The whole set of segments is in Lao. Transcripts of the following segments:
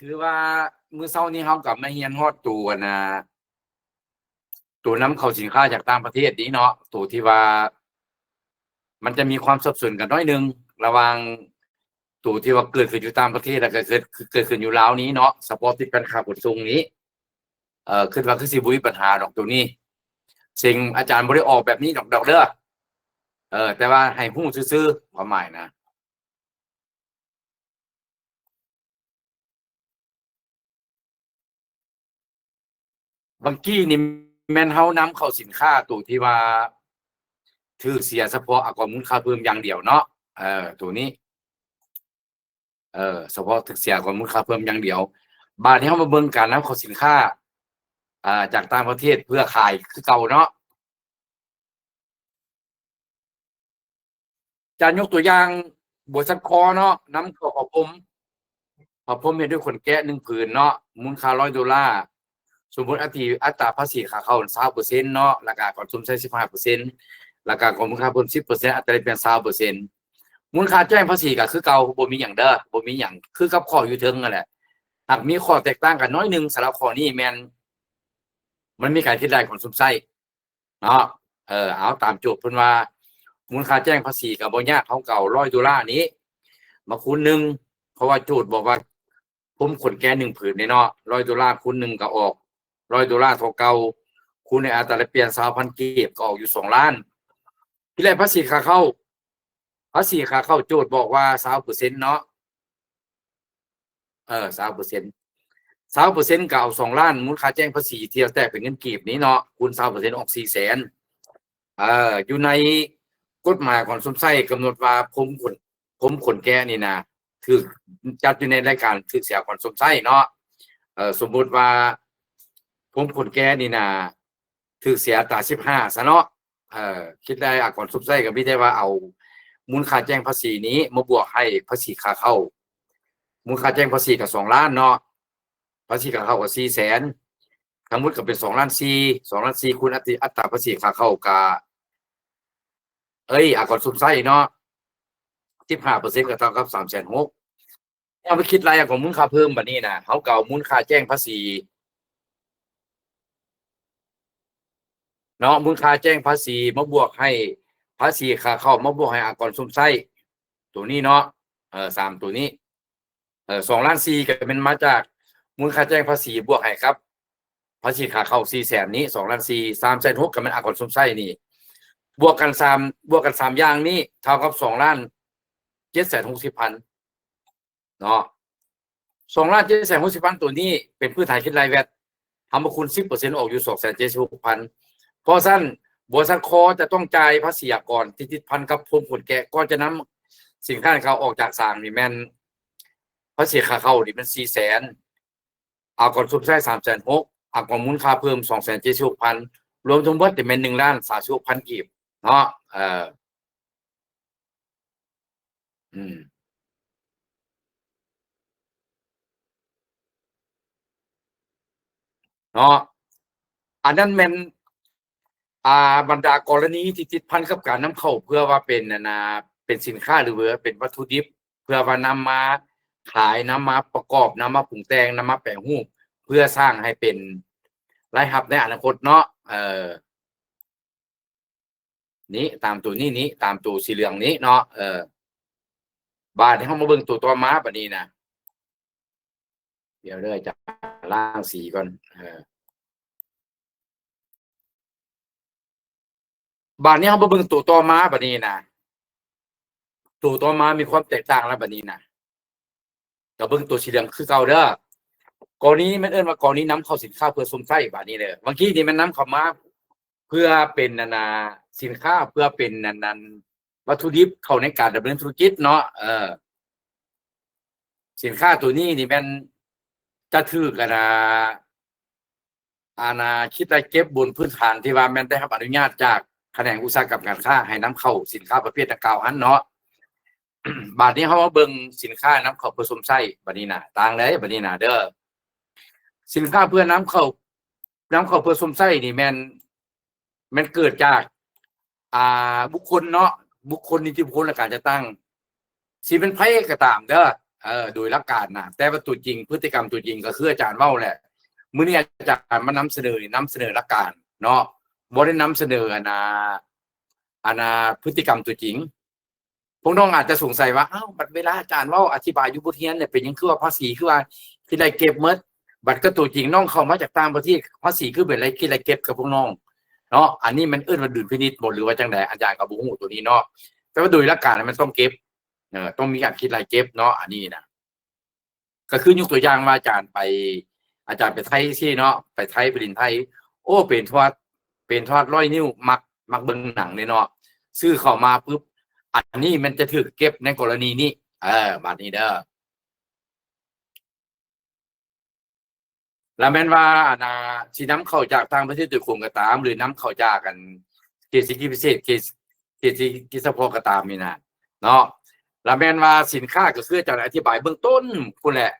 ຄືວ່າມື້ເຊົ້ານີ້ເຮົາກໍມາຮຽນຮອດໂຕ ອັນນ່າ ໂຕນຳເຂົ້າສິນຄ້າຈາກຕ່າງປະເທດນີ້ເນາະ ໂຕທີ່ວ່າມັນຈະມີຄວາມສັບສົນກັນໜ້ອຍໜຶ່ງ ລະຫວ່າງໂຕທີ່ວ່າເກີດຂຶ້ນຢູ່ຕ່າງປະເທດ ແລ້ວກໍເກີດ ເກີດຂຶ້ນຢູ່ລາວນີ້ເນາະ ສະເພາະຕິດພັນຄ່າຂົນສົ່ງນີ້ ເອີ ຄິດວ່າຄືຊິບໍ່ມີບັນຫາດອກໂຕນີ້ ເຊິ່ງອາຈານບໍ່ໄດ້ອອກແບບນີ້ດອກ ດອກເດີ ເອີ ແຕ່ວ່າໃຫ້ຮູ້ຊື່ໆ ຄວາມໝາຍນະ. ບາງກີ້ນີ້ແມ່ນເຮົານຳເຂົ້າສິນຄ້າໂຕທີ່ວ່າຖືກເສຍສະເພາະອາກອນມູນຄ່າເພີ່ມຢ່າງດຽວເນາະ ເອີ ໂຕນີ້ ເອີ ສະເພາະຖືກເສຍອາກອນມູນຄ່າເພີ່ມຢ່າງດຽວ. ບາດນີ້ເຮົາມາເບິ່ງການນຳເຂົ້າສິນຄ້າ ອ່າ ຈາກຕ່າງປະເທດເພື່ອຂາຍຄືເກົ່າເນາະ. ຈະຍົກຕົວຢ່າງ ບໍລິສັດຄໍເນາະ ນຳເຂົ້າຜ້າພົມ ຜ້າພົມເຮັດດ້ວຍຂົນແກະໜຶ່ງຜືນເນາະ ມູນຄ່າຮ້ອຍໂດລາ ສົມມຸດອັດຕາ ອັດຕາພາສີຂາເຂົ້າຊາວເປີເຊັນເນາະ ແລ້ວກະອາກອນຊົມໄຊສິບຫ້າເປີເຊັນ ແລ້ວກະອາກອນມູນຄ່າເພີ່ມສິບເປີເຊັນ ອັດຕາແລກປ່ຽນຊາວເປີເຊັນ ມູນຄ່າແຈ້ງພາສີກະຄືເກົ່າ ບໍ່ມີຫຍັງເດີ ບໍ່ມີຫຍັງ ຄືກັບຂໍ້ຢູ່ເທິງຫັ້ນແຫຼະ ຫາກມີຂໍ້ແຕກຕ່າງກັນໜ້ອຍໜຶ່ງ ສຳລັບຂໍ້ນີ້ແມ່ນ ມັນມີການຄິດໄລ່ອາກອນຊົມໄຊ ເນາະ ເອີ ເອົາຕາມໂຈດເພິ່ນວ່າ ມູນຄ່າແຈ້ງພາສີກໍບໍ່ຍາກ ເຮົາກໍເອົາຮ້ອຍໂດລານີ້ມາຄູນໜຶ່ງ ເພາະວ່າໂຈດບອກວ່າພົມຂົນແກະໜຶ່ງຜືນນີ້ເນາະ ຮ້ອຍໂດລາຄູນໜຶ່ງກໍອອກຮ້ອຍໂດລາເທົ່າເກົ່າ ຄູນໃຫ້ອັດຕາແລກປ່ຽນຊາວພັນກີບ ກໍອອກຢູ່ສອງລ້ານ. ທີແລກພາສີຂາເຂົ້າ ພາສີຂາເຂົ້າໂຈດບອກວ່າຊາວເປີເຊັນເນາະ ເອີ ຊາວເປີເຊັນ ຊາວເປີເຊັນກໍເອົາສອງລ້ານ ມູນຄ່າແຈ້ງພາສີທີ່ແຕກເປັນເງິນກີບນີ້ເນາະ ຄູນຊາວເປີເຊັນອອກສີ່ແສນ ເອີ ຢູ່ໃນກົດໝາຍອາກອນຊົມໄຊກຳນົດວ່າພົມຂົນ ພົມຂົນແກະນີ້ນະ ຖືກຈັດຢູ່ໃນລາຍການຖືກເສຍອາກອນຊົມໄຊເນາະ ເອີ ສົມມຸດວ່າພົມຂົນແກະນີ້ນະ ຖືກເສຍອັດຕາສິບຫ້າຊະເນາະ ເອີ ຄິດໄລ່ອາກອນຊົມໄຊກໍມີແຕ່ວ່າເອົາມູນຄ່າແຈ້ງພາສີນີ້ມາບວກໃຫ້ພາສີຂາເຂົ້າ ມູນຄ່າແຈ້ງພາສີກໍສອງລ້ານເນາະ ພາສີຂາເຂົ້າກໍສີ່ແສນ ທັງໝົດກໍເປັນສອງລ້ານສີ່ ສອງລ້ານສີ່ຄູນອັດຕາ ອັດຕາພາສີຂາເຂົ້າກໍ ເອີຍ ອາກອນຊົມໄຊເນາະ ສິບຫ້າເປີເຊັນກໍເທົ່າກັບສາມແສນຫົກ ເຮົາໄປຄິດໄລ່ອາກອນມູນຄ່າເພີ່ມບັດນີ້ນະ ເຮົາກໍເອົາມູນຄ່າແຈ້ງພາສີເນາະ ມູນຄ່າແຈ້ງພາສີມາບວກໃຫ້ພາສີຂາເຂົ້າ ມາບວກໃຫ້ອາກອນຊົມໄຊ ໂຕນີ້ເນາະ ເອີ ສາມໂຕນີ້ ເອີ ສອງລ້ານສີ່ກໍແມ່ນມາຈາກມູນຄ່າແຈ້ງພາສີບວກໃຫ້ກັບພາສີຂາເຂົ້າສີ່ແສນນີ້ ສອງລ້ານສີ່ ສາມແສນຫົກກໍແມ່ນອາກອນຊົມໄຊນີ້ ບວກກັນສາມ ບວກກັນສາມຢ່າງນີ້ເທົ່າກັບສອງລ້ານເຈັດແສນຫົກສິບພັນ ເນາະ ສອງລ້ານເຈັດແສນຫົກສິບພັນໂຕນີ້ເປັນພື້ນຖານຄິດໄລ່ແວດ ເຮົາມາຄູນສິບເປີເຊັນອອກຢູ່ສອງແສນເຈັດສິບຫົກພັນ ເພາະສະນັ້ນ ບໍລິສັດຄໍຈະຕ້ອງຈ່າຍພາສີອາກອນທີ່ຕິດພັນກັບພົມຂົນແກະ ກ່ອນຈະນຳສິນຄ້າເຂົ້າອອກຈາກສາງນີ້ແມ່ນ ພາສີຂາເຂົ້ານີ້ແມ່ນສີ່ແສນ ອາກອນຊົມໄຊສາມແສນຫົກ ອາກອນມູນຄ່າເພີ່ມສອງແສນເຈັດສິບຫົກພັນ ລວມທັງໝົດນີ້ແມ່ນໜຶ່ງລ້ານສາມສິບຫົກພັນກີບເນາະ ເອີ ອືມ ເນາະ ອັນນັ້ນແມ່ນ ອ່າ ບັນດາກໍລະນີທີ່ຕິດພັນກັບການນຳເຂົ້າ ເພື່ອວ່າເປັນ ອັນນ່າ ເປັນສິນຄ້າ ຫຼືວ່າເປັນວັດຖຸດິບ ເພື່ອວ່ານຳມາຂາຍ ນຳມາປະກອບ ນຳມາປຸງແຕ່ງ ນຳມາແປຮູບ ເພື່ອສ້າງໃຫ້ເປັນລາຍຮັບໃນອະນາຄົດເນາະ ເອີ ນີ້ ຕາມໂຕນີ້ນີ້ ຕາມໂຕສີເຫຼືອງນີ້ເນາະ ເອີ ບາດນີ້ເຮົາມາເບິ່ງໂຕຕໍ່ມາບາດນີ້ນະ ດຽວເດີ ຈະລ້າງສີກ່ອນ ເອີ ບາດນີ້ເຮົາມາເບິ່ງໂຕຕໍ່ມາບາດນີ້ນະ ໂຕຕໍ່ມາມີຄວາມແຕກຕ່າງແລ້ວບາດນີ້ນະ ກໍເບິ່ງໂຕສີເຫຼືອງຄືເກົ່າເດີ ກໍລະນີແມ່ນເອີ້ນວ່າກໍລະນີນຳເຂົ້າສິນຄ້າເພື່ອຊົມໃຊ້ບາດນີ້ເດີ ບາງທີນີ້ແມ່ນນຳເຂົ້າມາເພື່ອເປັນ ອັນນ່າ ສິນຄ້າ ເພື່ອເປັນ ອັນນັ້ນ ວັດຖຸດິບເຂົ້າໃນການດຳເນີນທຸລະກິດເນາະ ເອີ ສິນຄ້າໂຕນີ້ນີ້ແມ່ນຈະຖືກ ອັນນ່າ ອັນນ່າ ຄິດໄລ່ເກັບບົນພື້ນຖານທີ່ວ່າແມ່ນໄດ້ຮັບອະນຸຍາດຈາກຂະແໜງອຸດສາຫະກຳການຄ້າ ໃຫ້ນຳເຂົ້າສິນຄ້າປະເພດດັ່ງກ່າວຫັ້ນເນາະ. ບາດນີ້ເຮົາມາເບິ່ງສິນຄ້ານຳເຂົ້າເພື່ອຊົມໃຊ້ ບາດນີ້ນະ ຕ່າງໃດບາດນີ້ນະເດີ ສິນຄ້າເພື່ອນຳເຂົ້າ ນຳເຂົ້າເພື່ອຊົມໃຊ້ນີ້ແມ່ນ ແມ່ນເກີດຈາກ ອ່າ ບຸກຄົນເນາະ ບຸກຄົນ ນິຕິບຸກຄົນ ແລະ ການຈັດຕັ້ງ ຊິແມ່ນໃຜກໍຕາມເດີ ເອີ ໂດຍຫຼັກການນະ ແຕ່ວ່າຕົວຈິງ ພຶດຕິກຳຕົວຈິງກໍຄືອາຈານເວົ້າແຫຼະ. ມື້ນີ້ອາຈານມານຳສະເໜີ ນຳສະເໜີຫຼັກການເນາະ ບໍ່ໄດ້ນຳສະເໜີອັນນ່າ ອັນນ່າ ພຶດຕິກຳຕົວຈິງ. ພວກນ້ອງອາດຈະສົງໄສວ່າ ອ້າວ ບັດເວລາອາຈານເວົ້າອະທິບາຍຢູ່ບົດຮຽນເນຍ ເປັນຫຍັງຄືວ່າພາສີຄືວ່າຄິດໄລ່ເກັບໝົດ? ບັດກໍຕົວຈິງນ້ອງເຂົ້າມາຈາກຕ່າງປະເທດ ພາສີຄືເປັນໄລ່ ຄິດໄລ່ເກັບກັບພວກນ້ອງເນາະ. ອັນນີ້ມັນເອີ້ນວ່າດຸນພິນິດບໍ່ ຫຼືວ່າຈັ່ງໃດ ອາຈານກໍບໍ່ຮູ້ຕົວນີ້ເນາະ ແຕ່ວ່າໂດຍຫຼັກການມັນຕ້ອງເກັບ ເອີ ຕ້ອງມີການຄິດໄລ່ເກັບເນາະ ອັນນີ້ນະ. ກໍຄືຍົກຕົວຢ່າງວ່າອາຈານໄປ ອາຈານໄປໄທຊີ້ເນາະ ໄປໄທ ໄປຫຼິ້ນໄທ ໂອ້ ເປັນທວດ ເປັນທວດຮ້ອຍນິ້ວ ມັກ ມັກເບິ່ງໜັງເດ້ເນາະ ຊື້ເຂົ້າມາປຶບ ອັນນີ້ມັນຈະຖືກເກັບໃນກໍລະນີນີ້ ເອີ ບາດນີ້ເດີ. ລະແມ່ນວ່າ ອັນນ່າ ຊິນຳເຂົ້າຈາກຕ່າງປະເທດໂດຍກົງກໍຕາມ ຫຼືນຳເຂົ້າຈາກອັນເຂດເສດຖະກິດພິເສດ ເຂດ ເຂດເສດຖະກິດສະເພາະກໍຕາມນີ້ນະເນາະ ລະແມ່ນວ່າສິນຄ້າ ກໍຄືອາຈານອະທິບາຍເບື້ອງຕົ້ນພຸ້ນແຫຼະ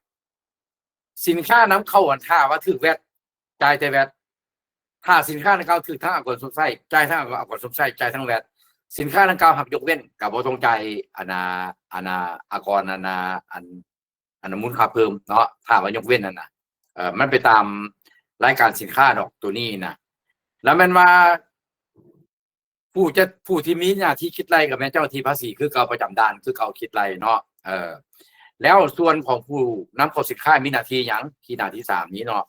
ສິນຄ້ານຳເຂົ້າ ອັນ ຖ້າວ່າຖືກແວັດ ຈ່າຍແຕ່ແວັດ ຖ້າສິນຄ້ານັ້ນເຂົາຖືກທັງອາກອນຊົມໃຊ້ ຈ່າຍທັງອາກອນຊົມໃຊ້ ຈ່າຍທັງແວັດ ສິນຄ້າດັ່ງກ່າວຮັບຍົກເວັ້ນ ກໍບໍ່ຕ້ອງຈ່າຍ ອັນນ່າ ອັນນ່າ ອາກອນ ອັນນ່າ ອັນ ອັນມູນຄ່າເພີ່ມເນາະ ຖ້າວ່າຍົກເວັ້ນຫັ້ນນະ ເອີ ມັນໄປຕາມລາຍການສິນຄ້າດອກໂຕນີ້ນະ. ແລ້ວແມ່ນວ່າຜູ້ຈະ ຜູ້ທີ່ມີໜ້າທີ່ຄິດໄລ່ກໍແມ່ນເຈົ້າໜ້າທີ່ພາສີຄືເກົ່າ ປະຈຳດ່ານຄືເກົ່າ ຄິດໄລ່ເນາະ ເອີ ແລ້ວສ່ວນຂອງຜູ້ນຳເຂົ້າສິນຄ້າມີໜ້າທີ່ຫຍັງ? ທີ່ໜ້າທີ່ສາມນີ້ເນາະ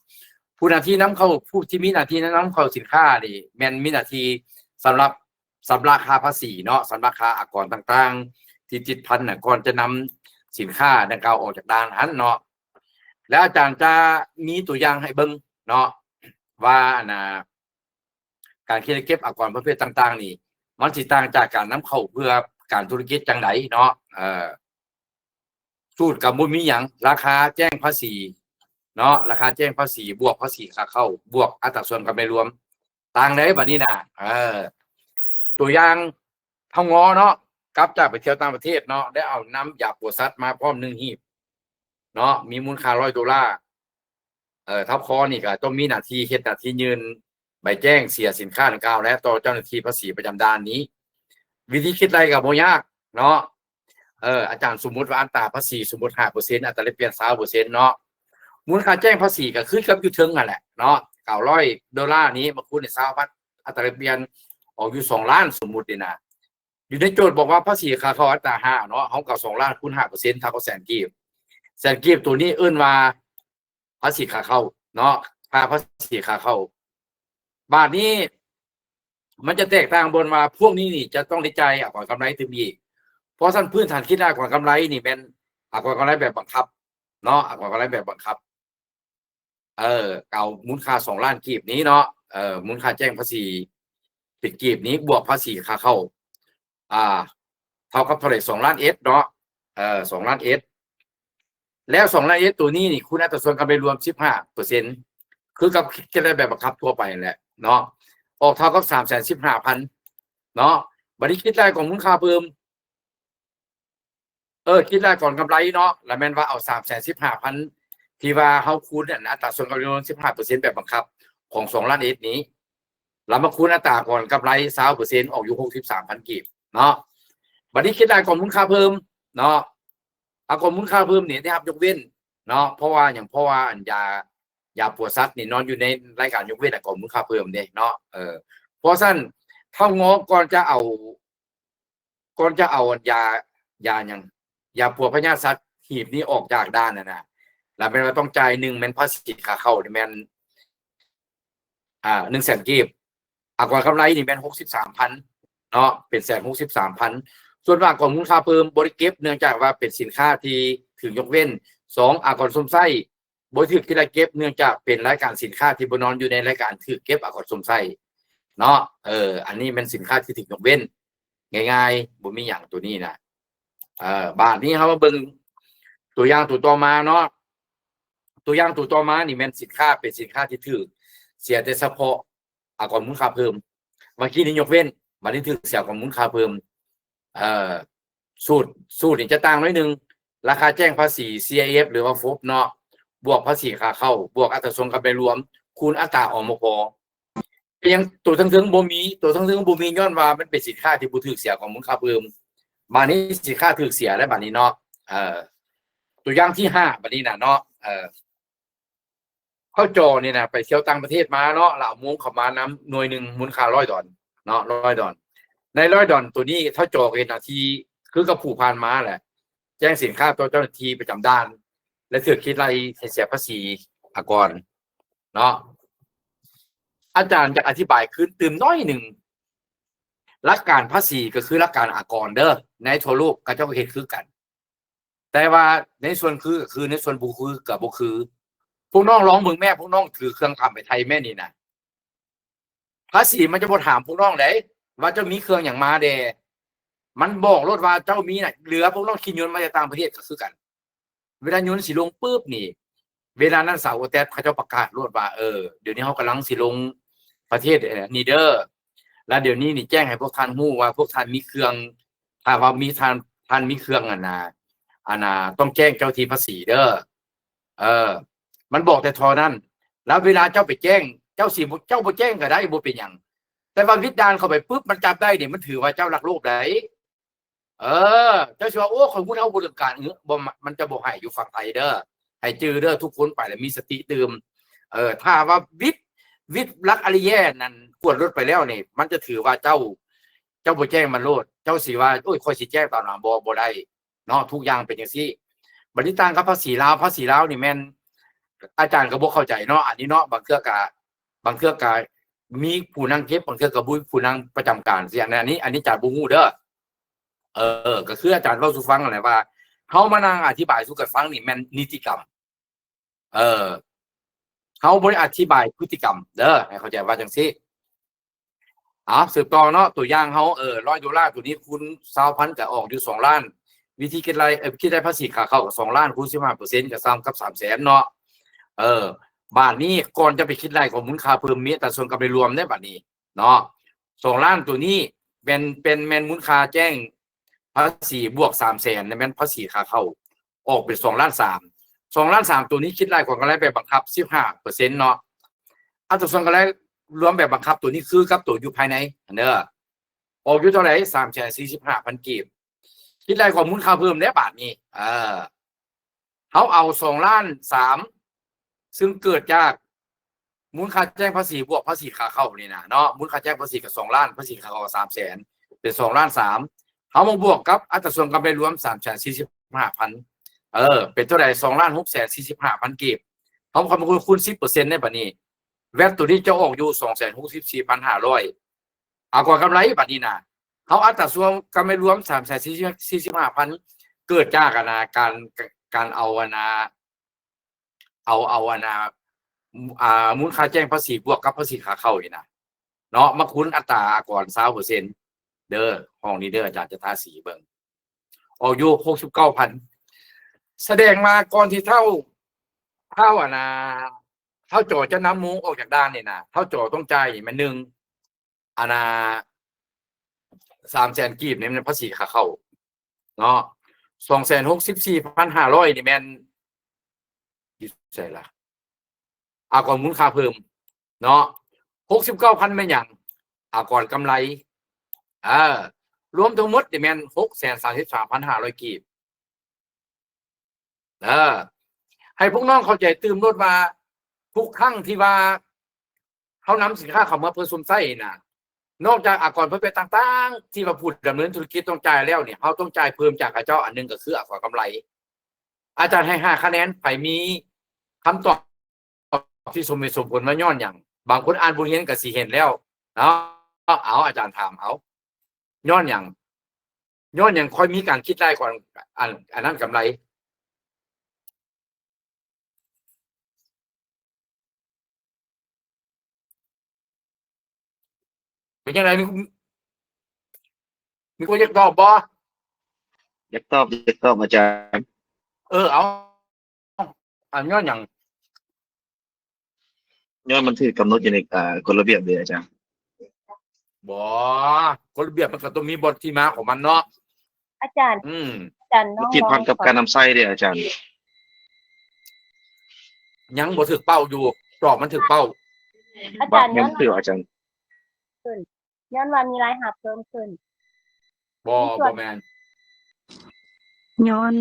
ຜູ້ໜ້າທີ່ນຳເຂົ້າ ຜູ້ທີ່ມີໜ້າທີ່ນຳເຂົ້າສິນຄ້ານີ້ແມ່ນມີໜ້າທີ່ສຳລັບ ຊຳລະຄ່າພາສີເນາະ ຊຳລະຄ່າອາກອນຕ່າງໆ ທີ່ຕິດພັນນະ ກ່ອນຈະນຳສິນຄ້າດັ່ງກ່າວອອກຈາກດ່ານຫັ້ນເນາະ. ແລ້ວອາຈານຈະມີຕົວຢ່າງໃຫ້ເບິ່ງເນາະ ວ່າ ອັນນ່າ ການຄິດເກັບອາກອນປະເພດຕ່າງໆນີ້ ມັນຊິຕ່າງຈາກການນຳເຂົ້າເພື່ອການທຸລະກິດຈັ່ງໃດເນາະ. ເອີ ສູດກໍບໍ່ມີຫຍັງ ລາຄາແຈ້ງພາສີເນາະ ລາຄາແຈ້ງພາສີ ບວກພາສີຂາເຂົ້າ ບວກອັດຕາສ່ວນກຳໄລລວມ ຕ່າງໃດບັດນີ້ນະ. ເອີ ຕົວຢ່າງ ທ້າວງໍເນາະ ກັບຈາກໄປທ່ຽວຕ່າງປະເທດເນາະ ໄດ້ເອົານ້ຳຢາປົວສັດມາພ້ອມໜຶ່ງຮີບເນາະ ມີມູນຄ່າຮ້ອຍໂດລາ. ເອີ ທ້າວງໍນີ້ກໍຕ້ອງມີໜ້າທີ່ເຮັດໜ້າທີ່ຍື່ນໃບແຈ້ງເສຍສິນຄ້າດັ່ງກ່າວ ແລະ ຕໍ່ເຈົ້າໜ້າທີ່ພາສີປະຈຳດ່ານນີ້. ວິທີຄິດໄລ່ກໍບໍ່ຍາກເນາະ ເອີ ອາຈານສົມມຸດວ່າອັດຕາພາສີສົມມຸດຫ້າເປີເຊັນ ອັດຕາແລກປ່ຽນຊາວເປີເຊັນເນາະ ມູນຄ່າແຈ້ງພາສີກໍຄືກັບຢູ່ເທິງຫັ້ນແຫຼະເນາະ ເກົ້າຮ້ອຍໂດລານີ້ມາຄູນໃຫ້ຊາວພັນ ອັດຕາແລກປ່ຽນອອກຢູ່ສອງລ້ານ ສົມມຸດນີ້ນະ. ຢູ່ໃນໂຈດບອກວ່າພາສີຂາເຂົ້າອັດຕາຫ້າເນາະ ເຮົາກໍສອງລ້ານຄູນຫ້າເປີເຊັນ ເທົ່າກັບແສນກີບ ແສນກີບ ໂຕນີ້ເອີ້ນວ່າ ພາສີຂາເຂົ້າເນາະ ຄ່າພາສີຂາເຂົ້າ. ບາດນີ້ມັນຈະແຕກຕ່າງບ່ອນວ່າພວກນີ້ນີ້ຈະຕ້ອງໄດ້ຈ່າຍອາກອນກຳໄລຕື່ມອີກ ເພາະຊັ້ນພື້ນຖານຄິດອາກອນກຳໄລນີ້ແມ່ນອາກອນກຳໄລແບບບັງຄັບເນາະ ອາກອນກຳໄລແບບບັງຄັບ ເອີ ເອົາມູນຄ່າສອງລ້ານກີບນີ້ເນາະ ເອີ ມູນຄ່າແຈ້ງພາສີເປັນກີບນີ້ ບວກພາສີຂາເຂົ້າ ອ່າ ເທົ່າກັບເທົ່າໃດ? ສອງລ້ານເອັດເນາະ ເອີ ສອງລ້ານເອັດ ແລ້ວສອງລ້ານເອັດໂຕນີ້ນີ້ ຄູນອັດຕາສ່ວນກຳໄລລວມສິບຫ້າເປີເຊັນ ຄືກັບຄິດໄລ່ແບບບັງຄັບທົ່ວໄປນັ້ນແຫຼະເນາະ ອອກເທົ່າກັບສາມແສນສິບຫ້າພັນເນາະ. ບັດນີ້ຄິດໄລ່ອາກອນມູນຄ່າເພີ່ມ ເອີ ຄິດໄລ່ອາກອນກຳໄລເນາະ ລະແມ່ນວ່າເອົາສາມແສນສິບຫ້າພັນ ທີ່ວ່າເຮົາຄູນອັນອັດຕາສ່ວນກຳໄລລວມສິບຫ້າເປີເຊັນແບບບັງຄັບຂອງສອງລ້ານເອັດນີ້ ລະມາຄູນອັດຕາອາກອນກຳໄລຊາວເປີເຊັນ ອອກຢູ່ຫົກສິບສາມພັນກີບເນາະ. ບັດນີ້ຄິດໄລ່ອາກອນມູນຄ່າເພີ່ມເນາະ ອາກອນມູນຄ່າເພີ່ມນີ້ໄດ້ຮັບຍົກເວັ້ນເນາະ ເພາະວ່າຫຍັງ? ເພາະວ່າອັນຢາ ຢາປົວສັດນີ້ນອນຢູ່ໃນລາຍການຍົກເວັ້ນອາກອນມູນຄ່າເພີ່ມເດ້ເນາະ ເອີ ເພາະຊັ້ນ ເຮົາງອກກ່ອນຈະເອົາ ກ່ອນຈະເອົາອັນຢາ ຢາຫຍັງ ຢາປົວພະຍາດສັດຮີບນີ້ອອກຈາກດ່ານຫັ້ນນະ ລະແມ່ນວ່າຕ້ອງຈ່າຍ ໜຶ່ງແມ່ນພາສີຂາເຂົ້ານີ້ແມ່ນ ອ່າ ໜຶ່ງແສນກີບ ອາກອນກຳໄລນີ້ແມ່ນຫົກສິບສາມພັນເນາະ ເປັນແສນຫົກສິບສາມພັນ. ສ່ວນວ່າອາກອນມູນຄ່າເພີ່ມບໍ່ໄດ້ເກັບ ເນື່ອງຈາກວ່າເປັນສິນຄ້າທີ່ຖືກຍົກເວັ້ນ. ສອງ ອາກອນຊົມໃຊ້ ບໍ່ຖືກຄິດໄລ່ເກັບ ເນື່ອງຈາກເປັນລາຍການສິນຄ້າທີ່ບໍ່ນອນຢູ່ໃນລາຍການຖືກເກັບອາກອນຊົມໃຊ້ເນາະ. ເອີ ອັນນີ້ແມ່ນສິນຄ້າທີ່ຖືກຍົກເວັ້ນ ງ່າຍໆ ບໍ່ມີຫຍັງໂຕນີ້ນະ. ເອີ ບາດນີ້ເຮົາມາເບິ່ງຕົວຢ່າງຕົວຕໍ່ມາເນາະ. ຕົວຢ່າງຕົວຕໍ່ມານີ້ແມ່ນສິນຄ້າ ເປັນສິນຄ້າທີ່ຖືກເສຍແຕ່ສະເພາະອາກອນມູນຄ່າເພີ່ມ. ເມື່ອກີ້ນີ້ຍົກເວັ້ນ ບາດນີ້ຖືກເສຍອາກອນມູນຄ່າເພີ່ມ. ເອີ ສູດ ສູດນີ້ຈະຕ່າງໜ້ອຍໜຶ່ງ ລາຄາແຈ້ງພາສີ ຊີໄອເອັຟ ຫຼືວ່າ ໂຟບ ເນາະ ບວກພາສີຂາເຂົ້າ ບວກອັດຕາສ່ວນກຳໄລລວມ ຄູນອັດຕາ ອມພ. ເປັນຫຍັງໂຕເທິງໆບໍ່ມີ? ໂຕເທິງໆບໍ່ມີ ຍ້ອນວ່າມັນເປັນສິນຄ້າທີ່ບໍ່ຖືກເສຍອາກອນມູນຄ່າເພີ່ມ. ບາດນີ້ສິນຄ້າຖືກເສຍແລ້ວບາດນີ້ເນາະ ເອີ ຕົວຢ່າງທີຫ້າ ບັດນີ້ນະເນາະ ເອີ ເຂົາເຈົ້ານີ້ນະ ໄປທ່ຽວຕ່າງປະເທດມາເນາະ ລະເອົາໂມງເຂົ້າມານຳ ໜ່ວຍໜຶ່ງມູນຄ່າຮ້ອຍດອນເນາະ ຮ້ອຍດອນ. ໃນຮ້ອຍດອນໂຕນີ້ ເຂົາເຈົ້າກໍເຮັດໜ້າທີ່ຄືກັບຜູ້ຜ່ານມາແຫຼະ ແຈ້ງສິນຄ້າຕໍ່ເຈົ້າໜ້າທີ່ປະຈຳດ່ານ ແລະ ຖືກຄິດໄລ່ໃຫ້ເສຍພາສີອາກອນເນາະ. ອາຈານຢາກອະທິບາຍຄືນຕື່ມໜ້ອຍໜຶ່ງ. ຫຼັກການພາສີກໍຄືຫຼັກການອາກອນເດີ້ ໃນທົ່ວໂລກເຂົາເຈົ້າກໍເຮັດຄືກັນ. ແຕ່ວ່າໃນສ່ວນຄືກໍຄື ໃນສ່ວນບໍ່ຄືກໍບໍ່ຄື. ພວກນ້ອງລອງເບິ່ງແມ້ ພວກນ້ອງຖືເຄື່ອງຂ້າມໄປໄທແມ້ນີ້ນະ ພາສີມັນຈະບໍ່ຖາມພວກນ້ອງໃດ ວ່າເຈົ້າມີເຄື່ອງຫຍັງມາແດ່ ມັນບອກໂລດວ່າເຈົ້າມີນະ. ເຫຼືອພວກນ້ອງຂີ່ຍົນມາຈາກຕ່າງປະເທດກໍຄືກັນ ເວລາຍົນຊິລົງປຶບນີ້ ເວລານັ້ນສາວໂອແຕັບເຂົາເຈົ້າປະກາດໂລດວ່າ ເອີ ດຽວນີ້ເຮົາກຳລັງຊິລົງປະເທດ ເອີ ນີ້ເດີ້ ແລ້ວດຽວນີ້ນີ້ແຈ້ງໃຫ້ພວກທ່ານຮູ້ວ່າພວກທ່ານມີເຄື່ອງ ຖ້າວ່າມີທ່ານ ທ່ານມີເຄື່ອງ ອັນນ່າ ອັນນ່າ ຕ້ອງແຈ້ງເຈົ້າທີ່ພາສີເດີ້. ເອີ ມັນບອກແຕ່ທໍ່ນັ້ນ. ແລ້ວເວລາເຈົ້າໄປແຈ້ງ ເຈົ້າຊິ ເຈົ້າບໍ່ແຈ້ງກໍໄດ້ ບໍ່ເປັນຫຍັງ ແຕ່ວ່າວິດດ່ານເຂົ້າໄປປຶບ ມັນຈັບໄດ້ນີ້ ມັນຖືວ່າເຈົ້າລັກໂລບໃດ. ເອີ ເຈົ້າຊິວ່າ ໂອ້ ຂ້ອຍຮູ້ເທົ່າບໍ່ເລື່ອງການ ເອີ ບໍ່ ມັນຈະບໍ່ໃຫ້ຢູ່ຝັ່ງໄທເດີ້. ໃຫ້ຈື່ເດີ້ ທຸກຄົນໄປແລ້ວມີສະຕິຕື່ມ. ເອີ ຖ້າວ່າວິດ ວິດຫຼັກອະລິແຍນັ້ນ ກວດລົດໄປແລ້ວນີ້ ມັນຈະຖືວ່າເຈົ້າ ເຈົ້າບໍ່ແຈ້ງມັນໂລດ. ເຈົ້າຊິວ່າ ໂອ້ຍ ຂ້ອຍຊິແຈ້ງຕອນນັ້ນ ບໍ່ ບໍ່ໄດ້ເນາະ. ທຸກຢ່າງເປັນຈັ່ງຊີ້. ບັດນີ້ຕ່າງກັບພາສີລາວ ພາສີລາວນີ້ແມ່ນ ອາຈານກໍບໍ່ເຂົ້າໃຈເນາະ ອັນນີ້ເນາະ. ບາງເທື່ອກະ ບາງເທື່ອກະມີຜູ້ນັ່ງເກັບ ບາງເທື່ອກະບໍ່ມີຜູ້ນັ່ງປະຈຳການຊີ້. ອັນນີ້ ອັນນີ້ອາຈານບໍ່ຮູ້ເດີ້. ເອີ ກໍຄືອາຈານເວົ້າສູ່ຟັງຫັ້ນແຫຼະວ່າ ເຮົາມານັ່ງອະທິບາຍສູ່ກັນຟັງນີ້ແມ່ນນິຕິກຳ. ເອີ ເຮົາບໍ່ໄດ້ອະທິບາຍພຶດຕິກຳເດີ້ ໃຫ້ເຂົ້າໃຈວ່າຈັ່ງຊີ້. ເອົາ ສືບຕໍ່ເນາະ ຕົວຢ່າງເຮົາ ເອີ ຮ້ອຍໂດລາ ຕົວນີ້ຄູນຊາວພັນ ກໍອອກຢູ່ສອງລ້ານ. ວິທີຄິດໄລ່ ເອີ ຄິດໄລ່ພາສີຂາເຂົ້າກໍສອງລ້ານ ຄູນສິບຫ້າເປີເຊັນ ກໍສ່ຳກັບສາມແສນເນາະ. ເອີ ບາດນີ້ກ່ອນຈະໄປຄິດໄລ່ຂອງມູນຄ່າເພີ່ມ ມີອັດຕາສ່ວນກຳໄລລວມເດ້ ບາດນີ້ເນາະ ສອງລ້ານ ຕົວນີ້ແມ່ນ ເປັນ ແມ່ນມູນຄ່າແຈ້ງພາສີບວກສາມແສນ ແມ່ນພາສີຂາເຂົ້າ ອອກເປັນສອງລ້ານສາມ ສອງລ້ານສາມ ຕົວນີ້ຄິດໄລ່ຂອງກຳໄລແບບບັງຄັບສິບຫ້າເປີເຊັນເນາະ. ອັດຕາສ່ວນກຳໄລລວມແບບບັງຄັບ ຕົວນີ້ຄືກັບຕົວຢູ່ພາຍໃນຫັ້ນເດີ ອອກຢູ່ເທົ່າໃດ? ສາມແສນສີ່ສິບຫ້າພັນກີບ. ຄິດໄລ່ຂອງມູນຄ່າເພີ່ມແລ້ວບາດນີ້ ເອີ ເຮົາເອົາສອງລ້ານສາມ ຊຶ່ງເກີດຈາກມູນຄ່າແຈ້ງພາສີບວກພາສີຂາເຂົ້ານີ້ນະເນາະ ມູນຄ່າແຈ້ງພາສີກໍສອງລ້ານ ພາສີຂາເຂົ້າກໍສາມແສນ ເປັນສອງລ້ານສາມ ເຮົາມາບວກກັບອັດຕາສ່ວນກຳໄລລວມສາມແສນສີ່ສິບຫ້າພັນ ເອີ ເປັນເທົ່າໃດ? ສອງລ້ານຫົກແສນສີ່ສິບຫ້າພັນກີບ. ເຮົາຄຳນວນຄູນສິບເປີເຊັນໃນບັດນີ້ ແວັດຕົວນີ້ຈະອອກຢູ່ສອງແສນຫົກສິບສີ່ພັນຫ້າຮ້ອຍ ອາກອນກຳໄລບັດນີ້ນະ ເຮົາອັດຕາສ່ວນກຳໄລລວມສາມແສນສີ່ສິບຫ້າພັນ ເກີດຈາກ ອັນນາ ການ ການເອົາ ອັນນາ ເອົາ ເອົາ ອັນນາ ອ່າ ມູນຄ່າແຈ້ງພາສີບວກກັບພາສີຂາເຂົ້ານີ້ນະເນາະ ມາຄູນອັດຕາອາກອນຊາວເປີເຊັນເດີ ຫ້ອງນີ້ເດີ ອາຈານຈະທາສີເບິ່ງ ອອກຢູ່ຫົກສິບເກົ້າພັນ. ສະແດງວ່າກ່ອນທີ່ທ້າວ ທ້າວ ອັນນາ ທ້າວຈໍຈະນຳໂມງອອກຈາກດ່ານນີ້ນະ ທ້າວຈໍຕ້ອງຈ່າຍແມ່ນໜຶ່ງ ອັນນາ ສາມແສນກີບນີ້ແມ່ນພາສີຂາເຂົ້າເນາະ ສອງແສນຫົກສິບສີ່ພັນຫ້າຮ້ອຍນີ້ແມ່ນ ຢູ່ໃສລະ ອາກອນມູນຄ່າເພີ່ມເນາະ ຫົກສິບເກົ້າພັນແມ່ນຫຍັງ? ອາກອນກຳໄລ ເອີ ລວມທັງໝົດນີ້ແມ່ນຫົກແສນສາມສິບສາມພັນຫ້າຮ້ອຍກີບ. ເອີ ໃຫ້ພວກນ້ອງເຂົ້າໃຈຕື່ມໂລດວ່າ ທຸກຄັ້ງທີ່ວ່າເຮົານຳສິນຄ້າເຂົ້າມາເພື່ອຊົມໃຊ້ນະ ນອກຈາກອາກອນປະເພດຕ່າງໆ ທີ່ວ່າຜູ້ດຳເນີນທຸລະກິດຕ້ອງຈ່າຍແລ້ວນີ້ ເຮົາຕ້ອງຈ່າຍເພີ່ມຈາກເຂົາເຈົ້າ ອັນໜຶ່ງກໍຄືອາກອນກຳໄລ. ອາຈານໃຫ້ຫ້າຄະແນນ ໃຜມີຄຳຕອບທີ່ສົມເຫດສົມຜົນວ່າຍ້ອນຫຍັງ? ບາງຄົນອ່ານບົດຮຽນກໍຊິເຫັນແລ້ວເນາະ ເອົາ ອາຈານຖາມເອົາ ຍ້ອນຫຍັງ? ຍ້ອນຫຍັງຄ່ອຍມີການຄິດໄລ່ຂອງ ອັນ ອັນນັ້ນກຳໄລ? ເປັນຈັ່ງໃດ? ມີ ມີຄົນຢາກຕອບບໍ່? ຢາກຕອບ ຢາກຕອບອາຈານ. ເອີ ເອົາ ອັນຍ້ອນຫຍັງ? ຍ້ອນມັນຖືກກຳນົດຢູ່ໃນ ເອີ ກົດລະບຽບເດ້ອາຈານ. ບໍ່ ກົດລະບຽບມັນກໍຕ້ອງມີບ່ອນທີ່ມາຂອງມັນເນາະ ອາຈານ. ອືມ ອາຈານ ມັນຜິດພາດກັບການນຳໃຊ້ເດ້ອາຈານ. ຍັງບໍ່ຖືກເປົ້າຢູ່ ຕອບມັນຖືກເປົ້າ. ອາຈານ ຍ້ອນ ຍັງຖືກ ອາຈານ. ຍ້ອນວ່າມີລາຍຮັບເພີ່ມຂຶ້ນ. ບໍ່ ບໍ່ແມ່ນ. ຍ້ອນ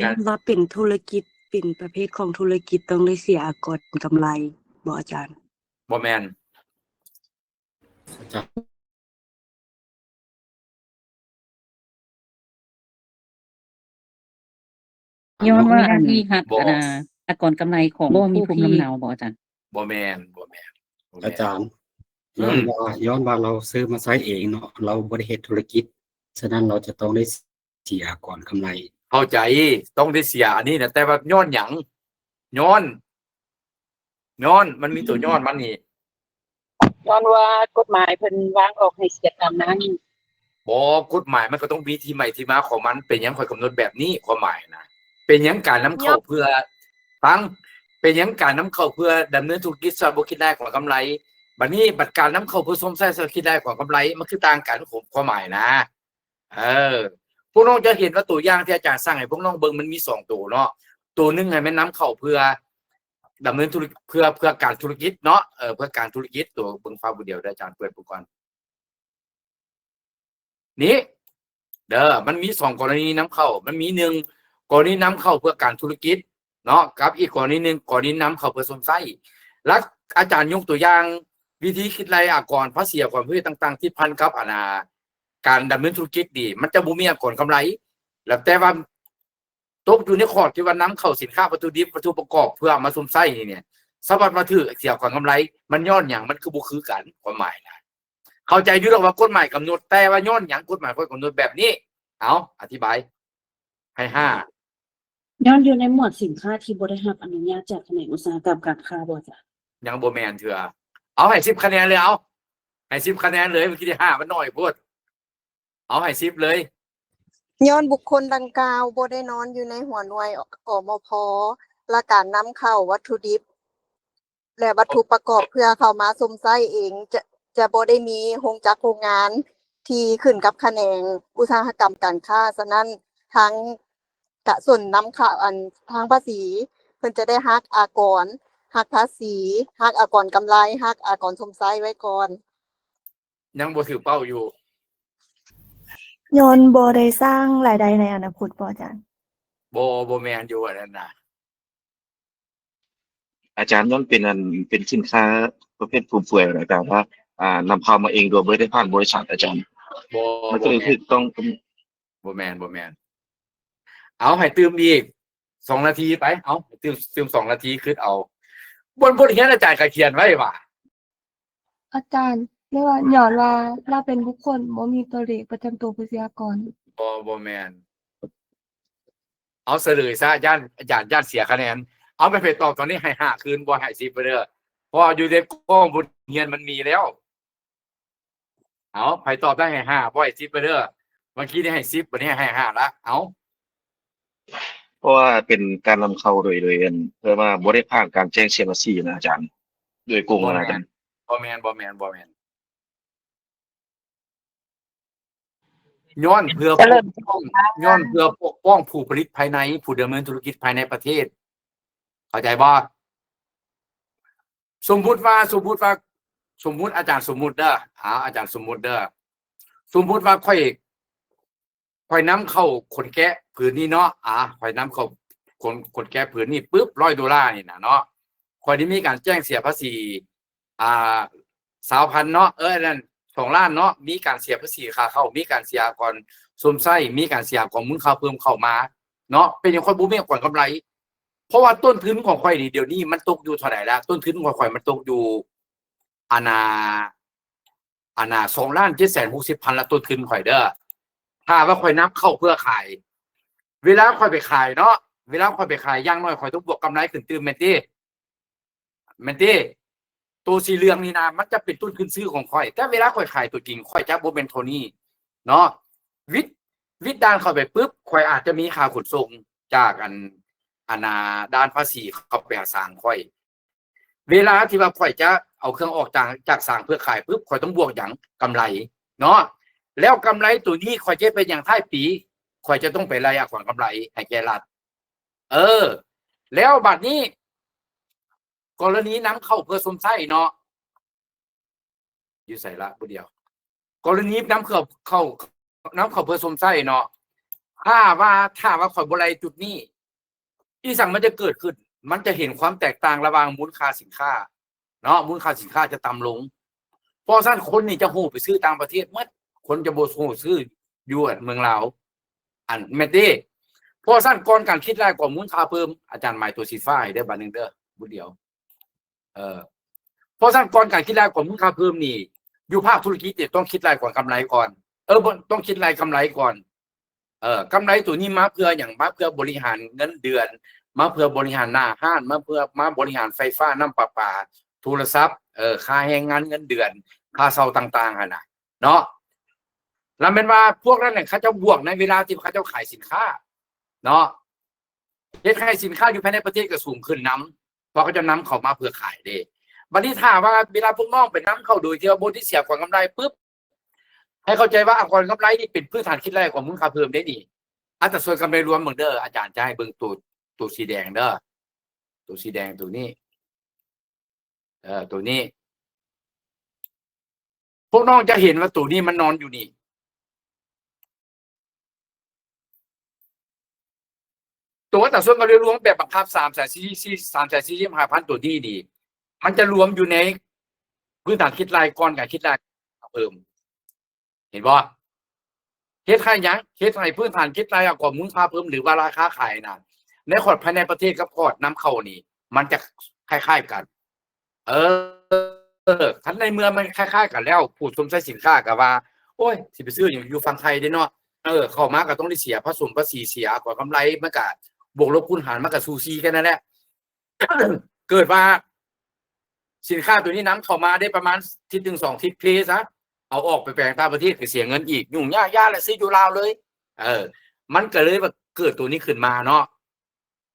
ຍ້ອນວ່າເປັນທຸລະກິດ ເປັນປະເພດຂອງທຸລະກິດ ຕ້ອງໄດ້ເສຍອາກອນກຳໄລ ບໍ່ອາຈານ? ບໍ່ແມ່ນ. ອາຈານ ຍ້ອນວ່າອັນທີ່ຮັບ ບໍ່ ອັນນ່າ ອາກອນກຳໄລຂອງ ບໍ່ມີພູມລຳເນົາບໍ່ອາຈານ? ບໍ່ແມ່ນ ບໍ່ແມ່ນ ບໍ່ແມ່ນ ອາຈານ. ອືມ ຍ້ອນວ່າ ຍ້ອນວ່າລາວຊື້ມາໃຊ້ເອງເນາະ ລາວບໍ່ໄດ້ເຮັດທຸລະກິດ ສະນັ້ນລາວຈະຕ້ອງໄດ້ ເສຍອາກອນກຳໄລ. ເຂົ້າໃຈ ຕ້ອງໄດ້ເສຍອັນນີ້ນະ ແຕ່ວ່າຍ້ອນຫຍັງ? ຍ້ອນ ຍ້ອນ ມັນມີຕົວ ອືມ ຍ້ອນມັນນີ້ ຍ້ອນວ່າກົດໝາຍເພິ່ນວາງອອກໃຫ້ເສຍຕາມນັ້ນ. ບໍ່ ກົດໝາຍມັນກໍຕ້ອງມີທີ່ໄໝທີ່ມາຂອງມັນ. ເປັນຫຍັງຂ້ອຍກຳນົດແບບນີ້? ຄວາມໝາຍນະ ເປັນຫຍັງການນຳເຂົ້າເພື່ອ ຟັງ ເປັນຫຍັງການນຳເຂົ້າເພື່ອດຳເນີນທຸລະກິດ ຊະບໍ່ຄິດໄລ່ອາກອນກຳໄລ? ບັດນີ້ ບັດການນຳເຂົ້າເພື່ອຊົມໃຊ້ ຊະຄິດໄລ່ອາກອນກຳໄລ ມັນຄືຕ່າງກັນ ຄວາມໝາຍນະ. ເອີ ພວກນ້ອງຈະເຫັນວ່າຕົວຢ່າງທີ່ອາຈານສ້າງໃຫ້ພວກນ້ອງເບິ່ງ ມັນມີສອງໂຕເນາະ. ໂຕໜຶ່ງໃຫ້ແມ່ນນຳເຂົ້າເພື່ອດຳເນີນທຸລະ ເພື່ອ ເພື່ອການທຸລະກິດເນາະ ເອີ ເພື່ອການທຸລະກິດ. ໂຕເບິ່ງຟ້າຜູ້ດຽວເດີ ອາຈານເປີດເບິ່ງກ່ອນ. ນີ້ເດີ ມັນມີສອງກໍລະນີນຳເຂົ້າ. ມັນມີໜຶ່ງ ກໍລະນີນຳເຂົ້າເພື່ອການທຸລະກິດ ເນາະ ກັບອີກກໍລະນີໜຶ່ງ ກໍລະນີນຳເຂົ້າເພື່ອຊົມໃຊ້. ແລ້ວອາຈານຍົກຕົວຢ່າງ ວິທີຄິດໄລ່ອາກອນ ພາສີອາກອນ ປະເພດຕ່າງໆ ທີ່ພັນກັບ ອັນນ່າ ການດຳເນີນທຸລະກິດນີ້ ມັນຈະບໍ່ມີອາກອນກຳໄລ. ແລ້ວແຕ່ວ່າຕົກຢູ່ໃນຂອບທີ່ວ່ານຳເຂົ້າສິນຄ້າວັດຖຸດິບ ວັດຖຸປະກອບເພື່ອເອົາມາຊົມໃຊ້ນີ້ ສາມາດມາຖືກເສຍອາກອນກຳໄລ ມັນຍ້ອນຫຍັງ? ມັນຄືບໍ່ຄືກັນ? ຄວາມໝາຍນະ ເຂົ້າໃຈຢູ່ດອກວ່າກົດໝາຍກຳນົດ ແຕ່ວ່າຍ້ອນຫຍັງກົດໝາຍຂ້ອຍກຳນົດແບບນີ້? ເອົາ ອະທິບາຍໃຫ້ຫ້າ. ຍ້ອນຢູ່ໃນໝວດສິນຄ້າທີ່ບໍ່ໄດ້ຮັບອະນຸຍາດຈາກຂະແໜງອຸດສາຫະກຳການຄ້າບໍ່ຈະ? ຍັງບໍ່ແມ່ນເທື່ອ. ເອົາໃຫ້ສິບຄະແນນເລີຍ ເອົາ ໃຫ້ສິບຄະແນນເລີຍ. ເມື່ອກີ້ໄດ້ຫ້າ ມັນໜ້ອຍໂພດ. ເອົາໃຫ້ສິບເລີຍ. ຍ້ອນບຸກຄົນດັ່ງກ່າວບໍ່ໄດ້ນອນຢູ່ໃນຫົວໜ່ວຍ ອມພ ແລະ ການນຳເຂົ້າວັດຖຸດິບ ແລະ ວັດຖຸປະກອບເພື່ອເຂົ້າມາຊົມໃຊ້ເອງ ຈະ ຈະບໍ່ໄດ້ມີໂຮງຈັກໂຮງງານທີ່ຂຶ້ນກັບຂະແໜງອຸດສາຫະກຳການຄ້າ. ສະນັ້ນ ທາງກະຊົນນຳເຂົ້າ ອັນ ທາງພາສີ ເພິ່ນຈະໄດ້ຫັກອາກອນ ຫັກພາສີ ຫັກອາກອນກຳໄລ ຫັກອາກອນຊົມໃຊ້ໄວ້ກ່ອນ. ຍັງບໍ່ຖືກເປົ້າຢູ່. ຍ້ອນບໍ່ໄດ້ສ້າງລາຍໄດ້ໃນອະນາຄົດບໍ່ອາຈານ? ບໍ່ ບໍ່ແມ່ນຢູ່ອັນນັ້ນນະ. ອາຈານ ຍ້ອນເປັນອັນ ເປັນສິນຄ້າປະເພດຟຸມເຟືອຍ ອາຈານ ວ່າ ອ່າ ນຳເຂົ້າມາເອງໂດຍບໍ່ໄດ້ຜ່ານບໍລິສັດ ອາຈານ. ບໍ່ ມັນກໍເລີຍຖືກຕ້ອງ ບໍ່ແມ່ນ ບໍ່ແມ່ນ. ເອົາ ໃຫ້ຕື່ມອີກສອງນາທີໄປ. ເອົາ ໃຫ້ຕື່ມ ຕື່ມສອງນາທີ ຄິດເອົາ. ບົດ ບົດຮຽນອາຈານກໍຂຽນໄວ້ວ່າ ອາຈານ ແມ່ນວ່າ ຍ້ອນວ່າລາວເປັນບຸກຄົນ ບໍ່ມີຕົວເລກປະຈຳໂຕຜູ້ເສຍອາກອນ. ບໍ່ ບໍ່ແມ່ນ. ເອົາສະເຫຼີຍຊະ ຢ້ານ ຢ້ານ ຢ້ານເສຍຄະແນນ. ເອົາ ແມ່ນໃຜຕອບຕອນນີ້ໃຫ້ຫ້າຄືນ ບໍ່ໃຫ້ສິບເດີ ເພາະວ່າຢູ່ໃນກ້ອງບົດຮຽນມັນມີແລ້ວ. ເອົາ ໃຜຕອບໄດ້ໃຫ້ຫ້າ ບໍ່ໃຫ້ສິບເດີ. ເມື່ອກີ້ນີ້ໃຫ້ສິບ ບັດນີ້ໃຫ້ຫ້າລະ. ເອົາ ເພາະວ່າເປັນການນຳເຂົ້າໂດຍ ໂດຍ ອັນ ເອີ້ນວ່າບໍ່ໄດ້ຜ່ານການແຈ້ງເສຍພາສີນະອາຈານ ໂດຍກົງນະອາຈານ. ບໍ່ແມ່ນ ບໍ່ແມ່ນ ບໍ່ແມ່ນ. ຍ້ອນເພື່ອ ຈະເລີນພອນ ຍ້ອນເພື່ອປົກປ້ອງຜູ້ຜະລິດພາຍໃນ ຜູ້ດຳເນີນທຸລະກິດພາຍໃນປະເທດ. ເຂົ້າໃຈບໍ່? ສົມມຸດວ່າ ສົມມຸດວ່າ ສົມມຸດ ອາຈານສົມມຸດເດີ ອາ ອາຈານສົມມຸດເດີ. ສົມມຸດວ່າຂ້ອຍ ຂ້ອຍນຳເຂົ້າຂົນແກະຜືນນີ້ເນາະ ອາ ຂ້ອຍນຳເຂົ້າຂົນ ຂົນແກະຜືນນີ້ປຶບ ຮ້ອຍໂດລານີ້ນະເນາະ ຂ້ອຍໄດ້ມີການແຈ້ງເສຍພາສີ ອ່າ ຊາວພັນເນາະ ເອີ ອັນນັ້ນ ສອງລ້ານເນາະ ມີການເສຍພາສີຄ່າເຂົ້າ ມີການເສຍອາກອນຊົມໃຊ້ ມີການເສຍອາກອນມູນຄ່າເພີ່ມເຂົ້າມາເນາະ. ເປັນຫຍັງຂ້ອຍບໍ່ມີອາກອນກຳໄລ? ເພາະວ່າຕົ້ນທຶນຂອງຂ້ອຍນີ້ ດຽວນີ້ມັນຕົກຢູ່ເທົ່າໃດລະ? ຕົ້ນທຶນຂອງຂ້ອຍມັນຕົກຢູ່ ອັນນ່າ ອັນນ່າ ສອງລ້ານເຈັດແສນຫົກສິບພັນລະ ຕົ້ນທຶນຂ້ອຍເດີ. ຖ້າວ່າຂ້ອຍນຳເຂົ້າເພື່ອຂາຍ ເວລາຂ້ອຍໄປຂາຍເນາະ ເວລາຂ້ອຍໄປຂາຍ ຢ່າງໜ້ອຍຂ້ອຍຕ້ອງບວກກຳໄລຂຶ້ນຕື່ມແມ່ນຕິ? ແມ່ນຕິ? ໂຕສີເຫຼືອງນີ້ນະ ມັນຈະເປັນຕົ້ນທຶນຊື້ຂອງຂ້ອຍ ແຕ່ເວລາຂ້ອຍຂາຍຕົວຈິງ ຂ້ອຍຈະບໍ່ແມ່ນເທົ່ານີ້ເນາະ. ວິດ ວິດດ່ານເຂົ້າໄປປຶບ ຂ້ອຍອາດຈະມີຄ່າຂົນສົ່ງຈາກ ອັນ ອັນນ່າ ດ່ານພາສີເຂົ້າໄປຫາສາງຂ້ອຍ. ເວລາທີ່ວ່າຂ້ອຍຈະເອົາເຄື່ອງອອກຈາກ ຈາກສາງເພື່ອຂາຍປຶບ ຂ້ອຍຕ້ອງບວກຫຍັງ? ກຳໄລເນາະ. ແລ້ວກຳໄລໂຕນີ້ຂ້ອຍຈະເຮັດໄປຫຍັງທ້າຍປີ? ຂ້ອຍຈະຕ້ອງໄປໄລ່ອາກອນກຳໄລໃຫ້ແກ່ລັດ. ເອີ ແລ້ວບາດນີ້ ກໍລະນີນຳເຂົ້າເພື່ອຊົມໃຊ້ເນາະ ຢູ່ໃສລະ? ຜູ້ດຽວ. ກໍລະນີນຳເຂົ້າ ເຂົ້າ ນຳເຂົ້າເພື່ອຊົມໃຊ້ເນາະ ຖ້າວ່າ ຖ້າວ່າຂ້ອຍບໍ່ໄລ່ຈຸດນີ້ ອີ່ຫຍັງມັນຈະເກີດຂຶ້ນ? ມັນຈະເຫັນຄວາມແຕກຕ່າງລະຫວ່າງມູນຄ່າສິນຄ້າເນາະ, ມູນຄ່າສິນຄ້າຈະຕ່ຳລົງ. ເພາະສະນັ້ນຄົນນີ້ຈະໂຫໄປຊື້ຕ່າງປະເທດໝົດ, ຄົນຈະບໍ່ໂຫຊື້ຢູ່ເມືອງລາວ ອັນ ແມ່ນເດ້. ເພາະສະນັ້ນກ່ອນການຄິດລາຍກອງມູນຄ່າເພີ່ມ, ອາຈານໝາຍຕົວສີຟ້າໃຫ້ເດີ ບາດໜຶ່ງເດີ ບຸດດຽວ. ເອີ ເພາະສະນັ້ນກ່ອນການຄິດລາຍກອງມູນຄ່າເພີ່ມນີ້ ຢູ່ພາກທຸລະກິດນີ້ຕ້ອງຄິດລາຍກອງກຳໄລກ່ອນ. ເອີ ບໍ່ ຕ້ອງຄິດລາຍກຳໄລກ່ອນ. ເອີ ກຳໄລໂຕນີ້ມາເພື່ອຫຍັງ? ມາເພື່ອບໍລິຫານເງິນເດືອນ, ມາເພື່ອບໍລິຫານໜ້າຮ້ານ, ມາເພື່ອ ມາບໍລິຫານໄຟຟ້າ, ນ້ຳປະປາ, ໂທລະສັບ, ເອີ ຄ່າແຮງງານ, ເງິນເດືອນ, ຄ່າເຊົ່າຕ່າງໆຫັ້ນນະເນາະ. ລະແມ່ນວ່າພວກນັ້ນນະ ເຂົາເຈົ້າບວກໃນເວລາທີ່ເຂົາເຈົ້າຂາຍສິນຄ້າເນາະ, ເຮັດໃຫ້ສິນຄ້າຢູ່ພາຍໃນປະເທດກໍສູງຂຶ້ນນຳ ເພາະເຂົາເຈົ້ານຳເຂົ້າມາເພື່ອຂາຍເດ້. ບັດນີ້ຖ້າວ່າເວລາພວກນ້ອງໄປນຳເຂົ້າໂດຍທີ່ວ່າບໍ່ໄດ້ເສຍກອງກຳໄລປຶບ ໃຫ້ເຂົ້າໃຈວ່າອາກອນກຳໄລນີ້ເປັນພື້ນຖານຄິດໄລ່ອາກອນມູນຄ່າເພີ່ມເດ້ນີ້. ອັດຕາສ່ວນກຳໄລລວມເບິ່ງເດີ, ອາຈານຈະໃຫ້ເບິ່ງໂຕ ໂຕສີແດງເດີ, ໂຕສີແດງໂຕນີ້ ເອີ ໂຕນີ້ ພວກນ້ອງຈະເຫັນວ່າໂຕນີ້ມັນນອນຢູ່ນີ້. ໂຕອັດຕາສ່ວນກຳໄລລວມແບບບັງຄັບ ສາມແສນສີ່ ສາມແສນສີ່ສິບຫ້າພັນ ໂຕນີ້ນີ້ ມັນຈະລວມຢູ່ໃນພື້ນຖານຄິດລາຍກ່ອນການຄິດລາຍເພີ່ມ. ເຫັນບໍ່? ເຮັດໃຫ້ຫຍັງ? ເຮັດໃຫ້ພື້ນຖານຄິດລາຍອາກອນມູນຄ່າເພີ່ມ ຫຼືວ່າລາຄາຂາຍນະ ໃນຂອດພາຍໃນປະເທດກັບຂອດນຳເຂົ້ານີ້ ມັນຈະຄ້າຍໆກັນ. ເອີ ຄັນໃນເມື່ອມັນຄ້າຍໆກັນແລ້ວ ຜູ້ຊົມໃຊ້ສິນຄ້າກໍວ່າ ໂອ້ຍ ຊິໄປຊື້ຫຍັງຢູ່ຝັ່ງໄທເດ້ເນາະ, ເອີ ເຂົ້າມາກໍຕ້ອງໄດ້ເສຍພາສີ ພາສີເສຍ ອາກອນກຳໄລ ມັນກໍບວກລົບຄູນຫານ ມັນກໍສູສີກັນນັ້ນແຫຼະ. ເກີດວ່າສິນຄ້າໂຕນີ້ນຳເຂົ້າມາໄດ້ປະມານທິດໜຶ່ງສອງທິດ ເພຊະ ເອົາອອກໄປແປງຕ່າງປະເທດກໍເສຍເງິນອີກ ຫຍຸ້ງຍາກ ຢ່າລະຊື້ຢູ່ລາວເລີຍ. ເອີ ມັນກໍເລີຍວ່າເກີດໂຕນີ້ຂຶ້ນມາເນາະ.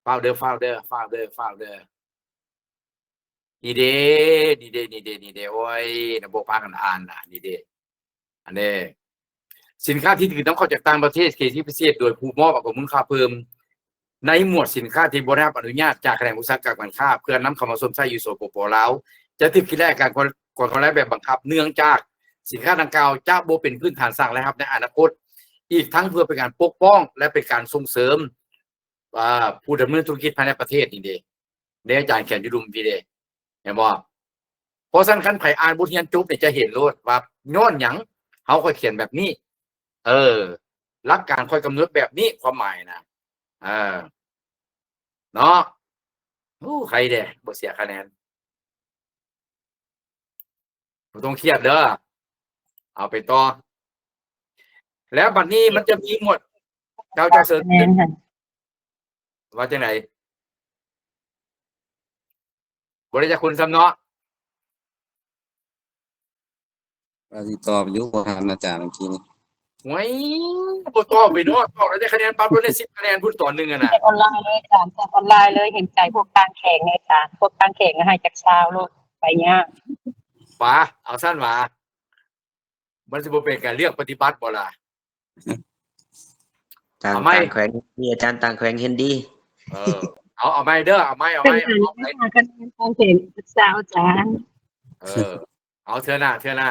ຟ້າວເດີ ຟ້າວເດີ ຟ້າວເດີ ຟ້າວເດີ. ນີ້ເດ້ ນີ້ເດ້ ນີ້ເດ້ ນີ້ເດ້ ໂອ້ຍ ນະ ບໍ່ພາກັນອ່ານນະ ນີ້ເດ້ ອັນນີ້ ສິນຄ້າທີ່ຖືກນຳເຂົ້າຈາກຕ່າງປະເທດ ເຂດເສດຖະກິດພິເສດ ໂດຍຜູ້ມອບອາກອນມູນຄ່າເພີ່ມ ໃນໝວດສິນຄ້າທີ່ບໍ່ໄດ້ຮັບອະນຸຍາດຈາກຂະແໜງອຸດສາຫະກຳການຄ້າ ເພື່ອນຳເຂົ້າມາຊົມໃຊ້ຢູ່ ສປປ ລາວ ຈະຖືກຄິດໄລ່ອາກອນກຳໄລແບບບັງຄັບ ເນື່ອງຈາກສິນຄ້າດັ່ງກ່າວຈະບໍ່ເປັນພື້ນຖານສ້າງລາຍຮັບໃນອະນາຄົດ, ອີກທັງເພື່ອເປັນການປົກປ້ອງ ແລະ ເປັນການສົ່ງເສີມ ອ່າ ຜູ້ດຳເນີນທຸລະກິດພາຍໃນປະເທດນີ້ເດ້ ເດ້ ອາຈານຂຽນຢູ່ລຸ່ມພີ້ເດ້ ເຫັນບໍ່? ເພາະສະນັ້ນ ຄັນໃຜອ່ານບົດຮຽນຈົບນີ້ ຈະເຫັນໂລດວ່າຍ້ອນຫຍັງເຮົາຄ່ອຍຂຽນແບບນີ້. ເອີ ຫຼັກການຂ້ອຍກຳນົດແບບນີ້ ຄວາມໝາຍນະ ເອີ ເນາະ. ໂອ້ ໃຄເດ້ ບໍ່ເສຍຄະແນນ. ບໍ່ຕ້ອງຄຽດເດີ ເອົາໄປຕໍ່. ແລ້ວບັດນີ້ມັນຈະມີໝວດ ເຈົ້າ ເຈົ້າເຊີນ ແມ່ນ ວ່າຈັ່ງໃດ? ບໍ່ໄດ້ຈັກຄົນຊ້ຳເນາະ. ວ່າຊິຕອບຢູ່ ບໍ່ທັນອາຈານເມື່ອກີ້ນີ້. ໂອ້ຍ ບໍ່ຕອບໄປເນາະ ຕອບແລ້ວໄດ້ຄະແນນປັບ ໄດ້ສິບຄະແນນພຸ້ນຕອນໜຶ່ງຫັ້ນນະ. ແຈກອອນລາຍເລີຍອາຈານ ແຈກອອນລາຍເລີຍ. ເຫັນໃຈພວກກາງແຂງແດ່ອາຈານ ພວກກາງແຂງໃຫ້ຈັກຊາວໂລດ ໄປຍາກ. ປາ ເອົາຊັ້ນຫວາ ມັນຊິບໍ່ເປັນການເລືອກປະຕິບັດບໍ່ລະ? ຕ່າງ ຕ່າງແຂວງ ອາຈານ ຕ່າງແຂວງເຫັນດີ. ເອີ ເອົາ ເອົາໃໝ່ເດີ ເອົາໃໝ່ ເອົາໃໝ່ ເອົາໃໝ່. ກາງແຂງ ສາວ ອາຈານ ເອີ ເອົາເທື່ອໜ້າ ເທື່ອໜ້າ.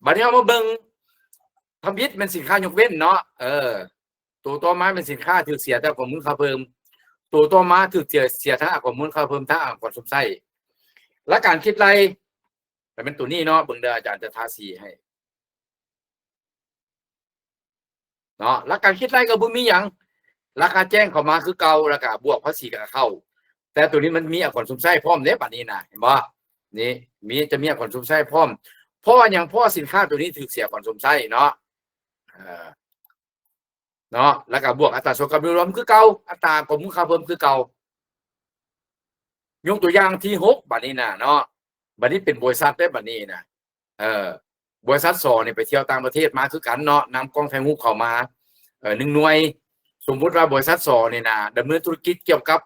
ບັດນີ້ເຮົາມາເບິ່ງທຳອິດແມ່ນສິນຄ້າຍົກເວັ້ນເນາະ. ເອີ ໂຕຕໍ່ມາແມ່ນສິນຄ້າຖືກເສຍແຕ່ອາກອນມູນຄ່າເພີ່ມ, ໂຕຕໍ່ມາຖືກເສຍ ເສຍທັງອາກອນມູນຄ່າເພີ່ມ ທັງອາກອນຊົມໃຊ້. ຫຼັກການຄິດໄລ່ ແຕ່ແມ່ນໂຕນີ້ເນາະ ເບິ່ງເດີ ອາຈານຈະທາສີໃຫ້ເນາະ. ຫຼັກການຄິດໄລ່ກໍບໍ່ມີຫຍັງ ລາຄາແຈ້ງເຂົ້າມາຄືເກົ່າ ແລ້ວກໍບວກພາສີການເຂົ້າ. ແຕ່ໂຕນີ້ມັນມີອາກອນຊົມໃຊ້ພ້ອມເດ້ ບັດນີ້ນະ ເຫັນບໍ່? ນີ້ ມີ ຈະມີອາກອນຊົມໃຊ້ພ້ອມ. ເພາະວ່າຫຍັງ? ເພາະວ່າສິນຄ້າໂຕນີ້ຖືກເສຍອາກອນຊົມໃຊ້ເນາະ ເອີ ເນາະ ແລ້ວກໍບວກອັດຕາສ່ວນກຳໄລລວມຄືເກົ່າ ອັດຕາອາກອນມູນຄ່າເພີ່ມຄືເກົ່າ. ຍົກຕົວຢ່າງທີຫົກ ບັດນີ້ນະເນາະ ບັດນີ້ເປັນບໍລິສັດເດ້ ບັດນີ້ນະ ເອີ ບໍລິສັດ ສ ນີ້ໄປທ່ຽວຕ່າງປະເທດມາຄືກັນເນາະ ນຳກ້ອງຖ່າຍຮູບເຂົ້າມາ ເອີ ໜຶ່ງໜ່ວຍ. ສົມມຸດວ່າບໍລິສັດ ສ ນີ້ນະ ດຳເນີນທຸລະກິດກ່ຽວກັບ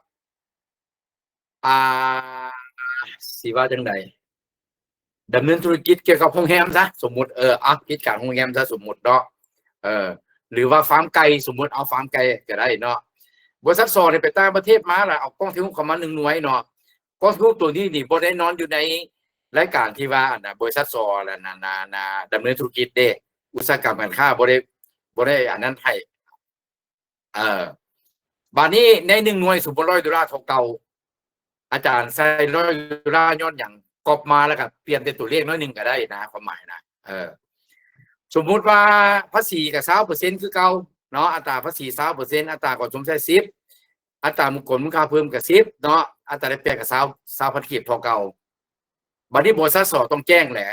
ອ່າ ຊິວ່າຈັ່ງໃດ ດຳເນີນທຸລະກິດກ່ຽວກັບໂຮງແຮມຊະ ສົມມຸດ ເອີ ເອົາ ກິດການໂຮງແຮມຊະ ສົມມຸດເນາະ ເອີ ຫຼືວ່າຟາມໄກ່ ສົມມຸດເອົາຟາມໄກ່ກໍໄດ້ເນາະ. ບໍລິສັດ ສ ນີ້ໄປຕ່າງປະເທດມາ ແລ້ວເອົາກ້ອງຖ່າຍຮູບເຂົ້າມາໜຶ່ງໜ່ວຍເນາະ. ກ້ອງຖ່າຍຮູບໂຕນີ້ນີ້ບໍ່ໄດ້ນອນຢູ່ໃນລາຍການທີ່ວ່າ ອັນນ່າ ບໍລິສັດ ສ ແລະ ນະ ນະ ນະ ດຳເນີນທຸລະກິດເດ້ ອຸດສາຫະກຳການຄ້າ ບໍ່ໄດ້ ບໍ່ໄດ້ອັນນັ້ນໃຫ້. ເອີ ບາດນີ້ໃນໜຶ່ງໜ່ວຍ ສົມມຸດຮ້ອຍໂດລາເທົ່າເກົ່າ ອາຈານໃສ່ຮ້ອຍໂດລາຍ້ອນຫຍັງ? ກັອບມາແລ້ວກໍປ່ຽນແຕ່ຕົວເລກໜ້ອຍໜຶ່ງກໍໄດ້ນະ ຄວາມໝາຍນະ ເອີ ສົມມຸດວ່າພາສີກໍຊາວເປີເຊັນຄືເກົ່າເນາະ ອັດຕາພາສີຊາວເປີເຊັນ ອັດຕາກ່ອນຊົມໃຊ້ສິບ ອັດຕາມູນ ກອນມູນຄ່າເພີ່ມກໍສິບເນາະ ອັດຕາແລກປ່ຽນກໍຊາວ ຊາວພັນກີບເທົ່າເກົ່າ. ບັດນີ້ບໍລິສັດ ສ ຕ້ອງແຈ້ງແຫຼະ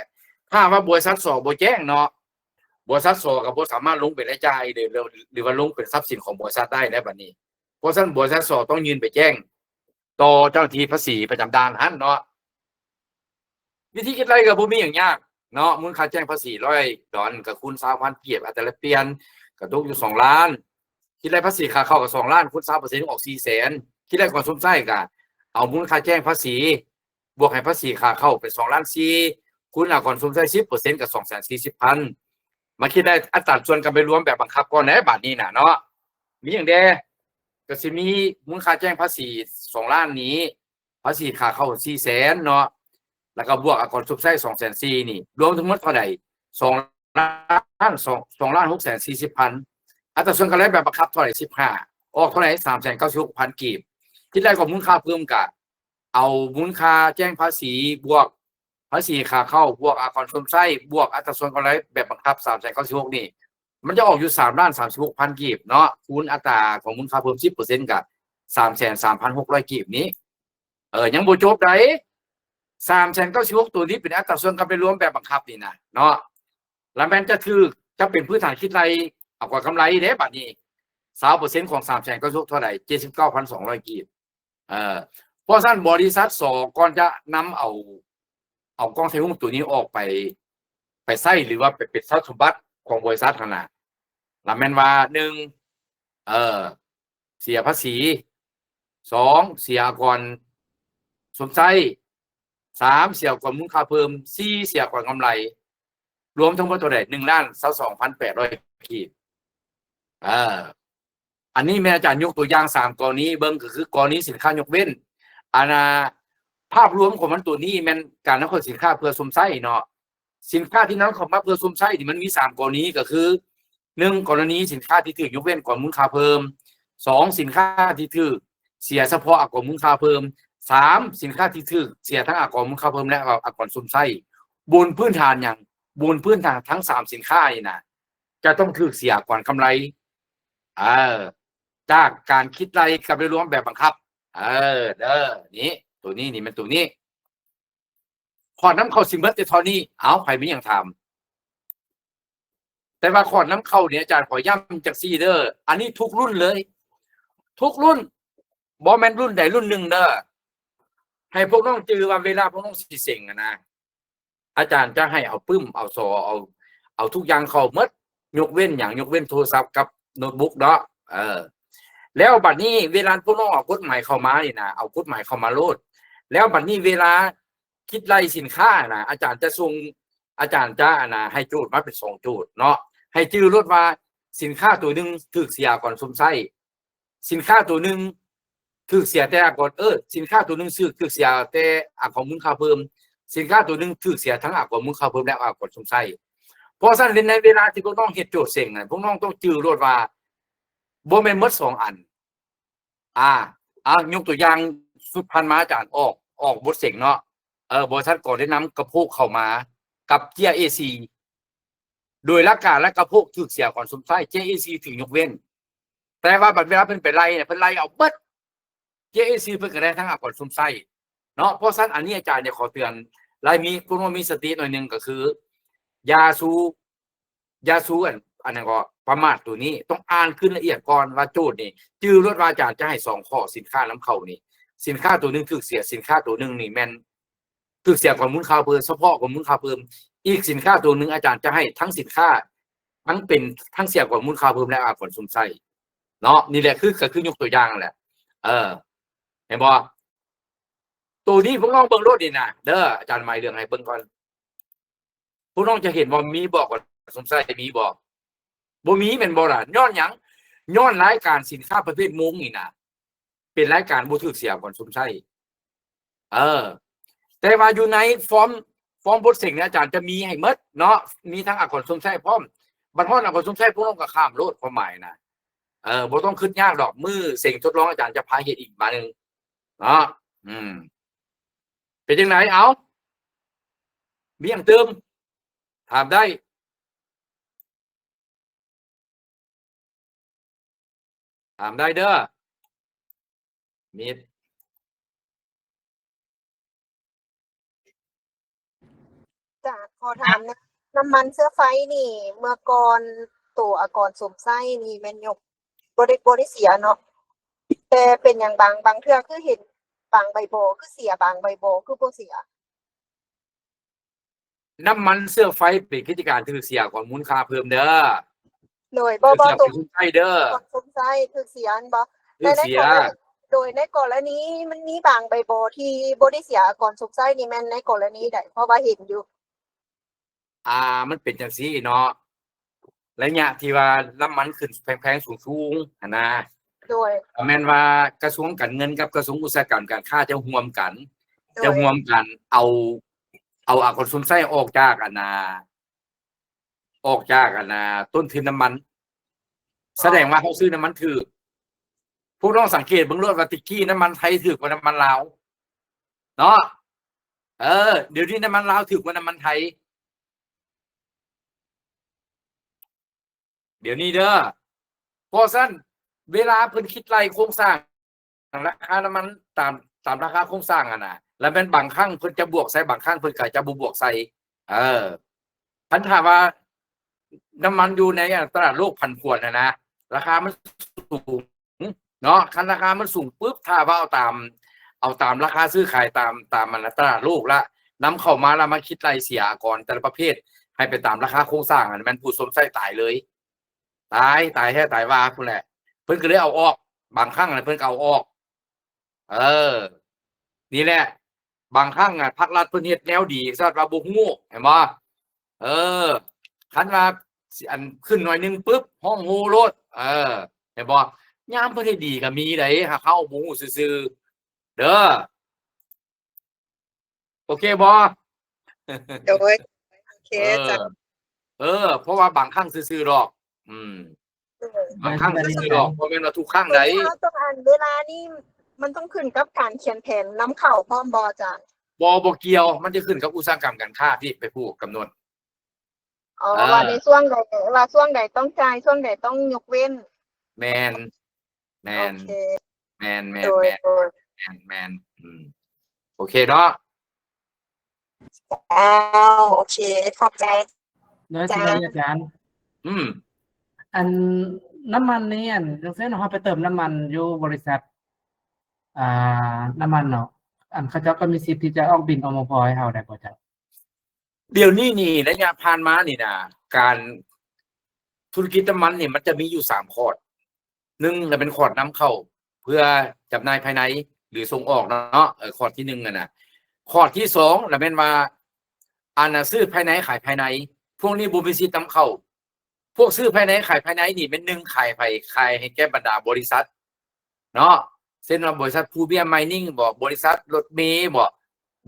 ຖ້າວ່າບໍລິສັດ ສ ບໍ່ແຈ້ງເນາະ ບໍລິສັດ ສ ກໍບໍ່ສາມາດລົງເປັນລາຍຈ່າຍ ຫຼື ຫຼືວ່າລົງເປັນຊັບສິນຂອງບໍລິສັດໄດ້ແລ້ວບັດນີ້. ເພາະສະນັ້ນ ບໍລິສັດ ສ ຕ້ອງຍື່ນໄປແຈ້ງຕໍ່ເຈົ້າໜ້າທີ່ພາສີປະຈຳດ່ານຫັ້ນເນາະ. ວິທີຄິດໄລ່ກໍບໍ່ມີຫຍັງຍາກເນາະ ມູນຄ່າແຈ້ງພາສີຮ້ອຍດອນກໍຄູນຊາວພັນກີບ ອັດຕາແລກປ່ຽນກໍຕົກຢູ່ສອງລ້ານ ຄິດໄລ່ພາສີຂາເຂົ້າກໍສອງລ້ານ ຄູນຊາວເປີເຊັນອອກສີ່ແສນ ຄິດໄລ່ກ່ອນຊົມໃຊ້ກໍເອົາມູນຄ່າແຈ້ງພາສີ ບວກໃຫ້ພາສີຂາເຂົ້າເປັນສອງລ້ານສີ່ ຄູນອາກອນຊົມໃຊ້ສິບເປີເຊັນກໍສອງແສນສີ່ສິບພັນ ມາຄິດໄລ່ອັດຕາສ່ວນກຳໄລລວມແບບບັງຄັບກ່ອນແຫຼະບາດນີ້ນະເນາະ. ມີຫຍັງແດ່? ກໍຊິມີມູນຄ່າແຈ້ງພາສີສອງລ້ານນີ້ ພາສີຂາເຂົ້າສີ່ແສນເນາະ ແລ້ວກໍບວກອາກອນຊົມໃຊ້ສອງແສນສີ່ນີ້ ລວມທັງໝົດເທົ່າໃດ? ສອງລ້ານ ສອງ ສອງລ້ານຫົກແສນສີ່ສິບພັນ ອັດຕາສ່ວນກຳໄລແບບບັງຄັບເທົ່າໃດ? ສິບຫ້າ ອອກເທົ່າໃດ? ສາມແສນເກົ້າສິບຫົກພັນກີບ. ຄິດໄລ່ກ່ອນມູນຄ່າເພີ່ມກະເອົາມູນຄ່າແຈ້ງພາສີບວກພາສີຂາເຂົ້າບວກອາກອນຊົມໃຊ້ບວກອັດຕາສ່ວນກຳໄລແບບບັງຄັບສາມແສນເກົ້າສິບຫົກນີ້ ມັນຈະອອກຢູ່ສາມລ້ານສາມສິບຫົກພັນກີບເນາະ ຄູນອັດຕາຂອງມູນຄ່າເພີ່ມສິບເປີເຊັນກະສາມແສນສາມພັນຫົກຮ້ອຍກີບນີ້. ເອີ ຍັງບໍ່ຈົບໃດ໋ ສາມແສນເກົ້າສິບຫົກໂຕນີ້ເປັນອັດຕາສ່ວນກຳໄລລວມແບບບັງຄັບນີ້ນະເນາະ ລະແມ່ນຈະຖືກ ຈະເປັນພື້ນຖານຄິດໄລ່ເອົາກອນກຳໄລເດ້ບັດນີ້ ຊາວເປີເຊັນຂອງສາມແສນເກົ້າສິບຫົກເທົ່າໃດ? ເຈັດສິບເກົ້າພັນສອງຮ້ອຍກີບ. ເອີ ເພາະສະນັ້ນບໍລິສັດ ສ ກ່ອນຈະນຳເອົາ ເອົາກ້ອງຖ່າຍຮູບໂຕນີ້ອອກໄປ ໄປໃຊ້ ຫຼືວ່າໄປເປັນຊັບສົມບັດຂອງບໍລິສັດຫັ້ນນະ ລະແມ່ນວ່າ ໜຶ່ງ ເອີ ເສຍພາສີ ສອງ ເສຍອາກອນຊົມໃຊ້ ສາມ ເສຍອາກອນມູນຄ່າເພີ່ມ ສີ່ ເສຍອາກອນກຳໄລ ລວມທັງໝົດເທົ່າໃດ? ໜຶ່ງລ້ານຊາວສອງພັນແປດຮ້ອຍກີບ. ເອີ ອັນນີ້ແມ່ນອາຈານຍົກຕົວຢ່າງສາມກໍລະນີເບິ່ງ ກໍຄືກໍລະນີສິນຄ້າຍົກເວັ້ນ ອັນນ່າ ພາບລວມຂອງມັນໂຕນີ້ແມ່ນການນຳເຂົ້າສິນຄ້າເພື່ອຊົມໃຊ້ເນາະ ສິນຄ້າທີ່ນຳເຂົ້າມາເພື່ອຊົມໃຊ້ນີ້ມັນມີສາມກໍລະນີ ກໍຄື ໜຶ່ງ ກໍລະນີສິນຄ້າທີ່ຖືກຍົກເວັ້ນກ່ອນມູນຄ່າເພີ່ມ, ສອງ ສິນຄ້າທີ່ຖືກເສຍສະເພາະອາກອນມູນຄ່າເພີ່ມ, ສາມ ສິນຄ້າທີ່ຖືກເສຍທັງອາກອນມູນຄ່າເພີ່ມ ແລະ ອາກອນຊົມໃຊ້. ບົນພື້ນຖານຫຍັງ? ບົນພື້ນຖານທັງສາມສິນຄ້ານີ້ນະ ຈະຕ້ອງຖືກເສຍອາກອນກຳໄລ ເອີ ຈາກການຄິດໄລ່ກຳໄລລວມແບບບັງຄັບ ເອີ ເດີ ນີ້ ໂຕນີ້ ນີ້ແມ່ນໂຕນີ້ ຂອດນຳເຂົ້າຊິເໝິດແຕ່ເທົ່ານີ້. ເອົ້າ ໃຜມີຫຍັງຖາມ? ແຕ່ວ່າຂອດນຳເຂົ້ານີ້ ອາຈານຂໍຢ້ຳຈັ່ງຊີ້ເດີ ອັນນີ້ທຸກລຸ້ນເລີຍ ທຸກລຸ້ນ ບໍ່ແມ່ນລຸ້ນໃດລຸ້ນໜຶ່ງເດີ. ໃຫ້ພວກນ້ອງຈື່ວ່າເວລາພວກນ້ອງຊິເສັງຫັ້ນນະ ອາຈານຈະໃຫ້ເອົາປຶ້ມ ເອົາສໍ ເອົາ ເອົາທຸກຢ່າງເຂົ້າໝົດ ຍົກເວັ້ນຫຍັງ? ຍົກເວັ້ນໂທລະສັບກັບໂນ້ດບຸກເນາະ. ເອີ ແລ້ວບັດນີ້ເວລາພວກນ້ອງເອົາກົດໝາຍເຂົ້າມານີ້ນະ ເອົາກົດໝາຍເຂົ້າມາໂລດ ແລ້ວບັດນີ້ເວລາຄິດໄລ່ສິນຄ້ານະ ອາຈານຈະສົ່ງ ອາຈານຈະ ອັນນະ ໃຫ້ໂຈດມາເປັນສອງໂຈດເນາະ. ໃຫ້ຈື່ໂລດວ່າສິນຄ້າໂຕໜຶ່ງຖືກເສຍອາກອນຊົມໃຊ້ ສິນຄ້າໂຕໜຶ່ງຖືກເສຍແຕ່ອາກອນ ເອີ ສິນຄ້າໂຕໜຶ່ງຖືກ ຖືກເສຍແຕ່ອາກອນມູນຄ່າເພີ່ມ, ສິນຄ້າໂຕໜຶ່ງຖືກເສຍທັງອາກອນມູນຄ່າເພີ່ມ ແລະ ອາກອນຊົມໃຊ້. ເພາະສະນັ້ນ ໃນເວລາທີ່ພວກນ້ອງເຮັດໂຈດເສັງນະ ພວກນ້ອງຕ້ອງຈື່ໂລດວ່າບໍ່ແມ່ນໝົດສອງອັນ. ອາ ອາ ຍົກຕົວຢ່າງ ຊຸດຜ່ານມາອາຈານອອກ ອອກບົດເສັງເນາະ ເອີ ບໍລິສັດກໍໄດ້ນຳກະໂພກເຂົ້າມາກັບເຈ້ຍເອຊີ ໂດຍຫຼັກການແລ້ວກະໂພກຖືກເສຍອາກອນຊົມໃຊ້ ເຈ້ຍເອຊີຖືກຍົກເວັ້ນ. ແຕ່ວ່າບັດເວລາເພິ່ນໄປໄລ່ນະ ເພິ່ນໄລ່ເອົາເບິດ ເຈ້ຍເອຊີເພິ່ນກໍໄດ້ທັງອາກອນຊົມໃຊ້ເນາະ. ເພາະສະນັ້ນ ອັນນີ້ອາຈານຢາກຂໍເຕືອນ ໄລ່ມີ ພວກນ້ອງມີສະຕິໜ້ອຍໜຶ່ງ ກໍຄື ຢ່າສູ່ ຢ່າສູ່ ອັນ ອັນນັ້ນກໍປະໝາດໂຕນີ້ ຕ້ອງອ່ານຄືນລະອຽດກ່ອນວ່າໂຈດນີ້ ຈື່ໂລດວ່າອາຈານຈະໃຫ້ສອງຂໍ້ ສິນຄ້ານຳເຂົ້ານີ້ ສິນຄ້າໂຕໜຶ່ງຖືກເສຍ ສິນຄ້າໂຕໜຶ່ງນີ້ແມ່ນຖືກເສຍກ່ອນມູນຄ່າເພີ່ມ ສະເພາະກ່ອນມູນຄ່າເພີ່ມ, ອີກສິນຄ້າໂຕໜຶ່ງອາຈານຈະໃຫ້ທັງສິນຄ້າ ທັງເປັນ ທັງເສຍກ່ອນມູນຄ່າເພີ່ມ ແລະ ອາກອນຊົມໃຊ້ເນາະ. ນີ້ແຫຼະ ຄື ກໍຄືຍົກຕົວຢ່າງນັ້ນແຫຼະ ເອີ ເຫັນບໍ່? ໂຕນີ້ພວກນ້ອງເບິ່ງໂລດນີ້ນະເດີ ອາຈານໝາຍເລື່ອງໃຫ້ເບິ່ງກ່ອນ. ພວກນ້ອງຈະເຫັນວ່າມີບໍ່ ກອນຊົມໃຊ້ ມີບໍ່? ບໍ່ມີແມ່ນບໍ່ລະ? ຍ້ອນຫຍັງ? ຍ້ອນລາຍການສິນຄ້າປະເພດມຸງນີ້ນະ ເປັນລາຍການບໍ່ຖືກເສຍອາກອນຊົມໃຊ້. ເອີ ແຕ່ວ່າຢູ່ໃນຟອມ ຟອມບົດເສັງນີ້ ອາຈານຈະມີໃຫ້ໝົດເນາະ ມີທັງອາກອນຊົມໃຊ້ພ້ອມ. ບັດຮອດອາກອນຊົມໃຊ້ ພວກນ້ອງກໍຂ້າມໂລດ ຄວາມໝາຍນະ ເອີ ບໍ່ຕ້ອງຄິດຍາກດອກ ມື້ເສັງທົດລອງອາຈານຈະພາເຮັດອີກບາດໜຶ່ງເນາະ. ອືມ ເປັນຈັ່ງໃດ? ເອົາ ມີຫຍັງຕື່ມ? ຖາມໄດ້ ຖາມໄດ້ເດີ ມິດ. ຈາກຂໍຖາມນະ ນ້ຳມັນເຊື້ອໄຟນີ້ ເມື່ອກ່ອນໂຕອາກອນສົມໃຊ້ນີ້ແມ່ນຍົກ ບໍ່ໄດ້ ບໍ່ໄດ້ເສຍເນາະ ແຕ່ເປັນຫຍັງບາງ ບາງເທື່ອຄືເຫັນບາງໃບບໍ່ ຄືເສຍ ບາງໃບບໍ່ ຄືບໍ່ເສຍ? ນ້ຳມັນເຊື້ອໄຟເປັນກິດຈະການຖືກເສຍອາກອນມູນຄ່າເພີ່ມເດີ. ໂດຍ ບໍ່ ບໍ່ ເພື່ອເສຍອາກອນສົມໃຊ້ເດີ ອາກອນສົມໃຊ້ຖືກເສຍແມ່ນບໍ່? ຖືກເສຍ. ໂດຍໃນກໍລະນີມັນມີບາງໃບບໍ່ທີ່ບໍ່ໄດ້ເສຍອາກອນສົມໃຊ້ນີ້ ແມ່ນໃນກໍລະນີໃດ? ເພາະວ່າເຫັນຢູ່ ອ່າ ມັນເປັນຈັ່ງຊີ້ເນາະ ໄລຍະທີ່ວ່ານ້ຳມັນຂຶ້ນແພງໆ ສູງໆ ຫັ້ນນະ ໂດຍ ກໍແມ່ນວ່າກະຊວງການເງິນກັບກະຊວງອຸດສາຫະກຳການຄ້າຈະຮ່ວມກັນ ໂດຍ ຈະຮ່ວມກັນເອົາ ເອົາອາກອນສົມໃຊ້ອອກຈາກ ອັນນາ ອອກຈາກ ອັນນາ ຕົ້ນທຶນນ້ຳມັນ ສະແດງວ່າເຮົາຊື້ນ້ຳມັນຖືກ. ພວກນ້ອງສັງເກດເບິ່ງໂລດວ່າ ແຕ່ກີ້ນ້ຳມັນໄທຖືກກວ່ານ້ຳມັນລາວເນາະ. ເອີ ດຽວນີ້ນ້ຳມັນລາວຖືກກວ່ານ້ຳມັນໄທ ດຽວນີ້ເດີ. ເພາະສະນັ້ນ ເວລາເພິ່ນຄິດໄລ່ໂຄງສ້າງ ລາຄານ້ຳມັນຕາມ ຕາມລາຄາໂຄງສ້າງຫັ້ນນະ ລະແມ່ນບາງຄັ້ງເພິ່ນຈະບວກໃສ່ ບາງຄັ້ງເພິ່ນກໍຈະບໍ່ບວກໃສ່. ເອີ ຄັນຖ້າວ່ານ້ຳມັນຢູ່ໃນ ອາ ຕະຫຼາດໂລກຜັນຜວນຫັ້ນນະ ລາຄາມັນສູງເນາະ ຄັນລາຄາມັນສູງປຶບ ຖ້າວ່າເອົາຕາມ ເອົາຕາມລາຄາຊື້ຂາຍຕາມ ຕາມ ອັນນະ ຕະຫຼາດໂລກລະ ນຳເຂົ້າມາລະມາຄິດໄລ່ເສຍອາກອນແຕ່ລະປະເພດໃຫ້ໄປຕາມລາຄາໂຄງສ້າງ ອັນນັ້ນແມ່ນຜູ້ຊົມໃຊ້ຕາຍເລີຍ. ຕາຍ ຕາຍແທ້ຕາຍວ່າພຸ້ນແຫຼະ ເພິ່ນກໍເລີຍເອົາອອກ ບາງຄັ້ງນະເພິ່ນກໍເອົາອອກ. ເອີ ນີ້ແຫຼະ ບາງຄັ້ງອະ ພັກລັດເພິ່ນເຮັດແນວດີ ຊາດວ່າບໍ່ຮູ້ ເຫັນບໍ່? ເອີ ຄັນວ່າ ອັນ ຂຶ້ນໜ້ອຍໜຶ່ງປຶບ ຮ້ອງໂຮໂລດ ເອີ ເຫັນບໍ່? ຍາມເພິ່ນເຮັດດີກໍມີໃດ ຫາກເຮົາບໍ່ຮູ້ຊື່ໆ ເດີ. ໂອເຄບໍ່? ໂດຍ ໂອເຄ ເອີ ເຈົ້າ ເອີ ເພາະວ່າບາງຄັ້ງຊື່ໆດອກ ອືມ ໂດຍ ບາງຄັ້ງຊື່ໆດອກ ບໍ່ແມ່ນວ່າທຸກຄັ້ງໃດ. ເວລາຕ້ອງ ອັນ ເວລານີ້ມັນຕ້ອງຂຶ້ນກັບການຂຽນແຜນນຳເຂົ້າພ້ອມບໍ່ ອາຈານ? ບໍ່ ບໍ່ກ່ຽວ ມັນຈະຂຶ້ນກັບອຸດສາຫະກຳການຄ້າທີ່ໄປຜູ້ກຳນົດ. ອໍ ເອີ ວ່າໃນຊ່ວງໃດ ວ່າຊ່ວງໃດຕ້ອງຈ່າຍ ຊ່ວງໃດຕ້ອງຍົກເວັ້ນ. ແມ່ນ ແມ່ນ ໂອເຄ ແມ່ນ ແມ່ນ ໂດຍ ແມ່ນ ໂດຍ ແມ່ນ ແມ່ນ ອືມ ໂອເຄເນາະ. ອ້າວ ໂອເຄ ຂອບໃຈ ໂດຍ ເຈົ້າ ສະບາຍດີອາຈານ. ອືມ ອັນ ນ້ຳມັນນີ້ ອັນ ຈັ່ງເຊັ່ນເຮົາໄປເຕີມນ້ຳມັນຢູ່ບໍລິສັດ ອ່າ ນ້ຳມັນເນາະ ອັນ ເຂົາເຈົ້າກໍມີສິດທີ່ຈະອອກບິນ ອມພ ໃຫ້ເຮົາໄດ້ບໍ່ເຈົ້າ? ດຽວນີ້ນີ້ ໄລຍະຜ່ານມານີ້ນະ ການ ທຸລະກິດນ້ຳມັນນີ້ ມັນຈະມີຢູ່ສາມຂອດ. ໜຶ່ງລະແມ່ນຂອດນຳເຂົ້າເພື່ອຈຳໜ່າຍພາຍໃນ ຫຼື ສົ່ງອອກເນາະ ເອີ ຂອດທີໜຶ່ງຫັ້ນນະ. ຂອດທີສອງລະແມ່ນວ່າ ອັນນະ ຊື້ພາຍໃນຂາຍພາຍໃນ ພວກນີ້ບໍ່ມີສິດນຳເຂົ້າ. ພວກຊື້ພາຍໃນຂາຍພາຍໃນນີ້ແມ່ນ ໜຶ່ງ ຂາຍໃຜ? ຂາຍໃຫ້ແກ່ບັນດາບໍລິສັດເນາະ ເຊັ່ນວ່າບໍລິສັດພູເບຍໄມນິງບໍ ບໍລິສັດລົດເມບໍ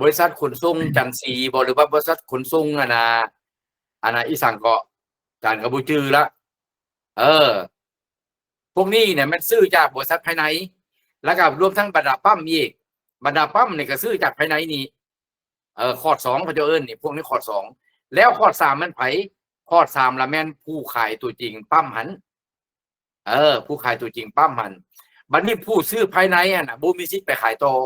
ບໍລິສັດຂົນສົ່ງຈັນສີບໍ ຫຼືວ່າບໍລິສັດຂົນສົ່ງ ອັນນາ ອັນນາ ອີ່ສັງເກາະ ອາຈານກໍບໍ່ຈື່ລະ. ເອີ ພວກນີ້ນີ້ແມ່ນຊື້ຈາກບໍລິສັດພາຍໃນ ແລ້ວກໍລວມທັງບັນດາປ້ຳອີກ ບັນດາປ້ຳນີ້ກໍຊື້ຈາກພາຍໃນນີ້. ເອີ ຂອດສອງ ເຂົາເຈົ້າເອີ້ນນີ້ ພວກນີ້ຂອດສອງ. ແລ້ວຂອດສາມແມ່ນໃຜ? ຂອດສາມລະແມ່ນຜູ້ຂາຍຕົວຈິງປ້ຳຫັ້ນ ເອີ ຜູ້ຂາຍຕົວຈິງປ້ຳຫັ້ນ. ບັດນີ້ຜູ້ຊື້ພາຍໃນຫັ້ນນະ ບໍ່ມີສິດໄປຂາຍຕໍ່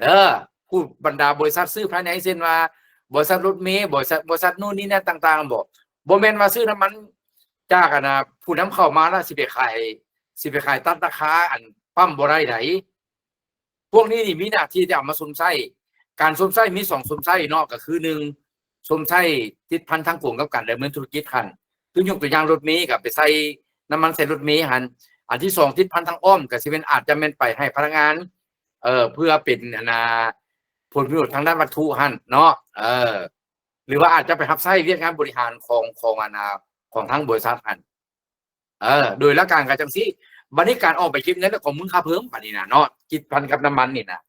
ເດີ. ຜູ້ ບັນດາບໍລິສັດຊື້ພາຍໃນ ເຊັ່ນວ່າ ບໍລິສັດລົດເມ ບໍລິສັດ ບໍລິສັດໂນ່ນນີ້ນັ້ນຕ່າງໆ ບໍ່ ບໍ່ແມ່ນວ່າຊື້ນ້ຳມັນຈາກ ອັນນາ ຜູ້ນຳເຂົ້າມາແລ້ວຊິໄປຂາຍ ຊິໄປຂາຍຕັດລາຄາ ອັນ ປ້ຳບໍ່ໄດ້ໃດ. ພວກນີ້ນີ້ມີໜ້າທີ່ແຕ່ເອົາມາຊົມໃຊ້. ການຊົມໃຊ້ມີສອງຊົມໃຊ້ເນາະ ກໍຄື ໜຶ່ງ ຊົມໃຊ້ຕິດພັນທາງກົງກັບການດຳເນີນທຸລະກິດຫັ້ນ ຄືຍົກຕົວຢ່າງລົດເມກໍໄປໃສ່ນ້ຳມັນໃສ່ລົດເມຫັ້ນ. ອັນທີສອງ ຕິດພັນທາງອ້ອມ ກໍຊິແມ່ນ ອາດຈະແມ່ນໄປໃຫ້ພະນັກງານ ເອີ ເພື່ອເປັນ ອັນນາ ຜົນປະໂຫຍດທາງດ້ານວັດຖຸຫັ້ນເນາະ ເອີ ຫຼືວ່າອາດຈະໄປຮັບໃຊ້ວຽກງານບໍລິຫານຂອງ ຂອງ ອັນນາ ຂອງທາງບໍລິສັດຫັ້ນ. ເອີ ໂດຍຫຼັກການກໍຈັ່ງຊີ້. ບັດນີ້ການອອກໃບເກັບເງິນ ແລະ ຂອງມູນຄ່າເພີ່ມ ບັດນີ້ນະເນາະ ຕິດພັນກັບນ້ຳມັນນີ້ນະ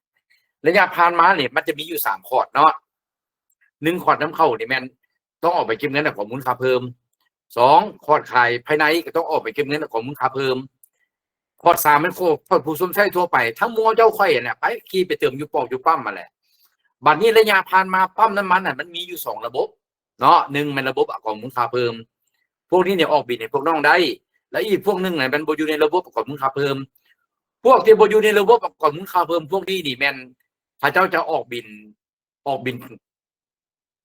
ໄລຍະຜ່ານມານີ້ ມັນຈະມີຢູ່ສາມຂອດເນາະ. ໜຶ່ງ ຂອດນຳເຂົ້ານີ້ແມ່ນຕ້ອງອອກໃບເກັບເງິນ ແລະ ຂອງມູນຄ່າເພີ່ມ. ສອງ ຄອດຂາຍພາຍໃນກໍຕ້ອງອອກໃບເກັບເງິນອາກອນມູນຄ່າເພີ່ມ. ຄອດສາມແມ່ນຄອດ ຄອດຜູ້ຊົມໃຊ້ທົ່ວໄປ ທັງໝູ່ເຈົ້າຂ້ອຍຫັ້ນແຫຼະ ໄປຂີ່ໄປເຕີມຢູ່ປອກຢູ່ປ້ຳຫັ້ນແຫຼະ. ບັດນີ້ໄລຍະຜ່ານມາປ້ຳນ້ຳມັນຫັ້ນ ມັນມີຢູ່ສອງລະບົບເນາະ, ໜຶ່ງແມ່ນລະບົບອາກອນມູນຄ່າເພີ່ມ ພວກນີ້ນີ້ອອກບິນໃຫ້ພວກນ້ອງໄດ້ ແລະ ອີກພວກໜຶ່ງນັ້ນມັນບໍ່ຢູ່ໃນລະບົບອາກອນມູນຄ່າເພີ່ມ. ພວກທີ່ບໍ່ຢູ່ໃນລະບົບອາກອນມູນຄ່າເພີ່ມພວກນີ້ນີ້ແມ່ນເຂົາເຈົ້າຈະອອກບິນ ອອກບິນ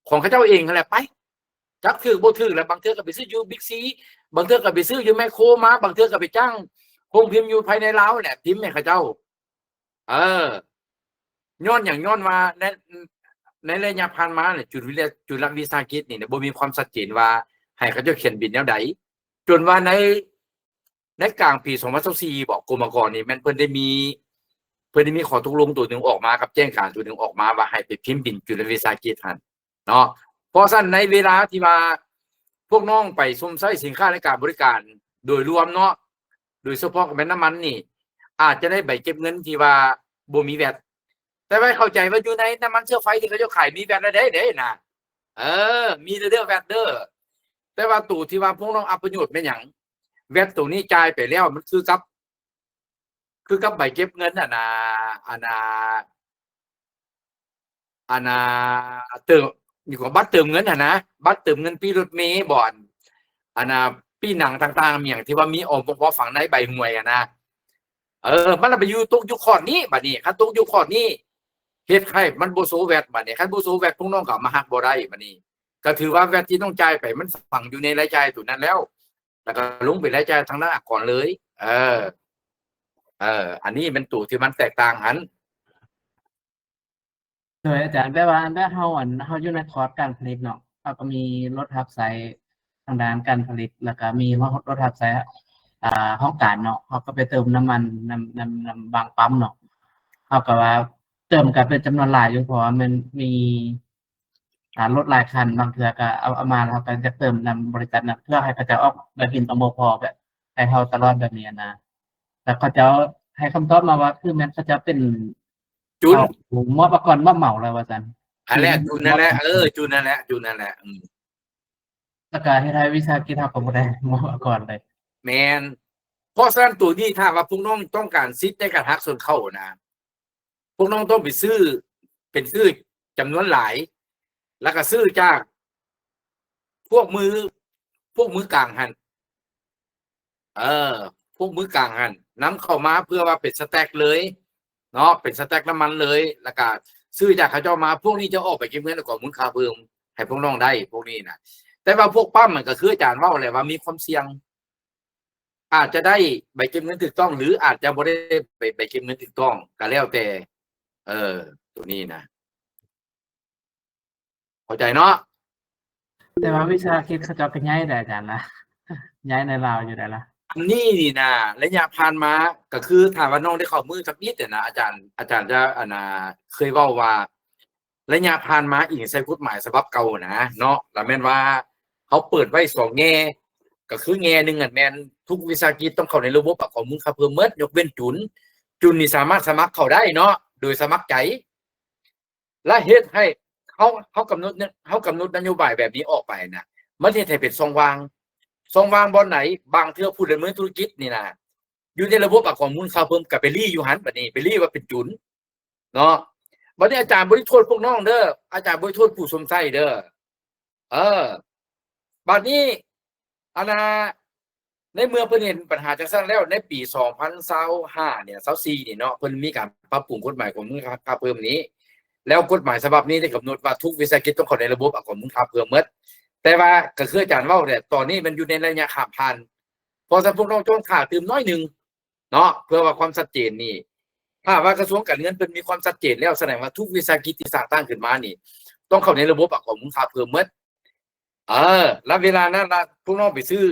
ຂອງເຂົາເຈົ້າເອງຫັ້ນແຫຼະໄປ ຈັກຖືກບໍ່ຖືກແຫຼະ. ບາງເທື່ອກໍໄປຊື້ຢູ່ບິກຊີ ບາງເທື່ອກໍໄປຊື້ຢູ່ແມັກໂຄມາ ບາງເທື່ອກໍໄປຈ້າງໂຮງພິມຢູ່ພາຍໃນລາວແຫຼະພິມໃຫ້ເຂົາເຈົ້າ. ເອີ ຍ້ອນຫຍັງ? ຍ້ອນວ່າໃນ ໃນໄລຍະຜ່ານມານີ້ ຈຸລະ ຈຸລະວິສາຫະກິດນີ້ນະ ບໍ່ມີຄວາມຊັດເຈນວ່າໃຫ້ເຂົາເຈົ້າຂຽນບິນແນວໃດ ຈົນວ່າໃນ ໃນກາງປີສອງພັນຊາວສີ່ບໍ ກົມອາກອນນີ້ແມ່ນເພິ່ນໄດ້ມີ ເພິ່ນໄດ້ມີຂໍ້ຕົກລົງໂຕໜຶ່ງອອກມາ ກັບແຈ້ງການໂຕໜຶ່ງອອກມາວ່າໃຫ້ໄປພິມບິນຈຸລະວິສາຫະກິດຫັ້ນເນາະ. ເພາະສະນັ້ນໃນເວລາທີ່ວ່າພວກນ້ອງໄປຊົມໃຊ້ສິນຄ້າ ແລະ ການບໍລິການໂດຍລວມເນາະ ໂດຍສະເພາະກໍແມ່ນນ້ຳມັນນີ້ ອາດຈະໄດ້ໃບເກັບເງິນທີ່ວ່າບໍ່ມີແວັດ. ແຕ່ວ່າເຂົ້າໃຈວ່າຢູ່ໃນນ້ຳມັນເຊື້ອໄຟທີ່ເຂົາເຈົ້າຂາຍມີແວັດແລ້ວເດ້ ເດ້ນະ ເອີ ມີແລ້ວເດີແວັດເດີ. ແຕ່ວ່າໂຕທີ່ວ່າພວກນ້ອງອັບປະໂຫຍດແມ່ນຫຍັງ? ແວັດໂຕນີ້ຈ່າຍໄປແລ້ວ ມັນຄືກັບ ຄືກັບໃບເກັບເງິນອັນນ່າ ອັນນ່າ ອັນນ່າ ເຕີມ ນີ້ກໍບັດເຕີມເງິນຫັ້ນນະ ບັດເຕີມເງິນປີ້ລົດເມບໍ ອັນນ່າ ປີ້ໜັງຕ່າງໆ ມີຫຍັງທີ່ວ່າມີ ອມປະກອບ ຝັງໃນໃບຫວຍຫັ້ນນະ. ເອີ ມັນລະໄປຢູ່ ຕົກຢູ່ຄອດນີ້ ບັດນີ້ຄັນຕົກຢູ່ຄອດນີ້ ເຮັດໃຫ້ມັນບໍ່ໂຊແວັດ ບັດນີ້ຄັນບໍ່ໂຊແວັດ ພວກນ້ອງກໍເອົາມາຫັກບໍ່ໄດ້. ບັດນີ້ກໍຖືວ່າແວັດທີ່ຕ້ອງຈ່າຍໄປ ມັນຝັງຢູ່ໃນລາຍຈ່າຍໂຕນັ້ນແລ້ວ ແລ້ວກໍລົງເປັນລາຍຈ່າຍທາງດ້ານອາກອນເລີຍ. ເອີ ເອີ ອັນນີ້ແມ່ນໂຕທີ່ມັນແຕກຕ່າງຫັ້ນ. ໂດຍ ອາຈານ ແບບວ່າ ແບບເຮົາ ອັນ ເຮົາຢູ່ໃນຄອດການຜະລິດເນາະ ເຮົາກໍມີລົດຮັບໃຊ້ທາງດ້ານການຜະລິດ ແລ້ວກໍມີລົດຮັບໃຊ້ ອ່າ ຫ້ອງການເນາະ ເຮົາກໍໄປເຕີມນ້ຳມັນນຳ ນຳ ນຳບາງປ້ຳເນາະ ເຮົາກໍວ່າເຕີມກໍເປັນຈຳນວນຫຼາຍຢູ່ ເພາະວ່າມັນມີ ອ່າ ລົດຫຼາຍຄັນ ບາງເທື່ອກໍເອົາ ເອົາມາແລ້ວເຮົາກໍຢາກເຕີມນຳບໍລິສັດນັ້ນ ເພື່ອໃຫ້ເຂົາເຈົ້າອອກໃບບິນຕ້ອງບໍ່ພໍແບບໃຫ້ເຮົາຕະຫຼອດແບບນີ້ນະ. ແລ້ວເຂົາເຈົ້າໃຫ້ຄຳຕອບມາວ່າ ຄືແມ່ນເຂົາເຈົ້າເປັນ ຈຸນ ເຂົາມອບອາກອນມອບເໝົາແລ້ວວ່າຊັ້ນ. ອັນແຫຼະ ຈຸນນັ້ນແຫຼະ ເອີ ຈຸນນັ້ນແຫຼະ ຈຸນນັ້ນແຫຼະ ອືມ ແລ້ວກໍເຮັດໃຫ້ວິສາຫະກິດເຮົາກໍບໍ່ໄດ້ມອບອາກອນເລີຍ. ແມ່ນ ເພາະສະນັ້ນໂຕນີ້ ຖ້າວ່າພວກນ້ອງຕ້ອງການສິດໃນການຫັກສ່ວນເຂົ້ານະ ພວກນ້ອງຕ້ອງໄປຊື້ ເປັນຊື້ຈຳນວນຫຼາຍ ແລ້ວກໍຊື້ຈາກພວກມື ພວກມືກາງຫັ້ນ ເອີ ພວກມືກາງຫັ້ນນຳເຂົ້າມາ ເພື່ອວ່າເປັນສະແຕັກເລີຍເນາະ ເປັນສະແຕັກນ້ຳມັນເລີຍ ແລ້ວກໍຊື້ຈາກເຂົາເຈົ້າມາ. ພວກນີ້ຈະອອກໃບເກັບເງິນອາກອນມູນຄ່າເພີ່ມໃຫ້ພວກນ້ອງໄດ້ ພວກນີ້ນະ. ແຕ່ວ່າພວກປ້ຳມັນກໍຄືອາຈານເວົ້າແຫຼະວ່າມີຄວາມສ່ຽງ ອາດຈະໄດ້ໃບເກັບເງິນຖືກຕ້ອງ ຫຼື ອາດຈະບໍ່ໄດ້ໃບ ໃບເກັບເງິນຖືກຕ້ອງ ກໍແລ້ວແຕ່ ເອີ ໂຕນີ້ນະ ເຂົ້າໃຈເນາະ. ແຕ່ວ່າວິສາຫະກິດເຂົາເຈົ້າກໍໃຫຍ່ເດ້ອາຈານນະ ໃຫຍ່ໃນລາວຢູ່ໃດລະ. ອັນນີ້ນີ້ນະ ໄລຍະຜ່ານມາກໍຄື ຖ້າວ່ານ້ອງໄດ້ເຂົ້າມືທຳອິດຫັ້ນນະ ອາຈານ ອາຈານຈະ ອັນນ່າ ເຄີຍເວົ້າວ່າ ໄລຍະຜ່ານມາອີງໃສ່ກົດໝາຍສະບັບເກົ່ານະເນາະ ລະແມ່ນວ່າເຮົາເປີດໄວ້ສອງແງ່ ກໍຄືແງ່ໜຶ່ງຫັ້ນແມ່ນທຸກວິສາຫະກິດຕ້ອງເຂົ້າໃນລະບົບອາກອນມູນຄ່າເພີ່ມໝົດ ຍົກເວັ້ນຈຸນ. ຈຸນນີ້ສາມາດສະໝັກເຂົ້າໄດ້ເນາະ ໂດຍສະໝັກໃຈ ລະເຮັດໃຫ້ເຮົາ ເຮົາກຳນົດ ເຮົາກຳນົດນະໂຍບາຍແບບນີ້ອອກໄປນະ ມັນເຮັດໃຫ້ເປັນຊ່ອງວ່າງ. ຊ່ອງວ່າງບ່ອນໃດ? ບາງເທື່ອຜູ້ດຳເນີນທຸລະກິດນີ້ນະ ຢູ່ໃນລະບົບອາກອນມູນຄ່າເພີ່ມ ກໍໄປລີ້ຢູ່ຫັ້ນ ບັດນີ້ໄປລີ້ວ່າເປັນຈຸນ ເນາະ. ບັດນີ້ອາຈານບໍ່ໄດ້ໂທດພວກນ້ອງເດີ ອາຈານບໍ່ໄດ້ໂທດຜູ້ຊົມໃຊ້ເດີ. ເອີ ບັດນີ້ ອັນນ່າ ໃນເມື່ອເພິ່ນເຫັນບັນຫາຈັ່ງຊັ້ນແລ້ວ ໃນປີສອງພັນຊາວຫ້ານີ້ ຊາວສີ່ນີ້ເນາະ ເພິ່ນມີການປັບປຸງກົດໝາຍອາກອນມູນຄ່າເພີ່ມນີ້ ແລ້ວກົດໝາຍສະບັບນີ້ໄດ້ກຳນົດວ່າທຸກວິສາຫະກິດຕ້ອງເຂົ້າໃນລະບົບອາກອນມູນຄ່າເພີ່ມໝົດ. ແຕ່ວ່າກໍຄືອາຈານເວົ້າແຫຼະ ຕອນນີ້ມັນຢູ່ໃນໄລຍະຂ້າມຜ່ານ ເພາະສະນັ້ນພວກນ້ອງຕ້ອງຖ້າຕື່ມໜ້ອຍໜຶ່ງ ເນາະ ເພື່ອວ່າຄວາມຊັດເຈນນີ້ ຖ້າວ່າກະຊວງການເງິນເພິ່ນມີຄວາມຊັດເຈນແລ້ວ ສະແດງວ່າທຸກວິສາຫະກິດທີ່ສ້າງຕັ້ງຂຶ້ນມານີ້ ຕ້ອງເຂົ້າໃນລະບົບອາກອນມູນຄ່າເພີ່ມໝົດ. ເອີ ລະເວລານັ້ນລະ ພວກນ້ອງໄປຊື້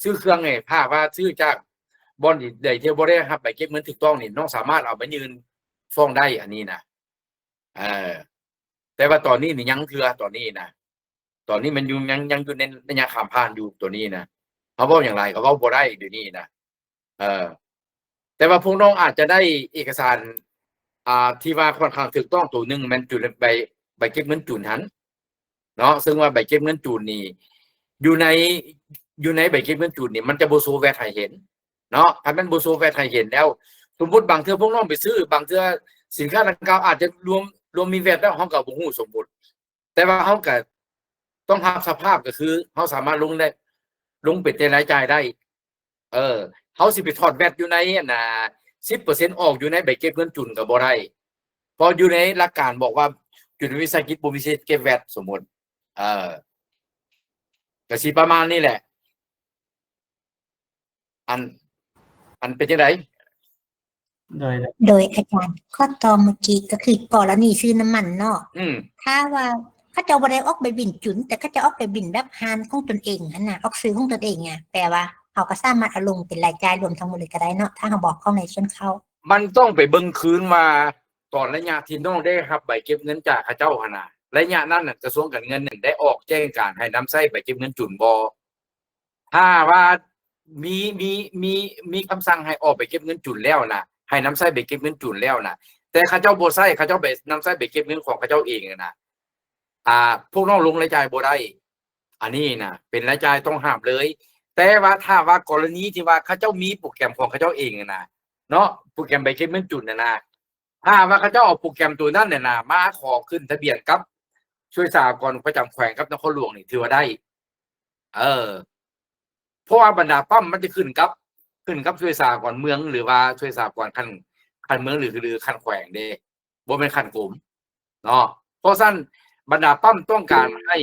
ຊື້ເຄື່ອງນີ້ ຖ້າວ່າຊື້ຈາກບ່ອນໃດທີ່ບໍ່ໄດ້ຮັບໃບເກັບເງິນຖືກຕ້ອງນີ້ ນ້ອງສາມາດເອົາໄປຍື່ນຟ້ອງໄດ້ ອັນນີ້ນະ. ເອີ ແຕ່ວ່າຕອນນີ້ນີ້ຍັງເທື່ອ ຕອນນີ້ນະ ຕອນນີ້ມັນຢູ່ ຍັງ ຍັງຢູ່ໃນໄລຍະຂ້າມຜ່ານຢູ່ ໂຕນີ້ນະ ເຮົາເວົ້າຫຍັງຫຼາຍກໍເວົ້າບໍ່ໄດ້ດຽວນີ້ນະ. ເອີ ແຕ່ວ່າພວກນ້ອງອາດຈະໄດ້ເອກະສານ ອ່າ ທີ່ວ່າຂ້ອນຂ້າງຖືກຕ້ອງໂຕໜຶ່ງ ແມ່ນຈຸນ ໃບ ໃບເກັບເງິນຈຸນຫັ້ນເນາະ ເຊິ່ງວ່າໃບເກັບເງິນຈຸນນີ້ ຢູ່ໃນ ຢູ່ໃນໃບເກັບເງິນຈູນນີ້ ມັນຈະບໍ່ໂຊແວັດໃຫ້ເຫັນເນາະ. ຄັນມັນບໍ່ໂຊແວັດໃຫ້ເຫັນແລ້ວ ສົມມຸດບາງເທື່ອພວກນ້ອງໄປຊື້ ບາງເທື່ອສິນຄ້າດັ່ງກ່າວອາດຈະລວມ ລວມມີແວັດແລ້ວ ເຮົາກໍບໍ່ຮູ້ ສົມມຸດ. ແຕ່ວ່າເຮົາກໍຕ້ອງຮັບສະພາບ ກໍຄືເຮົາສາມາດລົງໄດ້ ລົງເປັນແຕ່ລາຍຈ່າຍໄດ້. ເອີ ເຮົາຊິໄປຖອດແວັດຢູ່ໃນອັນນ່າ ສິບເປີເຊັນອອກຢູ່ໃນໃບເກັບເງິນຈູນກໍບໍ່ໄດ້ ເພາະຢູ່ໃນຫຼັກການບອກວ່າ ຈຸດວິສາຫະກິດບໍ່ມີສິດເກັບແວັດ ສົມມຸດ. ເອີ ກໍຊິປະມານນີ້ແຫຼະ. ອັນ ອັນເປັນຈັ່ງໃດ? ໂດຍ ໂດຍ ອາຈານ ຂໍ້ຕໍ່ເມື່ອກີ້ກໍຄືກໍລະນີຊື້ນ້ຳມັນເນາະ ອືມ ຖ້າວ່າເຂົາເຈົ້າບໍ່ໄດ້ອອກໃບບິນຈູນ ແຕ່ເຂົາເຈົ້າອອກໃບບິນແບບຮ້ານຂອງຕົນເອງຫັ້ນນະ ອອກຊື່ຂອງຕົນເອງອະ ແປວ່າເຮົາກໍສາມາດເອົາລົງເປັນລາຍຈ່າຍລວມທັງໝົດເລີຍກໍໄດ້ເນາະ ຖ້າເຮົາບໍ່ອອກເຂົ້າໃນສ່ວນເຂົ້າ. ມັນຕ້ອງໄປເບິ່ງຄືນວ່າ ຕອນໄລຍະທີ່ນ້ອງໄດ້ຮັບໃບເກັບເງິນຈາກເຂົາເຈົ້າຫັ້ນນະ ໄລຍະນັ້ນນະ ກະຊວງການເງິນນັ້ນໄດ້ອອກແຈ້ງການໃຫ້ນຳໃຊ້ໃບເກັບເງິນຈູນບໍ່? ຖ້າວ່າມີ ມີ ມີ ມີຄຳສັ່ງໃຫ້ອອກໃບເກັບເງິນຈູນແລ້ວນະ ໃຫ້ນຳໃຊ້ໃບເກັບເງິນຈູນແລ້ວນະ ແຕ່ເຂົາເຈົ້າບໍ່ໃຊ້ ເຂົາເຈົ້າໄປນຳໃຊ້ໃບເກັບເງິນຂອງເຂົາເຈົ້າເອງນະ ອ່າ ພວກນ້ອງລົງລາຍຈ່າຍບໍ່ໄດ້. ອັນນີ້ນະ ເປັນລາຍຈ່າຍຕ້ອງຫ້າມເລີຍ. ແຕ່ວ່າຖ້າວ່າກໍລະນີທີ່ວ່າເຂົາເຈົ້າມີໂປຣແກຣມຂອງເຂົາເຈົ້າເອງນະ ເນາະ ໂປຣແກຣມໃບເກັບເງິນຈູນນະນະ ຖ້າວ່າເຂົາເຈົ້າເອົາໂປຣແກຣມໂຕນັ້ນນະນະ ມາຂໍຂຶ້ນທະບຽນກັບສ່ວຍສາອາກອນປະຈຳແຂວງກັບນະຄອນຫຼວງນີ້ ຖືວ່າໄດ້. ເອີ ເພາະວ່າບັນດາປ້ຳມັນຈະຂຶ້ນກັບ ຂຶ້ນກັບສ່ວຍສາອາກອນເມືອງ ຫຼືວ່າສ່ວຍສາອາກອນຂັ້ນ ຂັ້ນເມືອງ ຫຼື ຫຼືຂັ້ນແຂວງເດ້ ບໍ່ແມ່ນຂັ້ນກົມເນາະ. ເພາະສະນັ້ນບັນດາປ້ຳຕ້ອງການໃຫ້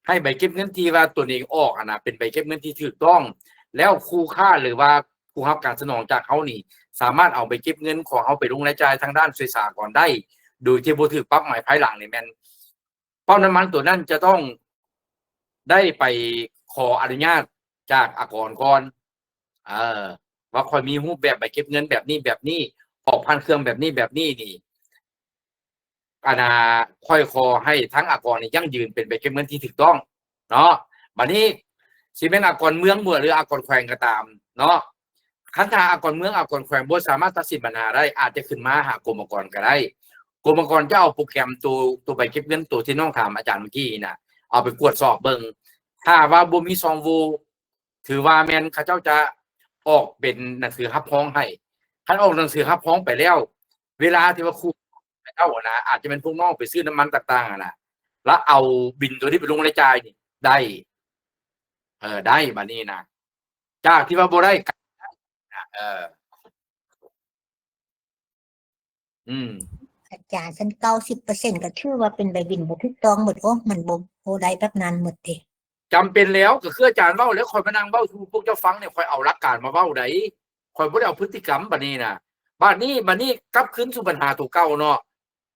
ໃຫ້ໃບເກັບເງິນທີ່ວ່າຕົນເອງອອກຫັ້ນນະ ເປັນໃບເກັບເງິນທີ່ຖືກຕ້ອງ ແລ້ວຄູ່ຄ້າ ຫຼືວ່າຜູ້ຮັບການສະໜອງຈາກເຮົານີ້ ສາມາດເອົາໃບເກັບເງິນຂອງເຮົາໄປລົງລາຍຈ່າຍທາງດ້ານສ່ວຍສາອາກອນໄດ້ ໂດຍທີ່ບໍ່ຖືກປັບໃໝພາຍຫຼັງນີ້ ແມ່ນປ້ຳນ້ຳມັນໂຕນັ້ນຈະຕ້ອງໄດ້ໄປຂໍອະນຸຍາດຈາກອາກອນກ່ອນ ເອີ ວ່າຂ້ອຍມີຮູບແບບໃບເກັບເງິນແບບນີ້ ແບບນີ້ ອອກຜ່ານເຄື່ອງແບບນີ້ ແບບນີ້ນີ້ ອັນນ່າ ຂ້ອຍຂໍໃຫ້ທາງອາກອນນີ້ຢັ້ງຢືນເປັນໃບເກັບເງິນທີ່ຖືກຕ້ອງເນາະ. ບັດນີ້ຊິແມ່ນອາກອນເມືອງບໍ່ ຫຼືອາກອນແຂວງກໍຕາມເນາະ ຄັນຖ້າອາກອນເມືອງ ອາກອນແຂວງບໍ່ສາມາດຕັດສິນບັນຫາໄດ້ ອາດຈະຂຶ້ນມາຫາກົມອາກອນກໍໄດ້. ກົມອາກອນຈະເອົາໂປຣແກຣມໂຕ ໂຕໃບເກັບເງິນໂຕທີ່ນ້ອງຖາມອາຈານເມື່ອກີ້ນະ ເອົາໄປກວດສອບເບິ່ງ. ຖ້າວ່າບໍ່ມີຊ່ອງໂຫວ່ ຖືວ່າແມ່ນເຂົາເຈົ້າຈະອອກເປັນໜັງສືຮັບຮອງໃຫ້. ຄັນອອກໜັງສືຮັບຮອງໄປແລ້ວ ເວລາທີ່ວ່າຄູເຈົ້ານະ ອາດຈະແມ່ນພວກນ້ອງໄປຊື້ນ້ຳມັນຕ່າງໆຫັ້ນນະ ແລ້ວເອົາບິນໂຕນີ້ໄປລົງລາຍຈ່າຍນີ້ໄດ້ ເອີ ໄດ້ບາດນີ້ນະ ຈາກທີ່ວ່າບໍ່ໄດ້ ເອີ ອືມ ອາຈານ ຊັ້ນເກົ້າສິບເປີເຊັນກໍຖືວ່າເປັນໃບບິນບໍ່ຖືກຕ້ອງໝົດ. ໂອ້ ມັນບໍ່ ບໍ່ໄດ້ແບບນັ້ນໝົດເດ. ຈຳເປັນແລ້ວ ກໍຄືອາຈານເວົ້າແລ້ວ ຂ້ອຍມານັ່ງເວົ້າສູ່ພວກເຈົ້າຟັງນີ້ ຂ້ອຍເອົາຫຼັກການມາເວົ້າໃດ ຂ້ອຍບໍ່ໄດ້ເອົາພຶດຕິກຳ. ບາດນີ້ນະ ບາດນີ້ ບາດນີ້ກັບຄືນສູ່ບັນຫາໂຕເກົ່າເນາະ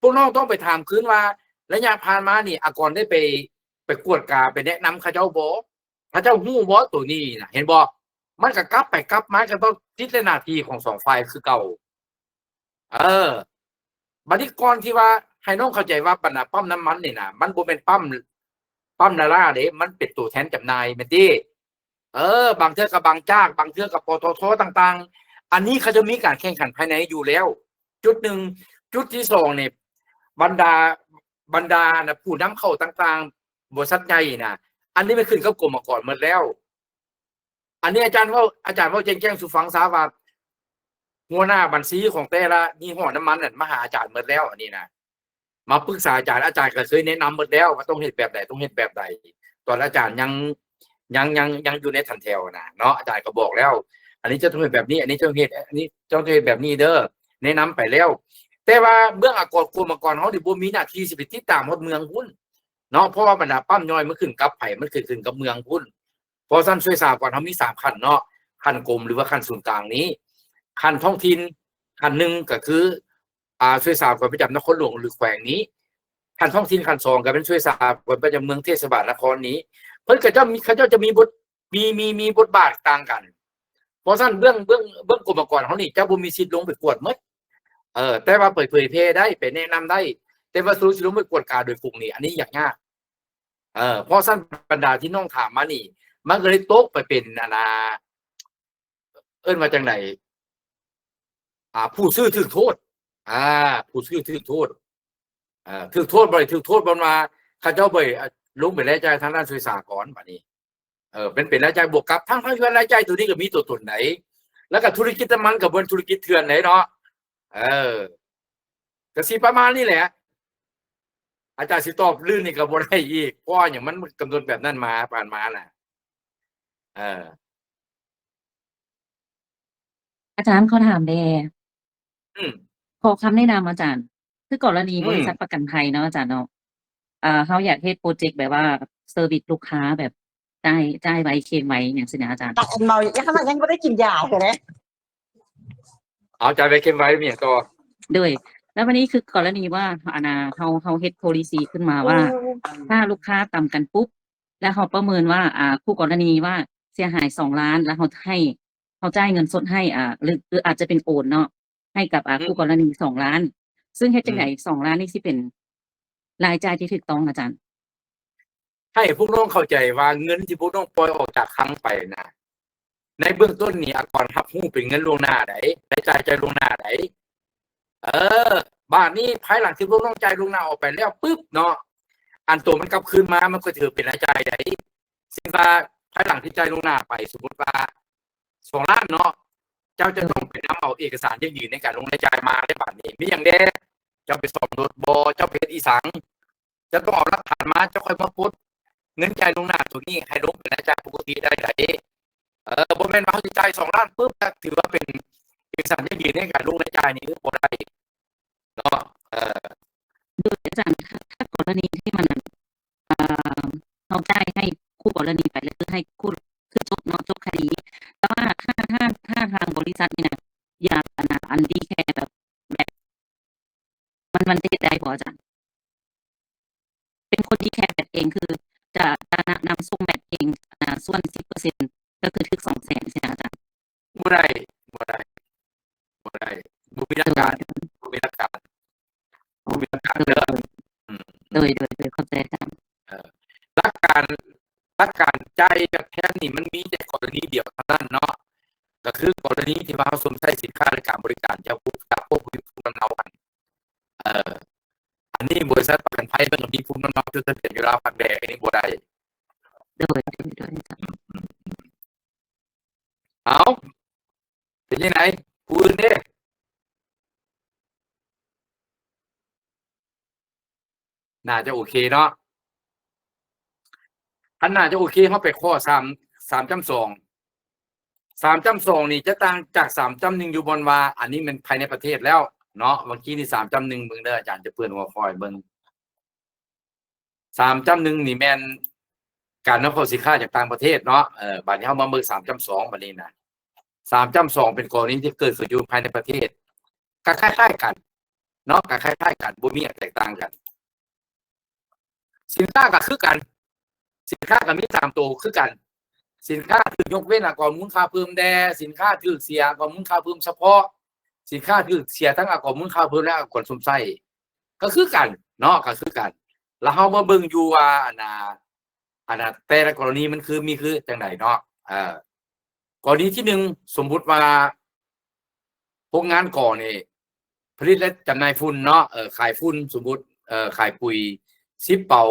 ພວກນ້ອງຕ້ອງໄປຖາມຄືນວ່າ ໄລຍະຜ່ານມານີ້ ອາກອນໄດ້ໄປ ໄປກວດກາ ໄປແນະນຳເຂົາເຈົ້າບໍ່? ເຂົາເຈົ້າຮູ້ບໍ່ໂຕນີ້ນະ? ເຫັນບໍ່? ມັນກໍກັບໄປກັບມາ ກໍຕ້ອງສິດ ແລະ ໜ້າທີ່ຂອງສອງຝ່າຍຄືເກົ່າ. ເອີ ບັດນີ້ກ່ອນທີ່ວ່າ ໃຫ້ນ້ອງເຂົ້າໃຈວ່າບັນດາປ້ຳນ້ຳມັນນີ້ນະ ມັນບໍ່ແມ່ນປ້ຳ ປ້ຳລາລາເດ້ ມັນເປັນຕົວແທນຈຳໜ່າຍແມ່ນຕິ? ເອີ ບາງເທື່ອກໍບາງຈາກ ບາງເທື່ອກໍ ປຕທ ຕ່າງໆ ອັນນີ້ເຂົາຈະມີການແຂ່ງຂັນພາຍໃນຢູ່ແລ້ວ ຈຸດໜຶ່ງ. ຈຸດທີສອງນີ້ ບັນດາ ບັນດານະ ຜູ້ນຳເຂົ້າຕ່າງໆ ບໍລິສັດໃຫຍ່ນະ ອັນນີ້ມັນຂຶ້ນກັບກົມອາກອນໝົດແລ້ວ. ອັນນີ້ອາຈານເວົ້າ ອາຈານເວົ້າແຈ້ງໆສູ່ຟັງຊະວ່າ ຫົວໜ້າບັນຊີຂອງແຕ່ລະຍີ່ຫໍ້ນ້ຳມັນນັ້ນມາຫາອາຈານໝົດແລ້ວ ອັນນີ້ນະ ມາປຶກສາອາຈານ ອາຈານກໍເຄີຍແນະນຳໝົດແລ້ວວ່າຕ້ອງເຮັດແບບໃດ ຕ້ອງເຮັດແບບໃດ ຕອນອາຈານຍັງ ຍັງ ຍັງ ຍັງຢູ່ໃນຖັນແຖວນະເນາະ ອາຈານກໍບອກແລ້ວ ອັນນີ້ເຈົ້າຕ້ອງເຮັດແບບນີ້ ອັນນີ້ເຈົ້າເຮັດ ອັນນີ້ເຈົ້າຕ້ອງເຮັດແບບນີ້ເດີ ແນະນຳໄປແລ້ວ. ແຕ່ວ່າເບື້ອງອາກອນ ກົມອາກອນເຮົານີ້ບໍ່ມີໜ້າທີ່ຊິໄປຕິດຕາມຮອດເມືອງພຸ້ນເນາະ ເພາະວ່າບັນດາປ້ຳຍ່ອຍມັນຂຶ້ນກັບໃຜ ມັນຂຶ້ນ ຂຶ້ນກັບເມືອງພຸ້ນ. ເພາະສະນັ້ນ ສ່ວຍສາອາກອນເຮົາມີສາມຂັ້ນເນາະ ຂັ້ນກົມ ຫຼືວ່າຂັ້ນສູນກາງນີ້ ຂັ້ນທ້ອງຖິ່ນ ຂັ້ນໜຶ່ງກໍຄື ອ່າ ສ່ວຍສາອາກອນປະຈຳນະຄອນຫຼວງ ຫຼື ແຂວງນີ້ ຂັ້ນທ້ອງຖິ່ນ ຂັ້ນສອງກໍເປັນສ່ວຍສາອາກອນປະຈຳເມືອງເທດສະບານນະຄອນນີ້ ເພິ່ນກໍຈະມີ ເຂົາເຈົ້າຈະມີບົດ ມີ ມີ ມີບົດບາດຕ່າງກັນ. ເພາະສະນັ້ນ ເບື້ອງ ເບື້ອງ ເບື້ອງກົມອາກອນເຮົານີ້ຈະບໍ່ມີສິດລົງໄປກວດໝົດ ເອີ ແຕ່ວ່າໄປເຜີຍແຜ່ໄດ້ ໄປແນະນຳໄດ້ ແຕ່ວ່າສູນຊິລົງໄປກວດກາໂດຍກົງນີ້ ອັນນີ້ຍາກຍາກ. ເອີ ເພາະສະນັ້ນບັນດາທີ່ນ້ອງຖາມມານີ້ ມັນກໍເລີຍຕົກໄປເປັນ ອັນນ່າ ເອີ້ນວ່າຈັ່ງໃດ ອ່າ ຜູ້ຊື່ຖືກໂທດ ອ່າ ຜູ້ຊື່ຖືກໂທດ ເອີ ຖືກໂທດ ບໍ່ໄດ້ຖືກໂທດບ່ອນວ່າເຂົາເຈົ້າບໍ່ ອາ ລົງໄປແລກຈ່າຍທາງດ້ານສ່ວຍສາອາກອນ ບາດນີ້ ເອີ ເປັນ ເປັນລາຍຈ່າຍບວກກັບ ທັງໆທີ່ວ່າລາຍຈ່າຍໂຕນີ້ກໍມີຕົວຕົນໃດ ແລ້ວກໍທຸລະກິດນ້ຳມັນກໍບໍ່ແມ່ນທຸລະກິດເຖື່ອນໃດເນາະ. ເອີ ກໍຊິປະມານນີ້ແຫຼະ ອາຈານຊິຕອບລື່ນນີ້ກໍບໍ່ໄດ້ອີກ ເພາະຫຍັງ ມັນກຳນົດແບບນັ້ນມາ ຜ່ານມານະ. ເອີ ອາຈານຂໍຖາມແດ່ ອືມ ຂໍຄຳແນະນຳອາຈານ ຄືກໍລະນີ ອືມ ບໍລິສັດປະກັນໄພເນາະອາຈານເນາະ ເຮົາຢາກເຮັດໂປຣເຈັກແບບວ່າເຊີວິສລູກຄ້າແບບຈ່າຍ ຈ່າຍໄວເຄມໄວຫຍັງຊີ້ນະອາຈານ. ແຕ່ອັນເມົາຍັງ ຍັງບໍ່ໄດ້ກິນຢາເທື່ອເດ້. ເອົາ ຈ່າຍໄວເຄມໄວ ມີຫຍັງຕໍ່? ໂດຍ ແລ້ວບັດນີ້ຄືກໍລະນີວ່າ ອັນນ່າ ເຮົາ ເຮົາເຮັດໂພລິຊີຂຶ້ນມາວ່າ ອືມ ຖ້າລູກຄ້າຕຳກັນປຸບ ແລ້ວເຮົາປະເມີນວ່າ ອ່າ ຄູ່ກໍລະນີວ່າເສຍຫາຍສອງລ້ານ ແລ້ວເຮົາໃຫ້ ເຮົາຈ່າຍເງິນສົດໃຫ້ ອ່າ ຫຼື ຫຼືອາດຈະເປັນໂອນເນາະ ໃຫ້ກັບ ອ່າ ອືມ ຄູ່ກໍລະນີສອງລ້ານ ຊຶ່ງເຮັດຈັ່ງໃດ ອືມ ສອງລ້ານນີ້ຊິເປັນລາຍຈ່າຍທີ່ຖືກຕ້ອງອາຈານ? ໃຫ້ພວກນ້ອງເຂົ້າໃຈວ່າເງິນທີ່ພວກນ້ອງປ່ອຍອອກຈາກຄັງໄປນະ ໃນເບື້ອງຕົ້ນນີ້ອາກອນຮັບຮູ້ເປັນເງິນລ່ວງໜ້າໃດ໋ ລາຍຈ່າຍຈ່າຍລ່ວງໜ້າໃດ໋. ເອີ ບາດນີ້ພາຍຫຼັງທີ່ພວກນ້ອງຈ່າຍລ່ວງໜ້າອອກໄປແລ້ວປຶບເນາະ ອັນໂຕມັນກັບຄືນມາ ມັນກໍຖືເປັນລາຍຈ່າຍໃດ໋. ເຊັ່ນວ່າພາຍຫຼັງທີ່ຈ່າຍລ່ວງໜ້າໄປ ສົມມຸດວ່າສອງລ້ານເນາະ ເຈົ້າຈະຕ້ອງໄປນຳເອົາເອກະສານຢັ້ງຢືນໃນການລົງລາຍຈ່າຍມາໃນບາດນີ້ ມີຫຍັງແດ່? ເຈົ້າໄປສ້ອມລົດບໍ່? ເຈົ້າໄປເຮັດອີ່ສັງ? ຈະຕ້ອງເອົາຫຼັກຖານມາ ເຈົ້າຄ່ອຍມາປົດເງິນຈ່າຍລ່ວງໜ້າໂຕນີ້ໃຫ້ລົງເປັນລາຍຈ່າຍປົກກະຕິໄດ້ໃດ໋. ເອີ ບໍ່ແມ່ນວ່າເຮົາຊິຈ່າຍສອງລ້ານປຶບ ຖືວ່າເປັນເອກະສານຢັ້ງຢືນໃນການລົງລາຍຈ່າຍນີ້ ບໍ່ໄດ້ເນາະ. ເອີ ໂດຍອາຈານ ຖ້າ ຖ້າກໍລະນີທີ່ມັນ ເອີ ເຮົາຈ່າຍໃຫ້ຄູ່ກໍລະນີໄປ ແລ້ວຄືໃຫ້ຄູ່ ຄືຈົບເນາະ ຈົບຄະດີ ແຕ່ວ່າຖ້າ ຖ້າ ຖ້າທາງບໍລິສັດນີ້ນະ ຢາກ ອັນນ່າ ອັນດີແຄແບບ ແບບ ມັນ ມັນຈະເຮັດໄດ້ບໍ່ອາຈານ? ເປັນຄົນດີແຄແບດເອງ ຄືຈະ ຈະນຳສົ່ງແບດເອງ ອ່າ ສ່ວນສິບເປີເຊັນ ກໍຄືຖືກສອງແສນຊີ້ນະອາຈານ. ບໍ່ໄດ້ ບໍ່ໄດ້ ບໍ່ໄດ້ ບໍ່ມີຫຼັກການ ໂດຍ ບໍ່ມີຫຼັກການ ບໍ່ມີຫຼັກການເດີ. ອືມ ໂດຍ ໂດຍ ໂດຍ ເຂົ້າໃຈອາຈານ. ເອີ ຫຼັກການ ຫຼັກການຈ່າຍແບບແທນນີ້ ມັນມີແຕ່ກໍລະນີດຽວເທົ່ານັ້ນເນາະ ກໍຄືກໍລະນີທີ່ວ່າເຮົາຊົມໃຊ້ສິນຄ້າ ແລະ ການບໍລິການຈາກຜູ້ ຈາກພວກຜູ້ນຳເນົາຫັ້ນ. ເອີ ອັນນີ້ບໍລິສັດປະກັນໄພເພິ່ນກໍມີຜູ້ນຳເນົາຈົດທະບຽນຢູ່ລາວພັກແດ່ ອັນນີ້ບໍ່ໄດ້. ໂດຍ ໂດຍ ໂດຍ ອືມ ອືມ ອືມ ເອົາ ເປັນຈັ່ງໃດ ຜູ້ອື່ນເດ້? ໜ້າຈະໂອເຄເນາະ ຄັນໜ້າຈະໂອເຄ ເຮົາໄປຂໍ້ສາມ ສາມຈ້ຳສອງ ສາມຈ້ຳສອງນີ້ຈະຕ່າງຈາກສາມຈ້ຳໜຶ່ງຢູ່ບ່ອນວ່າ ອັນນີ້ແມ່ນພາຍໃນປະເທດແລ້ວເນາະ. ເມື່ອກີ້ນີ້ສາມຈ້ຳໜຶ່ງ ເບິ່ງເດີ ອາຈານຈະເປີດຫົວຂໍ້ໃຫ້ເບິ່ງ. ສາມຈ້ຳໜຶ່ງນີ້ແມ່ນການນຳເຂົ້າສິນຄ້າຈາກຕ່າງປະເທດເນາະ. ເອີ ບາດນີ້ເຮົາມາເບິ່ງສາມຈ້ຳສອງ ບາດນີ້ນະ ສາມຈ້ຳສອງເປັນກໍລະນີທີ່ເກີດຂຶ້ນຢູ່ພາຍໃນປະເທດ ກໍຄ້າຍໆກັນເນາະ ກໍຄ້າຍໆກັນ ບໍ່ມີຫຍັງແຕກຕ່າງກັນ. ສິນຄ້າກໍຄືກັນ ສິນຄ້າກໍມີສາມໂຕຄືກັນ. ສິນຄ້າຖືກຍົກເວັ້ນອາກອນມູນຄ່າເພີ່ມແດ່ ສິນຄ້າຖືກເສຍອາກອນມູນຄ່າເພີ່ມສະເພາະ ສິນຄ້າຖືກເສຍທັງອາກອນມູນຄ່າເພີ່ມ ແລະ ອາກອນຊົມໃຊ້ ກໍຄືກັນເນາະ ກໍຄືກັນ. ແລ້ວເຮົາມາເບິ່ງຢູ່ວ່າ ອັນນ່າ ອັນນ່າ ແຕ່ລະກໍລະນີມັນຄື ມີຄືຈັ່ງໃດເນາະ. ເອີ ກໍລະນີທີໜຶ່ງ ສົມມຸດວ່າໂຮງງານກໍນີ້ຜະລິດ ແລະ ຈຳໜ່າຍຝຸ່ນເນາະ ເອີ ຂາຍຝຸ່ນ ສົມມຸດ ເອີ ຂາຍປຸຍສິບເປົາ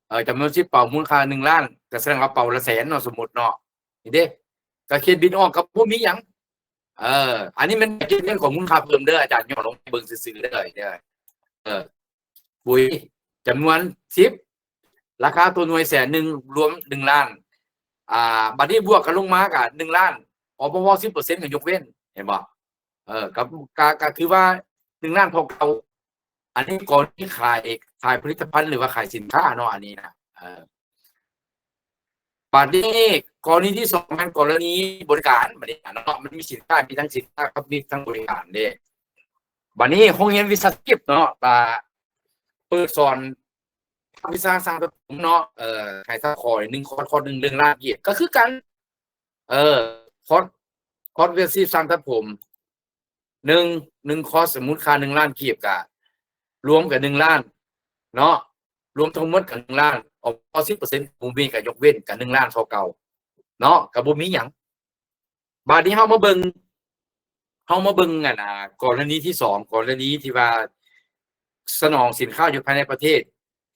ເອີ ຈຳນວນສິບເປົາ ມູນຄ່າໜຶ່ງລ້ານ ກໍສະແດງວ່າເປົາລະແສນເນາະ ສົມມຸດເນາະ. ນີ້ເດ້ ກໍຂຽນບິນອອກກໍບໍ່ມີຫຍັງ. ເອີ ອັນນີ້ແມ່ນເກັບເງິນຂອງມູນຄ່າເພີ່ມເດີ ອາຈານຫຍໍ້ລົງໃຫ້ເບິ່ງຊື່ໆເດີ. ເອີ ປຸຍຈຳນວນສິບ ລາຄາຕົວໜ່ວຍແສນໜຶ່ງ ລວມໜຶ່ງລ້ານ. ອ່າ ບັດນີ້ບວກກັນລົງມາກໍໜຶ່ງລ້ານ ອປວ ສິບເປີເຊັນກໍຍົກເວັ້ນ ເຫັນບໍ່? ເອີ ກໍ ກໍ ກໍຄືວ່າໜຶ່ງລ້ານເທົ່າເກົ່າ. ອັນນີ້ກໍນີ້ຂາຍ ຂາຍຜະລິດຕະພັນ ຫຼືວ່າຂາຍສິນຄ້າເນາະ ອັນນີ້ນະ. ເອີ ບາດນີ້ກໍລະນີທີສອງແມ່ນກໍລະນີບໍລິການ ບາດນີ້ເນາະ ມັນມີສິນຄ້າ ມີທັງສິນຄ້າກັບມີທັງບໍລິການເດ້. ບາດນີ້ໂຮງຮຽນວິຊາຊີບເນາະ ກໍເປີດສອນພາກວິຊາຊ່າງຕັດຜົມເນາະ ເອີ ໃຫ້ທັງຄອຍໜຶ່ງຄອດ ຄອດໜຶ່ງ ໜຶ່ງລ້ານກີບ ກໍຄືກັນ. ເອີ ຄອດ ຄອດວິຊາຊີບຊ່າງຕັດຜົມ ໜຶ່ງ ໜຶ່ງຄອດ ສົມມຸດຄ່າໜຶ່ງລ້ານກີບ ກະລວມກັນໜຶ່ງລ້ານເນາະ ລວມທັງໝົດກໍໜຶ່ງລ້ານ ອປວ ສິບເປີເຊັນ ບໍ່ມີກະຍົກເວັ້ນ ກະໜຶ່ງລ້ານເທົ່າເກົ່າເນາະ ກະບໍ່ມີຫຍັງ. ບາດນີ້ເຮົາມາເບິ່ງ ເຮົາມາເບິ່ງ ອັນນ່າ ກໍລະນີທີສອງ ກໍລະນີທີ່ວ່າສະໜອງສິນຄ້າຢູ່ພາຍໃນປະເທດ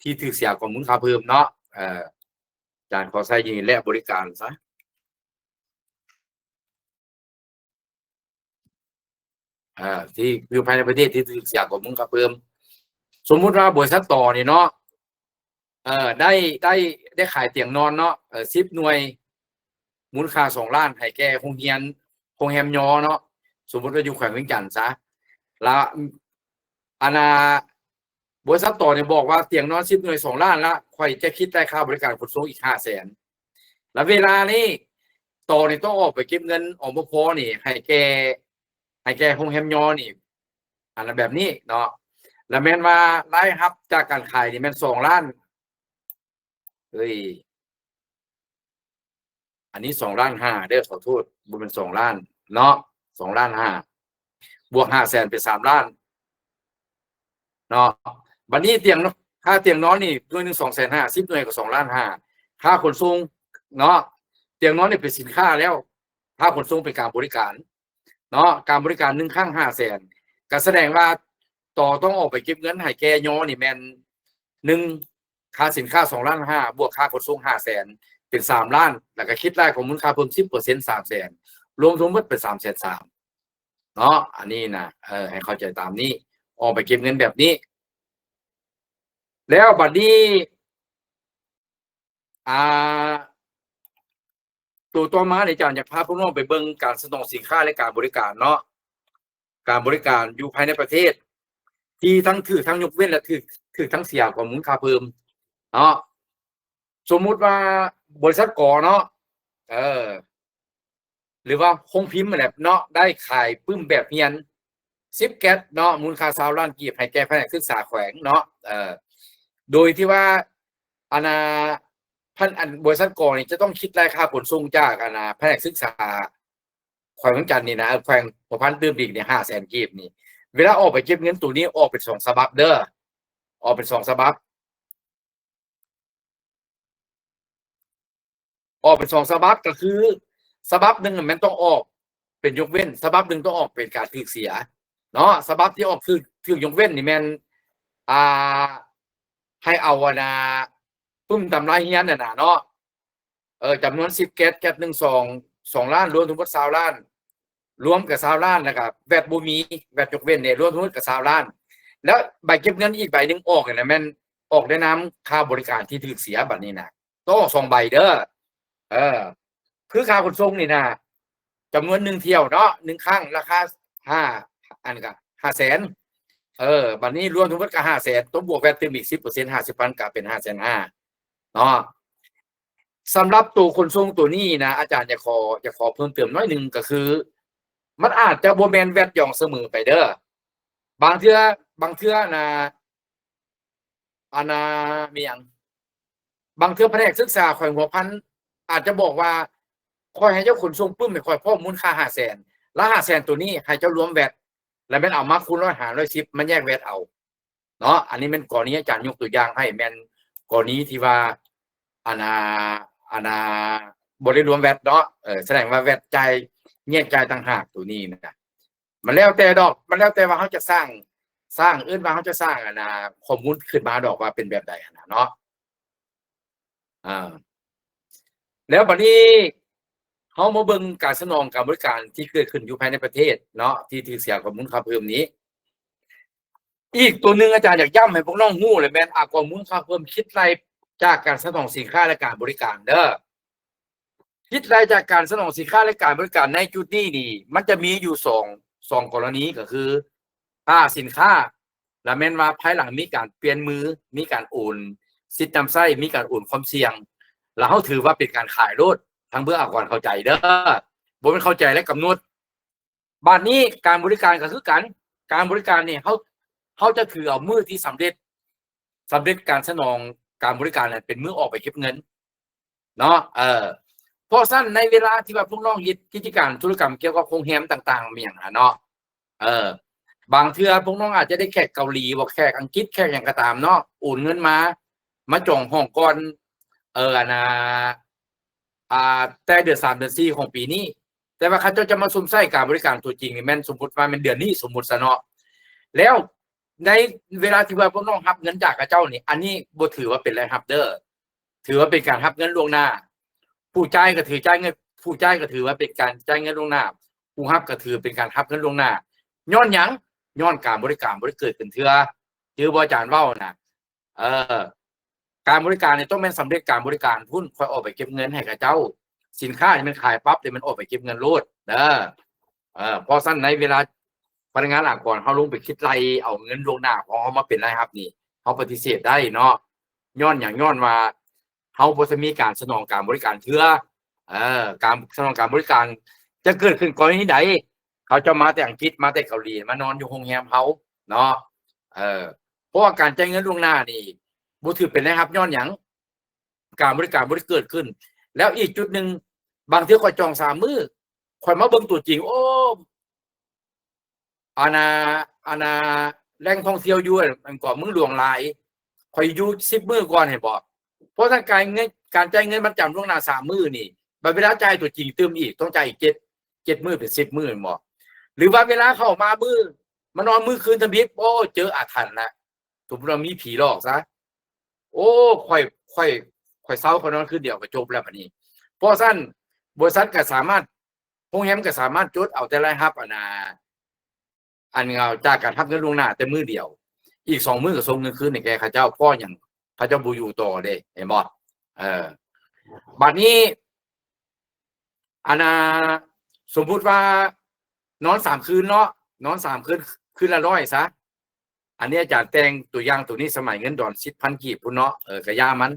ທີ່ຖືກເສຍອາກອນມູນຄ່າເພີ່ມເນາະ ເອີ ຈານຂໍໃຊ້ຢູ່ນີ້ແຫຼະ ບໍລິການຊະ ເອີ ທີ່ຢູ່ພາຍໃນປະເທດທີ່ຖືກເສຍກວ່າມູນຄ່າເພີ່ມ. ສົມມຸດວ່າບໍລິສັດຕໍ່ນີ້ເນາະ ເອີ ໄດ້ ໄດ້ ໄດ້ຂາຍຕຽງນອນເນາະ ເອີ ສິບໜ່ວຍ ມູນຄ່າສອງລ້ານ ໃຫ້ແກ່ໂຮງຮຽນ ໂຮງແຮມຍໍເນາະ ສົມມຸດວ່າຢູ່ແຂວງວຽງຈັນຊະ ລະ ອັນນ່າ ບໍລິສັດຕໍ່ນີ້ບອກວ່າຕຽງນອນສິບໜ່ວຍສອງລ້ານ ລະຂ້ອຍຈະຄິດໄດ້ຄ່າບໍລິການຂົນສົ່ງອີກຫ້າແສນ ລະເວລານີ້ຕໍ່ນີ້ຕ້ອງອອກໄປເກັບເງິນ ອມພ ນີ້ ໃຫ້ແກ່ ໃຫ້ແກ່ໂຮງແຮມຍໍນີ້ ອັນລະແບບນີ້ເນາະ ລະແມ່ນວ່າລາຍຮັບຈາກການຂາຍນີ້ແມ່ນສອງລ້ານ ເອີຍ ອັນນີ້ສອງລ້ານຫ້າເດີ ຂໍໂທດ ບໍ່ແມ່ນສອງລ້ານເນາະ ສອງລ້ານຫ້າ ບວກຫ້າແສນເປັນສາມລ້ານເນາະ. ບັດນີ້ຕຽງ ຄ່າຕຽງນອນນີ້ໜ່ວຍໜຶ່ງສອງແສນຫ້າ ສິບໜ່ວຍກໍສອງລ້ານຫ້າ ຄ່າຂົນສົ່ງເນາະ ຕຽງນອນນີ້ເປັນສິນຄ້າແລ້ວ ຄ່າຂົນສົ່ງເປັນການບໍລິການເນາະ ການບໍລິການໜຶ່ງຄັ້ງຫ້າແສນ ກໍສະແດງວ່າຕໍ່ຕ້ອງອອກໄປເກັບເງິນໃຫ້ແກ່ຍໍນີ້ແມ່ນ ໜຶ່ງ ຄ່າສິນຄ້າສອງລ້ານຫ້າ ບວກຄ່າຂົນສົ່ງຫ້າແສນ ເປັນສາມລ້ານ ແລ້ວກໍຄິດລາຍຂອງມູນຄ່າເພີ່ມສິບເປີເຊັນ ສາມແສນ ລວມທັງໝົດເປັນສາມແສນສາມເນາະ ອັນນີ້ນະ ເອີ ໃຫ້ເຂົ້າໃຈຕາມນີ້ ອອກໄປເກັບເງິນແບບນີ້ ແລ້ວບັດນີ້ ອ່າ ໂຕຕໍ່ມານີ້ ອາຈານຢາກພາພວກນ້ອງໄປເບິ່ງການສະໜອງສິນຄ້າ ແລະ ການບໍລິການເນາະ ການບໍລິການຢູ່ພາຍໃນປະເທດ ທີ່ທັງຖືກທັງຍົກເວັ້ນ ແລະ ຖືກ ຖືກທັງເສຍກວ່າມູນຄ່າເພີ່ມເນາະ. ສົມມຸດວ່າບໍລິສັດ ກ ເນາະ ເອີ ຫຼືວ່າໂຮງພິມຫັ້ນແຫຼະເນາະ ໄດ້ຂາຍປຶ້ມແບບຮຽນສິບແກັດເນາະ ມູນຄ່າຊາວລ້ານກີບ ໃຫ້ແກ່ພະແນກສຶກສາແຂວງເນາະ ເອີ ໂດຍທີ່ວ່າ ອັນນ່າ ພັນ ອັນ ບໍລິສັດ ກ ນີ້ຈະຕ້ອງຄິດລາຍຄ່າຂົນສົ່ງຈາກ ອັນນ່າ ພະແນກສຶກສາແຂວງວຽງຈັນນີ້ນະ ເອີ ແຂວງຫົວພັນຕື່ມອີກນີ້ຫ້າແສນກີບນີ້ ເວລາອອກໄປເກັບເງິນໂຕນີ້ອອກເປັນສອງສະບັບເດີ ອອກເປັນສອງສະບັບ ອອກເປັນສອງສະບັບ ກໍຄືສະບັບໜຶ່ງແມ່ນຕ້ອງອອກເປັນຍົກເວັ້ນ ສະບັບໜຶ່ງຕ້ອງອອກເປັນການຖືກເສຍເນາະ. ສະບັບທີ່ອອກຖືກ ຖືກຍົກເວັ້ນນີ້ແມ່ນ ອ່າ ໃຫ້ເອົາ ອັນນ່າ ປຶ້ມຕຳລາຮຽນຫັ້ນນະເນາະ ເອີ ຈຳນວນສິບແກັດ ແກັດໜຶ່ງສອງ ສອງລ້ານ ລວມທັງໝົດຊາວລ້ານ ລວມກໍຊາວລ້ານ ແລ້ວກໍແວັດບໍ່ມີ ແວັດຍົກເວັ້ນເດ້ ລວມທັງໝົດກໍຊາວລ້ານ ແລ້ວໃບເກັບເງິນອີກໃບໜຶ່ງອອກຫັ້ນນະ ແມ່ນອອກໃນນາມຄ່າບໍລິການທີ່ຖືກເສຍ ບັດນີ້ນະ ຕ້ອງອອກສອງໃບເດີ ເອີ ຄືຄ່າຂົນສົ່ງນີ້ນະ ຈຳນວນໜຶ່ງຖ້ຽວເນາະ ໜຶ່ງຄັ້ງ ລາຄາຫ້າ ອັນກໍຫ້າແສນ ເອີ ບັດນີ້ລວມທັງໝົດກໍຫ້າແສນ ຕ້ອງບວກແວັດຕື່ມອີກສິບເປີເຊັນ ຫ້າສິບພັນ ກໍເປັນຫ້າແສນຫ້າເນາະ. ສຳລັບໂຕຂົນສົ່ງໂຕນີ້ນະ ອາຈານຢາກຂໍ ຢາກຂໍເພີ່ມເຕີມໜ້ອຍໜຶ່ງ ກໍຄື ມັນອາດຈະບໍ່ແມ່ນແວັດຢ່ອງສະເໝີໄປເດີ ບາງເທື່ອ ບາງເທື່ອນະ ອັນນ່າ ມີຫຍັງ ບາງເທື່ອພະແນກສຶກສາແຂວງຫົວພັນອາດຈະບອກວ່າ ຂ້ອຍໃຫ້ເຈົ້າຂົນສົ່ງປຶ້ມໃຫ້ຂ້ອຍພ້ອມມູນຄ່າຫ້າແສນ ລະຫ້າແສນໂຕນີ້ໃຫ້ເຈົ້າລວມແວັດ ລະແມ່ນເອົາມາຄູນຮ້ອຍຫານຮ້ອຍສິບ ມາແຍກແວັດເອົາເນາະ. ອັນນີ້ແມ່ນກໍລະນີອາຈານຍົກຕົວຢ່າງໃຫ້ ແມ່ນກໍລະນີທີ່ວ່າ ອັນນ່າ ອັນນ່າ ບໍ່ໄດ້ລວມແວັດເນາະ ເອີ ສະແດງວ່າແວັດຈ່າຍ ແຍກຈ່າຍຕ່າງຫາກໂຕນີ້ນະ. ມັນແລ້ວແຕ່ດອກ ມັນແລ້ວແຕ່ວ່າເຮົາຈະສ້າງ ສ້າງ ເອີ້ນວ່າເຮົາຈະສ້າງ ອັນນ່າ ຂໍ້ມູນຂຶ້ນມາດອກວ່າເປັນແບບໃດຫັ້ນນະເນາະ. ອາ ແລ້ວບັດນີ້ເຮົາມາເບິ່ງການສະໜອງການບໍລິການທີ່ເກີດຂຶ້ນຢູ່ພາຍໃນປະເທດເນາະ ທີ່ຖືກເສຍກວ່າມູນຄ່າເພີ່ມນີ້. ອີກໂຕໜຶ່ງອາຈານຢາກຢ້ຳໃຫ້ພວກນ້ອງຮູ້ເລີຍແມ່ນ ອາກອນມູນຄ່າເພີ່ມຄິດໄລ່ຈາກການສະໜອງສິນຄ້າ ແລະ ການບໍລິການເດີ. ຜິດລາຍຈາກການສະໜອງສິນຄ້າ ແລະ ການບໍລິການໃນຈຸດນີ້ນີ້ ມັນຈະມີຢູ່ສອງ ສອງກໍລະນີ ກໍຄື ຄ່າສິນຄ້າ ລະແມ່ນວ່າພາຍຫຼັງມີການປ່ຽນມື ມີການໂອນສິດນຳໃຊ້ ມີການໂອນຄວາມສ່ຽງ ລະເຮົາຖືວ່າເປັນການຂາຍໂລດ ທັງເບື້ອງອາກອນເຂົ້າໃຈເດີ ບໍ່ແມ່ນເຂົ້າໃຈ ແລະ ກຳນົດ. ບາດນີ້ການບໍລິການກໍຄືກັນ ການບໍລິການນີ້ ເຮົາ ເຮົາຈະຖືເອົາມື້ທີ່ສຳເລັດ ສຳເລັດການສະໜອງການບໍລິການນັ້ນ ເປັນມື້ອອກໄປເກັບເງິນເນາະ ເອີ ເພາະສະນັ້ນໃນເວລາທີ່ວ່າພວກນ້ອງເຮັດກິດຈະການທຸລະກຳກ່ຽວກັບໂຮງແຮມຕ່າງໆ ແມ່ນຫຍັງຫັ້ນເນາະ ເອີ ບາງເທື່ອພວກນ້ອງອາດຈະໄດ້ແຂກເກົາຫຼີບໍ ແຂກອັງກິດ ແຂກຫຍັງກໍຕາມເນາະ ໂອນເງິນມາ ມາຈອງຫ້ອງກ່ອນ ເອີ ອັນນ່າ ອ່າ ແຕ່ເດືອນສາມເດືອນສີ່ຂອງປີນີ້ ແຕ່ວ່າເຂົາເຈົ້າຈະມາຊົມໃຊ້ການບໍລິການຕົວຈິງນີ້ແມ່ນສົມມຸດວ່າແມ່ນເດືອນນີ້ ສົມມຸດຊະເນາະ ແລ້ວໃນເວລາທີ່ວ່າພວກນ້ອງຮັບເງິນຈາກເຂົາເຈົ້ານີ້ ອັນນີ້ບໍ່ຖືວ່າເປັນລາຍຮັບເດີ ຖື ຖືວ່າເປັນການຮັບເງິນລ່ວງໜ້າ. ຜູ້ຈ່າຍກໍຖືຈ່າຍເງິນ ຜູ້ຈ່າຍກໍຖືວ່າເປັນການຈ່າຍເງິນລ່ວງໜ້າ, ຜູ້ຮັບກໍຖືເປັນການຮັບເງິນລ່ວງໜ້າ. ຍ້ອນຫຍັງ? ຍ້ອນການບໍລິການບໍ່ໄດ້ເກີດຂຶ້ນເທື່ອ. ຄືບໍ່ອາຈານເວົ້ານະ ເອີ ການບໍລິການນີ້ຕ້ອງແມ່ນສຳເລັດການບໍລິການພຸ້ນ ຄ່ອຍອອກໃບເກັບເງິນໃຫ້ເຂົາເຈົ້າ. ສິນຄ້ານີ້ແມ່ນຂາຍປັບ ແຕ່ມັນອອກໃບເກັບເງິນໂລດເດີ. ເອີ ເພາະຊັ້ນໃນເວລາພະນັກງານອາກອນເຮົາລົງໄປຄິດໄລ່ເອົາເງິນລ່ວງໜ້າຂອງເຮົາມາເປັນລາຍຮັບນີ້ ເຮົາປະຕິເສດໄດ້ເນາະ. ຍ້ອນຫຍັງ? ຍ້ອນວ່າເຮົາບໍ່ທັນມີການສະໜອງການບໍລິການເທື່ອ. ເອີ ການສະໜອງການບໍລິການຈະເກີດຂຶ້ນກໍລະນີໃດ? ເຂົາເຈົ້າມາແຕ່ອັງກິດ ມາແຕ່ເກົາຫຼີ ມານອນຢູ່ໂຮງແຮມເຮົາເນາະ. ເອີ ເພາະວ່າການຈ່າຍເງິນລ່ວງໜ້ານີ້ບໍ່ຖືເປັນລາຍຮັບ ຍ້ອນຫຍັງ? ການບໍລິການບໍ່ໄດ້ເກີດຂຶ້ນ. ແລ້ວອີກຈຸດໜຶ່ງ ບາງເທື່ອຂ້ອຍຈອງສາມມື້ ຂ້ອຍມາເບິ່ງຕົວຈິງ ໂອ້ ອັນນ່າ ອັນນ່າ ແຫຼ່ງທ່ອງທ່ຽວຢູ່ ອັນກໍເມືອງຫຼວງຫຼາຍ ຂ້ອຍຢູ່ສິບມື້ກ່ອນ ເຫັນບໍ່? ເພາະສະນັ້ນການເງິນ ການຈ່າຍເງິນມັດຈຳລ່ວງໜ້າສາມມື້ນີ້ ບັດເວລາຈ່າຍຕົວຈິງຕື່ມອີກ ຕ້ອງຈ່າຍອີກເຈັດ ເຈັດມື້ເປັນສິບມື້ ແມ່ນບໍ່? ຫຼືວ່າເວລາເຂົ້າມາມື້ ມານອນມື້ຄືນທຳອິດ ໂອ້ ເຈີອາຖັນລະ ສົມມຸດວ່າມີຜີຫຼອກຊະ ໂອ້ ຂ້ອຍ ຂ້ອຍ ຂ້ອຍເຊົາ ຂ້ອຍນອນຄືນດຽວກໍຈົບແລ້ວບາດນີ້. ເພາະສະນັ້ນ ບໍລິສັດກໍສາມາດ ໂຮງແຮມກໍສາມາດຈົດເອົາແຕ່ລາຍຮັບ ອັນນ່າ ອັນເອົາຈາກການຮັບເງິນລ່ວງໜ້າແຕ່ມື້ດຽວ ອີກສອງມື້ກໍສົ່ງເງິນຄືນໃຫ້ແກ່ເຂົາເຈົ້າ. ເພາະຫຍັງ? ເຂົາເຈົ້າບໍ່ຢູ່ຕໍ່ເດ້ ເຫັນບໍ່? ເອີ ບາດນີ້ ອັນນ່າ ສົມມຸດວ່ານອນສາມຄືນເນາະ ນອນສາມຄືນ ຄືນລະຮ້ອຍຊະ. ອັນນີ້ອາຈານແຕ່ງຕົວຢ່າງຕົວນີ້ ສະໄໝເງິນດອນສິບພັນກີບພຸ້ນເນາະ ເອີ ກະຢ່າມັນ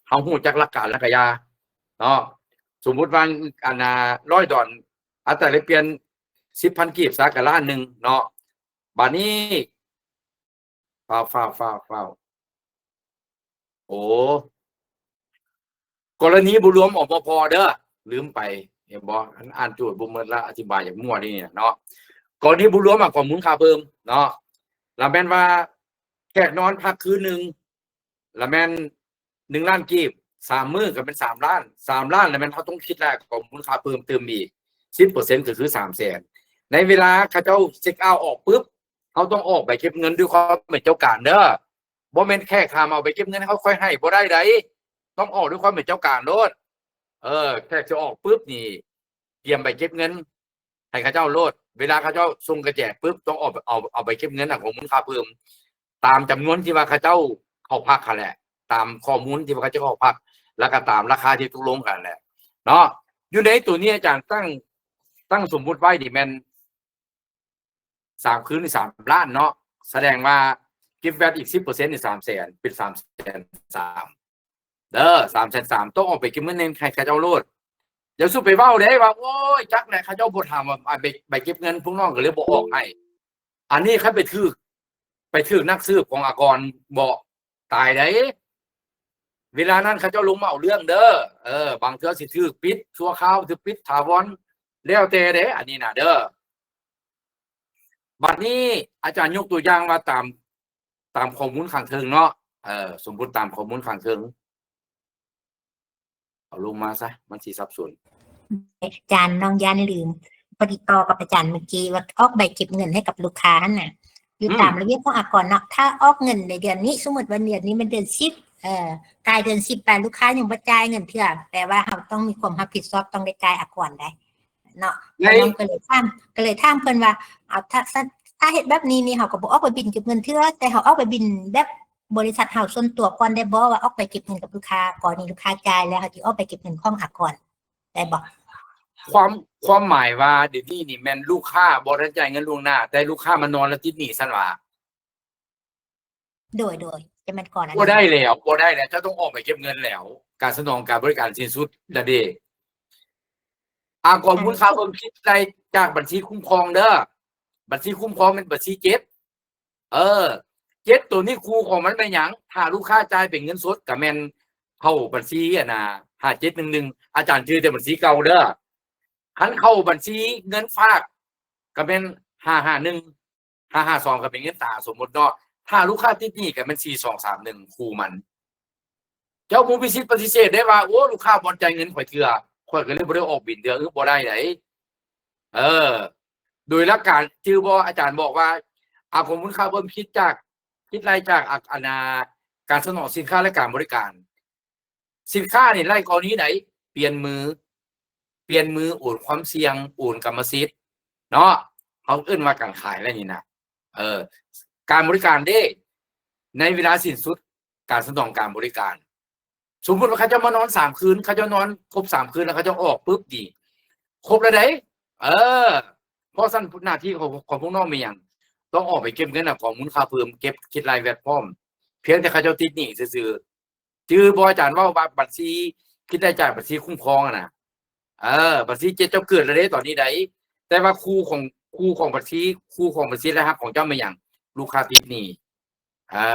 ເຮົາຮູ້ຈັກຫຼັກການແລ້ວກະຢ່າເນາະ. ສົມມຸດວ່າ ອັນນ່າ ຮ້ອຍດອນ ອັດຕາແລກປ່ຽນສິບພັນກີບຊະ ກະລ້ານໜຶ່ງເນາະ. ບາດນີ້ ຟ້າວ ຟ້າວ ຟ້າວ ຟ້າວ ໂອ້ ກໍລະນີບໍ່ລວມ ອມພ ເດີ ລືມໄປ ເຫັນບໍ່? ອັນອ່ານໂຈດບໍ່ໝົດລະ ອະທິບາຍຢ່າງມົ້ວນີ້ເນາະ. ກໍລະນີບໍ່ລວມ ອາ ກອງມູນຄ່າເພີ່ມເນາະ ລະແມ່ນວ່າແຂກນອນພັກຄືນໜຶ່ງ ລະແມ່ນໜຶ່ງລ້ານກີບ ສາມມື້ກໍແມ່ນສາມລ້ານ ສາມລ້ານ ລະແມ່ນເຮົາຕ້ອງຄິດລາຍກອງມູນຄ່າເພີ່ມຕື່ມອີກສິບເປີເຊັນ ກໍຄືສາມແສນ. ໃນເວລາເຂົາເຈົ້າເຊັກເອົາອອກປຶບ ເຮົາຕ້ອງອອກໃບເກັບເງິນດ້ວຍຄວາມເປັນເຈົ້າການເດີ. ບໍ່ແມ່ນແຂກຖາມເອົາໃບເກັບເງິນ ເຮົາຄ່ອຍໃຫ້ ບໍ່ໄດ້ໃດ໋ ຕ້ອງອອກດ້ວຍຄວາມເປັນເຈົ້າການໂລດ. ເອີ ແຂກຊິອອກປຶບນີ້ ກຽມໃບເກັບເງິນໃຫ້ເຂົາເຈົ້າໂລດ. ເວລາເຂົາເຈົ້າສົ່ງກະແຈປຶບ ຕ້ອງເອົາ ເອົາ ເອົາໃບເກັບເງິນນະ ຂໍ້ມູນຄ່າເພີ່ມ ຕາມຈຳນວນທີ່ວ່າເຂົາເຈົ້າເຂົ້າພັກຫັ້ນແຫຼະ ຕາມຂໍ້ມູນທີ່ວ່າເຂົາເຈົ້າເຂົ້າພັກ ແລ້ວກໍຕາມລາຄາທີ່ຕົກລົງກັນແຫຼະເນາະ. ຢູ່ໃນໂຕນີ້ອາຈານຕັ້ງ ຕັ້ງສົມມຸດໄວ້ນີ້ແມ່ນ ສາມຄືນນີ້ສາມລ້ານເນາະ ສະແດງວ່າເກັບແວັດອີກສິບເປີເຊັນນີ້ສາມແສນ ເປັນສາມແສນສາມເດີ ສາມແສນສາມ ຕ້ອງອອກໄປເກັບເງິນໃຫ້ເຂົາເຈົ້າໂລດ. ຢ່າສູ່ໄປເວົ້າເດ້ວ່າ ໂອ້ຍ ຈັກແຫຼະ ເຂົາເຈົ້າບໍ່ຖາມວ່າ ໃບ ໃບເກັບເງິນພວກນ້ອງກໍເລີຍບໍ່ອອກໃຫ້. ອັນນີ້ຄັນໄປຖືກ ໄປຖືກນັກສືບຂອງອາກອນເບາະ ຕາຍໃດ໋. ເວລານັ້ນເຂົາເຈົ້າລົງມາເອົາເລື່ອງເດີ ເອີ ບາງເທື່ອຊິຖືກປິດຊົ່ວຄາວ ຖືກປິດຖາວອນ ແລ້ວແຕ່ເດ້ ອັນນີ້ນະເດີ. ບັດນີ້ອາຈານຍົກຕົວຢ່າງວ່າຕາມ ຕາມຂໍ້ມູນຂ້າງເທິງເນາະ ເອີ ສົມມຸດຕາມຂໍ້ມູນຂ້າງເທິງ ເອົາລົງມາຊະ ມັນຊິສັບສົນ. ອາຈານ ນ້ອງຢ້ານລືມ ພໍດີຕໍ່ກັບອາຈານເມື່ອກີ້ວ່າອອກໃບເກັບເງິນໃຫ້ກັບລູກຄ້າຫັ້ນນະ ຢູ່ ອືມ ຕາມລະບຽບຂອງອາກອນເນາະ ຖ້າອອກເງິນໃນເດືອນນີ້ ສົມມຸດວ່າເດືອນນີ້ແມ່ນເດືອນສິບ ເອີ ກາຍເດືອນສິບໄປ ລູກຄ້າຍັງບໍ່ຈ່າຍເງິນເທື່ອ ແປວ່າເຮົາຕ້ອງມີຄວາມຮັບຜິດຊອບ ຕ້ອງໄດ້ຈ່າຍອາກອນໄດ້ເນາະ. ແລ້ວນ້ອງກໍເລີຍຖາມ ກໍເລີຍຖາມເພິ່ນວ່າ ເອົາ ຖ້າ ຖ້າເຮັດແບບນີ້ນີ້ ເຮົາກໍບໍ່ອອກໃບບິນເກັບເງິນເທື່ອ ແຕ່ເຮົາອອກໃບບິນແບບ ບໍລິສັດເຮົາສ່ວນຕົວກ່ອນໄດ້ບໍ່ ວ່າອອກໃບເກັບເງິນກັບລູກຄ້າ ກໍລະນີລູກຄ້າຈ່າຍແລ້ວ ເຮົາຈຶ່ງອອກໃບເກັບເງິນຂອງອາກອນໄດ້ບໍ່? ຄວາມ ຄວາມໝາຍວ່າດຽວນີ້ນີ້ແມ່ນລູກຄ້າບໍ່ທັນຈ່າຍເງິນລ່ວງໜ້າ ແຕ່ລູກຄ້າມານອນແລ້ວຕິດໜີ້ຊັ້ນຫວາ? ໂດຍ ໂດຍ ຈະແມ່ນກໍລະນີ ບໍ່ໄດ້ແລ້ວ ບໍ່ໄດ້ແລ້ວ ເຈົ້າຕ້ອງອອກໃບເກັບເງິນແລ້ວ ການສະໜອງການບໍລິການສິ້ນສຸດລະເດ. ອາ ກອງມູນຄ່າເພີ່ມຄິດໄລ່ຈາກບັນຊີຄຸ້ມຄອງເດີ ບັນຊີຄຸ້ມຄອງແມ່ນບັນຊີເຈັດ ເອີ ເຈັດໂຕນີ້ຄູ່ຂອງມັນແມ່ນຫຍັງ? ຖ້າລູກຄ້າຈ່າຍເປັນເງິນສົດກໍແມ່ນເຂົ້າບັນຊີ ອັນນ່າ ຫ້າເຈັດໜຶ່ງໜຶ່ງ ອາຈານຈື່ແຕ່ບັນຊີເກົ່າເດີ. ຄັນເຂົ້າບັນຊີເງິນຝາກກໍແມ່ນ ຫ້າຫ້າໜຶ່ງ ຫ້າຫ້າສອງ ກໍເປັນເງິນຕາ ສົມມຸດເນາະ. ຖ້າລູກຄ້າຕິດໜີ້ກໍແມ່ນ ສີ່ສອງສາມໜຶ່ງ ຄູ່ມັນ. ເຈົ້າບໍ່ມີສິດປະຕິເສດໄດ້ວ່າ ໂອ້ ລູກຄ້າບໍ່ຈ່າຍເງິນຂ້ອຍເທື່ອ ຂ້ອຍກໍເລີຍບໍ່ໄດ້ອອກບິນເທື່ອ ເອີ ບໍ່ໄດ້ໃດ໋. ເອີ ໂດຍຫຼັກການ ຈື່ບໍ່ ອາຈານບອກວ່າ ອາ ກອງມູນຄ່າເພີ່ມຄິດຈາກ ຄິດໄລ່ຈາກ ອາ ອັນນ່າ ການສະໜອງສິນຄ້າ ແລະ ການບໍລິການ ສິນຄ້ານີ້ໄລ່ກໍນີ້ໃດ ປ່ຽນມື ປ່ຽນມື ໂອນຄວາມສ່ຽງ ໂອນກຳມະສິດເນາະ ເຮົາເອີ້ນວ່າການຂາຍແລ້ວນີ້ນະ ເອີ ການບໍລິການເດ້ ໃນເວລາສິ້ນສຸດການສະໜອງການບໍລິການ ສົມມຸດວ່າເຂົາເຈົ້າມານອນສາມຄືນ ເຂົາເຈົ້ານອນຄົບສາມຄືນ ແລ້ວເຂົາເຈົ້າອອກປຶບນີ້ ຄົບແລ້ວໃດ ເອີ ເພາະຊັ້ນໜ້າທີ່ຂອງ ຂອງພວກນ້ອງມີຫຍັງ ຕ້ອງອອກໄປເກັບເງິນ ອາ ຂອງມູນຄ່າເພີ່ມ ເກັບຄິດໄລ່ແວດພ້ອມ ພຽງແຕ່ເຂົາເຈົ້າຕິດໜີ້ຊື່ໆ ຈື່ບໍ່ ອາຈານເວົ້າວ່າບັນຊີຄິດລາຍຈ່າຍ ບັນຊີຄຸ້ມຄອງຫັ້ນນະ ເອີ ບັນຊີເຈັດເຈົ້າເກີດແລ້ວເດ້ຕອນນີ້ໃດ ແຕ່ວ່າຄູ່ຂອງ ຄູ່ຂອງບັນຊີ ຄູ່ຂອງບັນຊີລາຍຮັບຂອງເຈົ້າແມ່ນຫຍັງ? ລູກຄ້າຕິດໜີ້ ເອີ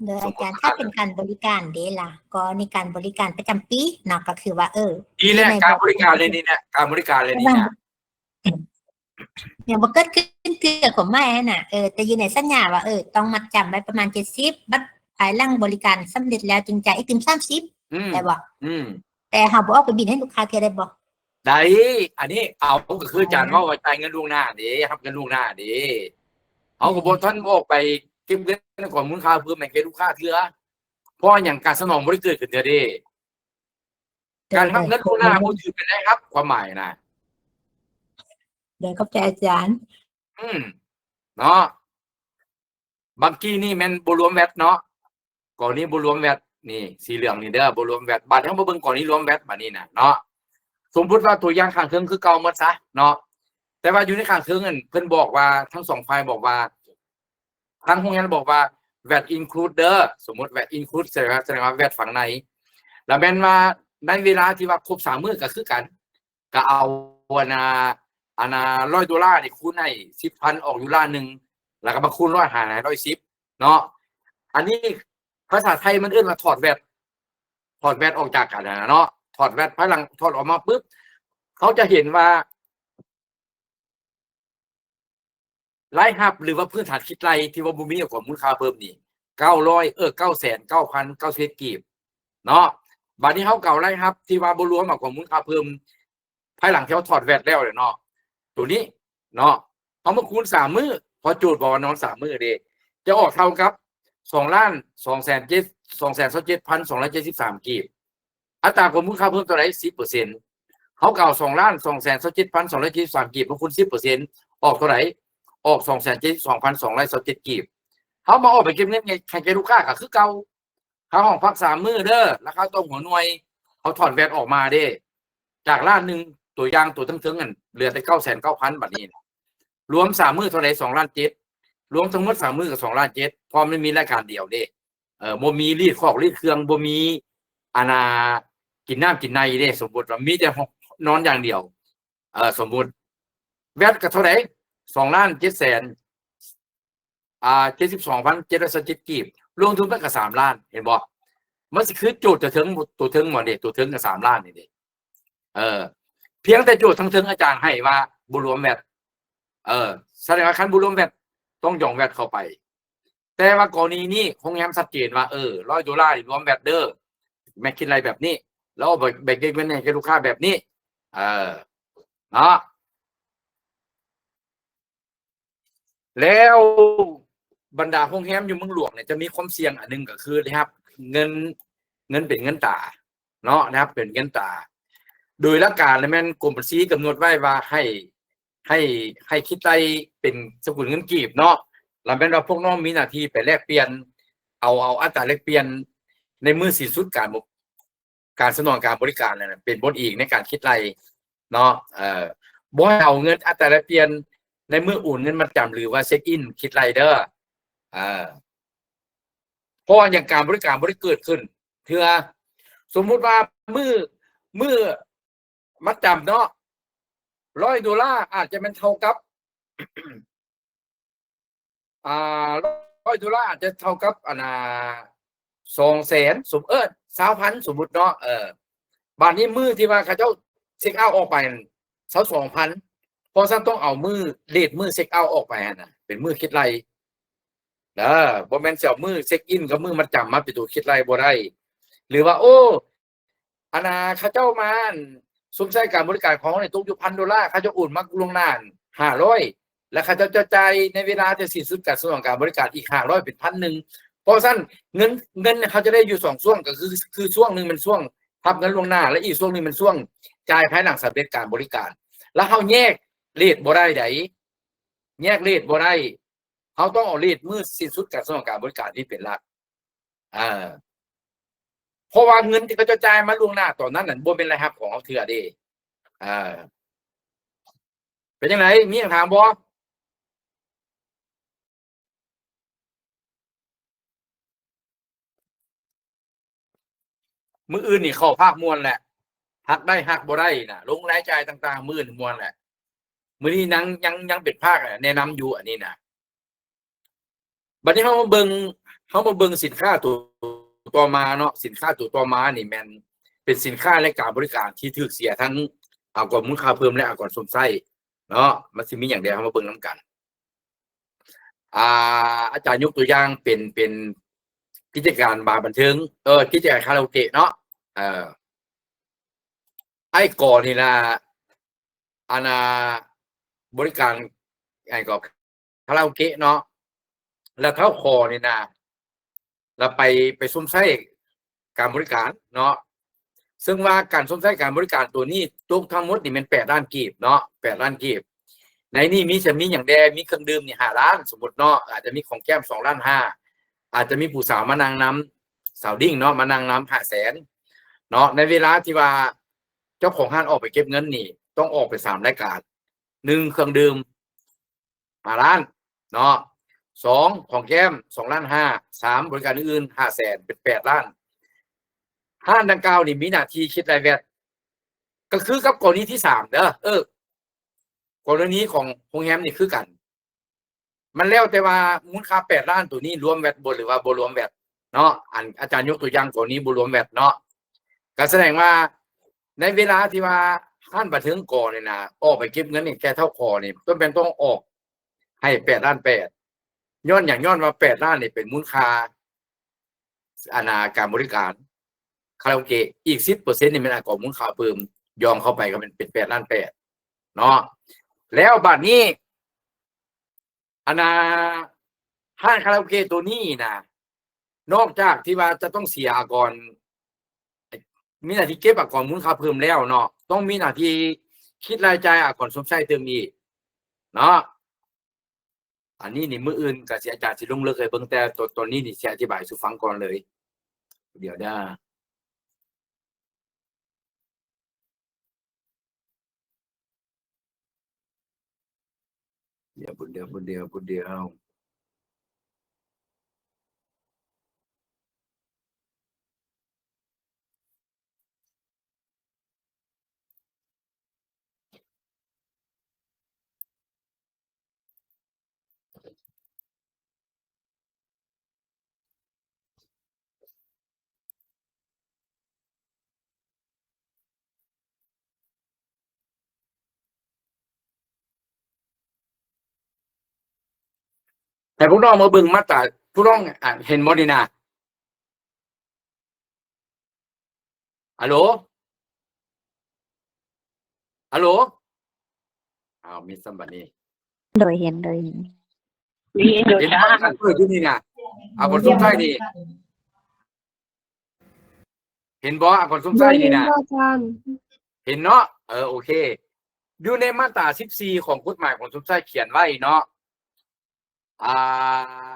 ໂດຍອາຈານ ຖ້າເປັນການບໍລິການເດ້ລະ ກໍໃນການບໍລິການປະຈຳປີເນາະ ກໍຄືວ່າ ເອີ ດີແຫຼະ ການບໍລິການເລີຍນີ້ແຫຼະ ການບໍລິການເລີຍນີ້ນະ ຍັງບໍ່ເກີດຂຶ້ນເທື່ອ ຄວາມໝາຍຫັ້ນນະ ເອີ ແຕ່ຢູ່ໃນສັນຍາວ່າ ເອີ ຕ້ອງມັດຈຳໄວ້ປະມານເຈັດສິບ ບັດພາຍຫຼັງບໍລິການສຳເລັດແລ້ວຈຶ່ງຈ່າຍອີກຕື່ມສາມສິບ ອືມ ໄດ້ບໍ່? ອືມ ແຕ່ເຮົາບໍ່ອອກໄປບິນໃຫ້ລູກຄ້າເທື່ອໄດ້ບໍ່? ໄດ້ ອັນນີ້ເອົາ ກໍຄືອາຈານເວົ້າວ່າຈ່າຍເງິນລ່ວງໜ້າເດ້ ຮັບເງິນລ່ວງໜ້າເດ້ ເຮົາກໍບໍ່ທັນອອກໄປເກັບເງິນກ່ອນມູນຄ່າເພີ່ມໃຫ້ແກ່ລູກຄ້າເທື່ອ ເພາະຫຍັງ? ການສະໜອງບໍ່ໄດ້ເກີດຂຶ້ນເທື່ອເດ້ ການຮັບເງິນລ່ວງໜ້າບໍ່ຖືເປັນລາຍຮັບ ຄວາມໝາຍນະ ໂດຍ ຂອບໃຈອາຈານ ອືມ ເນາະ ບັກກີ້ນີ້ແມ່ນບໍ່ລວມແວັດເນາະ ກໍນີ້ບໍ່ລວມແວັດ ນີ້ສີເຫຼືອງນີ້ເດີ ບໍ່ລວມແວັດ ບາດເຮົາມາເບິ່ງກໍນີ້ລວມແວັດ ບາດນີ້ນະເນາະ ສົມມຸດວ່າຕົວຢ່າງຂ້າງເທິງຄືເກົ່າໝົດຊະເນາະ ແຕ່ວ່າຢູ່ໃນຂ້າງເທິງນັ້ນ ເພິ່ນບອກວ່າ ທັງສອງຝ່າຍບອກວ່າ ທາງໂຮງແຮມບອກວ່າ ແວັດອິນຄລູດເດີ ສົມມຸດແວັດອິນຄລູດ ສະແດງວ່າ ສະແດງວ່າແວັດຝັ່ງໃນ ລະແມ່ນວ່າໃນເວລາທີ່ວ່າຄົບສາມມື້ກໍຄືກັນ ກໍເອົາອັນນ່າ ອັນນ່າ ຮ້ອຍໂດລານີ້ຄູນໃຫ້ສິບພັນ ອອກຢູ່ລ້ານໜຶ່ງ ແລ້ວກໍມາຄູນຮ້ອຍ ຫານໃຫ້ຮ້ອຍສິບເນາະ ອັນນີ້ພາສາໄທມັນເອີ້ນວ່າຖອດແວັດ ຖອດແວັດອອກຈາກກັນຫັ້ນນະເນາະ ຖອດແວັດ ພາຍຫຼັງຖອດອອກມາປຶບ ເຮົາຈະເຫັນວ່າ ລາຍຮັບ ຫຼືວ່າພື້ນຖານຄິດໄລ່ທີ່ວ່າບໍ່ມີອອກກອງມູນຄ່າເພີ່ມນີ້ ເກົ້າຮ້ອຍ ເອີ ເກົ້າແສນເກົ້າພັນເກົ້າສິບເອັດກີບເນາະ ບາດນີ້ເຮົາກໍເອົາລາຍຮັບທີ່ວ່າບໍ່ລວມອອກກອງມູນຄ່າເພີ່ມ ພາຍຫຼັງທີ່ເຮົາຖອດແວັດແລ້ວເນາະ ໂຕນີ້ເນາະ ເຮົາມາຄູນສາມມື້ ເພາະໂຈດບອກວ່ານອນສາມມື້ເດ້ ຈະອອກເທົ່າກັບ ສອງລ້ານສອງແສນເຈັດ ສອງແສນຊາວເຈັດພັນສອງຮ້ອຍເຈັດສິບສາມກີບ ອັດຕາກອງມູນຄ່າເພີ່ມເທົ່າໃດ? ສິບເປີເຊັນ ເຮົາກໍເອົາ ສອງລ້ານສອງແສນຊາວເຈັດພັນສອງຮ້ອຍເຈັດສິບສາມກີບ ມາຄູນສິບເປີເຊັນ ອອກເທົ່າໃດ? ອອກ ສອງແສນເຈັດສິບສອງພັນສອງຮ້ອຍຊາວເຈັດກີບ ເຮົາມາອອກໄປເກັບເງິນໃຫ້ແກ່ລູກຄ້າກໍຄືເກົ່າ ຄ່າຫ້ອງພັກສາມມື້ເດີ ລາຄາຕໍ່ຫົວໜ່ວຍ ເຮົາຖອນແວັດອອກມາເດ້ ຈາກລ້ານໜຶ່ງ ຕົວຢ່າງຕົວເທິງໆຫັ້ນ ເຫຼືອແຕ່ເກົ້າແສນເກົ້າພັນ ບາດນີ້ ລວມສາມມື້ເທົ່າໃດ? ສອງລ້ານເຈັດ ລວມທັງໝົດສາມມື້ກໍສອງລ້ານເຈັດ ເພາະມັນມີລາຍການດຽວເດ້ ເອີ ບໍ່ມີລີດຄອກລີດເຄື່ອງ ບໍ່ມີ ອັນນ່າ ກິນນ້ຳກິນໃນເດ້ ສົມມຸດວ່າມີແຕ່ນອນຢ່າງດຽວ ເອີ ສົມມຸດ ແວັດກໍເທົ່າໃດ? ສອງລ້ານເຈັດແສນ ອ່າ ເຈັດສິບສອງພັນເຈັດຮ້ອຍຊາວເຈັດກີບ ລວມທຸກມັນກໍສາມລ້ານ ເຫັນບໍ່? ມັນຊິຄືໂຈດຕົວເທິງ ຕົວເທິງໝົດເດ້ ຕົວເທິງກໍສາມລ້ານນີ້ເດ້ ເອີ ພຽງແຕ່ໂຈດທາງເທິງອາຈານໃຫ້ວ່າບໍ່ລວມແວັດ ເອີ ສະແດງວ່າຄັນບໍ່ລວມແວັດ ຕ້ອງຢອງແວັດເຂົ້າໄປ ແຕ່ວ່າກໍລະນີນີ້ໂຮງແຮມຊັດເຈນວ່າ ເອີ ຮ້ອຍໂດລານີ້ລວມແວັດເດີ ແມ່ນຄິດໄລ່ແບບນີ້ ແລ້ວເອົາໄປ ໄປເກັບເງິນໃຫ້ແກ່ລູກຄ້າແບບນີ້ ເອີ ເນາະ ແລ້ວບັນດາໂຮງແຮມຢູ່ເມືອງຫຼວງນີ້ຈະມີຄວາມສ່ຽງອັນໜຶ່ງ ກໍຄືໄດ້ຮັບເງິນ ເງິນເປັນເງິນຕາເນາະ ໄດ້ຮັບເປັນເງິນຕາ ໂດຍຫຼັກການແລ້ວແມ່ນກົມບັນຊີກຳນົດໄວ້ວ່າໃຫ້ ໃຫ້ ໃຫ້ຄິດໄລ່ເປັນສະກຸນເງິນກີບເນາະ ແລ້ວແມ່ນວ່າພວກນ້ອງມີໜ້າທີ່ໄປແລກປ່ຽນ ເອົາ ເອົາອັດຕາແລກປ່ຽນໃນມື້ສິ້ນສຸດການ ການສະໜອງການບໍລິການນັ້ນນະ ເປັນບົດອີງໃນການຄິດໄລ່ເນາະ ເອີ ບໍ່ໃຫ້ເອົາເງິນອັດຕາແລກປ່ຽນໃນມື້ໂອນເງິນມັດຈຳ ຫຼືວ່າເຊັກອິນຄິດໄລ່ເດີ ເອີ ເພາະວ່າຫຍັງ ການບໍລິການບໍ່ໄດ້ເກີດຂຶ້ນເທື່ອ ສົມມຸດວ່າມື້ ມື້ມັດຈຳເນາະ ຮ້ອຍໂດລາອາດຈະແມ່ນເທົ່າກັບ ອ່າ ຮ້ອຍໂດລາອາດຈະເທົ່າກັບ ອັນນ່າ ສອງແສນ ສົມ ເອີ ຊາວພັນ ສົມມຸດເນາະ ເອີ ບາດນີ້ມື້ທີ່ວ່າເຂົາເຈົ້າເຊັກເອົາອອກໄປນັ້ນ ຊາວສອງພັນ ເພາະຊັ້ນຕ້ອງເອົາມື້ ເລດມື້ເຊັກເອົາອອກໄປຫັ້ນນະ ເປັນມື້ຄິດໄລ່ເດີ ບໍ່ແມ່ນຊິເອົາມື້ເຊັກອິນກັບມື້ມັດຈຳມາເປັນຕົວຄິດໄລ່ບໍ່ໄດ້ ຫຼືວ່າ ໂອ້ ອັນນ່າ ເຂົາເຈົ້າມາ ອັນ ຊົມໃຊ້ການບໍລິການຂອງເຮົານີ້ຕົກຢູ່ພັນໂດລາ ເຂົາເຈົ້າໂອນມາລ່ວງໜ້າຫ້າຮ້ອຍ ແລ້ວເຂົາເຈົ້າຈະຈ່າຍໃນເວລາທີ່ສິ້ນສຸດການສະໜອງການບໍລິການອີກຫ້າຮ້ອຍ ເປັນພັນໜຶ່ງ ພາະສະນັ້ນເງິນ ເງິນເຮົາຈະໄດ້ຢູ່ສອງຊ່ວງ ກໍຄື ຄືຊ່ວງໜຶ່ງແມ່ນຊ່ວງຮັບເງິນລ່ວງໜ້າ ແລະ ອີກຊ່ວງໜຶ່ງແມ່ນຊ່ວງຈ່າຍພາຍຫຼັງສຳເລັດການບໍລິການ ແລ້ວເຮົາແຍກເຣດບໍ່ໄດ້ໃດ ແຍກເຣດບໍ່ໄດ້ ເຮົາຕ້ອງເອົາເຣດມື້ສິ້ນສຸດການສະໜອງການບໍລິການນີ້ເປັນຫຼັກ. ເອີ ເພາະວ່າເງິນທີ່ເຂົາເຈົ້າຈ່າຍມາລ່ວງໜ້າຕອນນັ້ນນັ້ນ ບໍ່ແມ່ນລາຍຮັບຂອງເຮົາເທື່ອເດ້. ເອີ ເປັນຈັ່ງໃດ? ມີຫຍັງຖາມບໍ່? ມື້ອື່ນນີ້ເຂົ້າພາກມ່ວນແຫຼະ ຮັກໄດ້ຮັກບໍ່ໄດ້ນະ ລົງລາຍຈ່າຍຕ່າງໆ ມື້ອື່ນມ່ວນແຫຼະ. ມື້ນີ້ຍັງ ຍັງ ຍັງເປັນພາກແນະນຳຢູ່ອັນນີ້ນະ. ບັດນີ້ເຮົາມາເບິ່ງ ເຮົາມາເບິ່ງສິນຄ້າຕົວຕໍ່ມາເນາະ. ສິນຄ້າຕົວຕໍ່ມານີ້ແມ່ນເປັນສິນຄ້າ ແລະ ການບໍລິການທີ່ຖືກເສຍທັງອາກອນມູນຄ່າເພີ່ມ ແລະ ອາກອນຊົມໃຊ້ເນາະ. ມັນຊິມີຫຍັງແດ່ ເຮົາມາເບິ່ງນຳກັນ. ອ່າ ອາຈານຍົກຕົວຢ່າງເປັນ ເປັນກິດຈະການບາບັນເທີງ ເອີ ກິດຈະການຄາຣາໂອເກະເນາະ. ເອີ ອ້າຍກໍນີ້ລະ ອັນນ່າ ບໍລິການ ຫຍັງກໍ ຄາຣາໂອເກະເນາະ ແລ້ວທ້າວຂໍນີ້ນະ ແລ້ວໄປ ໄປຊົມໃຊ້ການບໍລິການເນາະ. ເຊິ່ງວ່າການຊົມໃຊ້ການບໍລິການໂຕນີ້ຕົກທັງໝົດນີ້ແມ່ນແປດລ້ານກີບເນາະ ແປດລ້ານກີບ. ໃນນີ້ມີ ຈະມີຫຍັງແດ່? ມີເຄື່ອງດື່ມນີ້ຫ້າລ້ານ ສົມມຸດເນາະ ອາດຈະມີຂອງແກ້ມສອງລ້ານຫ້າ ອາດຈະມີຜູ້ສາວມານັ່ງນຳ ສາວດິ້ງເນາະ ມານັ່ງນຳຫ້າແສນເນາະ. ໃນເວລາທີ່ວ່າເຈົ້າຂອງຮ້ານອອກໄປເກັບເງິນນີ້ ຕ້ອງອອກໄປສາມລາຍການ ໜຶ່ງ ເຄື່ອງດື່ມ ຫ້າລ້ານເນາະ ສອງ ຂອງແກ້ມ ສອງລ້ານຫ້າ ສາມ ບໍລິການອື່ນໆ ຫ້າແສນ ເປັນແປດລ້ານ. ຮ້ານດັ່ງກ່າວນີ້ມີໜ້າທີ່ຄິດໄລ່ແວັດ ກໍຄືກັບກໍລະນີທີສາມເດີ. ເອີ ກໍລະນີຂອງໂຮງແຮມນີ້ຄືກັນ ມັນແລ້ວແຕ່ວ່າມູນຄ່າແປດລ້ານໂຕນີ້ລວມແວັດບໍ່ ຫຼືວ່າບໍ່ລວມແວັດເນາະ. ອັນອາຈານຍົກຕົວຢ່າງກໍລະນີບໍ່ລວມແວັດເນາະ ກໍສະແດງວ່າໃນເວລາທີ່ວ່າຮ້ານບັນເທີງກໍນີ້ນະ ອອກໄປເກັບເງິນໃຫ້ແກ່ທ້າວຂໍນີ້ ຈຳເປັນຕ້ອງອອກໃຫ້ແປດລ້ານແປດ. ຍ້ອນຫຍັງ? ຍ້ອນວ່າແປດລ້ານນີ້ເປັນມູນຄ່າ ອັນນ່າ ການບໍລິການຄາຣາໂອເກະ ອີກສິບເປີເຊັນນີ້ແມ່ນອາກອນມູນຄ່າເພີ່ມ ຢອງເຂົ້າໄປກໍເປັນ ເປັນແປດລ້ານແປດເນາະ. ແລ້ວບາດນີ້ ອັນນ່າ ຮ້ານຄາຣາໂອເກະໂຕນີ້ນະ ນອກຈາກທີ່ວ່າຈະຕ້ອງເສຍອາກອນ ມີໜ້າທີ່ເກັບອາກອນມູນຄ່າເພີ່ມແລ້ວເນາະ ຕ້ອງມີໜ້າທີ່ຄິດລາຍຈ່າຍອາກອນຊົມໃຊ້ຕື່ມອີກເນາະ. ອັນນີ້ນີ້ມື້ອື່ນກະຊິ ອາຈານຊິລົງເລິກໃຫ້ເບິ່ງ ແຕ່ຕອນ ຕອນນີ້ນີ້ຊິອະທິບາຍສູ່ຟັງກ່ອນເລີຍ. ດຽວເດີ ດຽວ ດຽວ ດຽວ ດຽວ. ໃຫ້ພວກນ້ອງມາເບິ່ງມາດຕາ ພວກນ້ອງ ອາ ເຫັນບໍ່ນີ້ນະ? ອາໂຫຼ? ອາໂຫຼ? ອ້າວ ມິດຊ້ຳບາດນີ້. ໂດຍ ເຫັນ ໂດຍ ເຫັນ ເຫັນຢູ່ ເຫັນບໍ່? ເປີດຢູ່ນີ້ນະ ອາກອນຊົມໃຊ້ນີ້ ເຫັນບໍ່? ອາກອນຊົມໃຊ້ນີ້ນະ ເຫັນເນາະ? ເອີ ໂອເຄ ຢູ່ໃນມາດຕາສິບສີ່ຂອງກົດໝາຍອາກອນຊົມໃຊ້ຂຽນໄວ້ເນາະ ອ່າ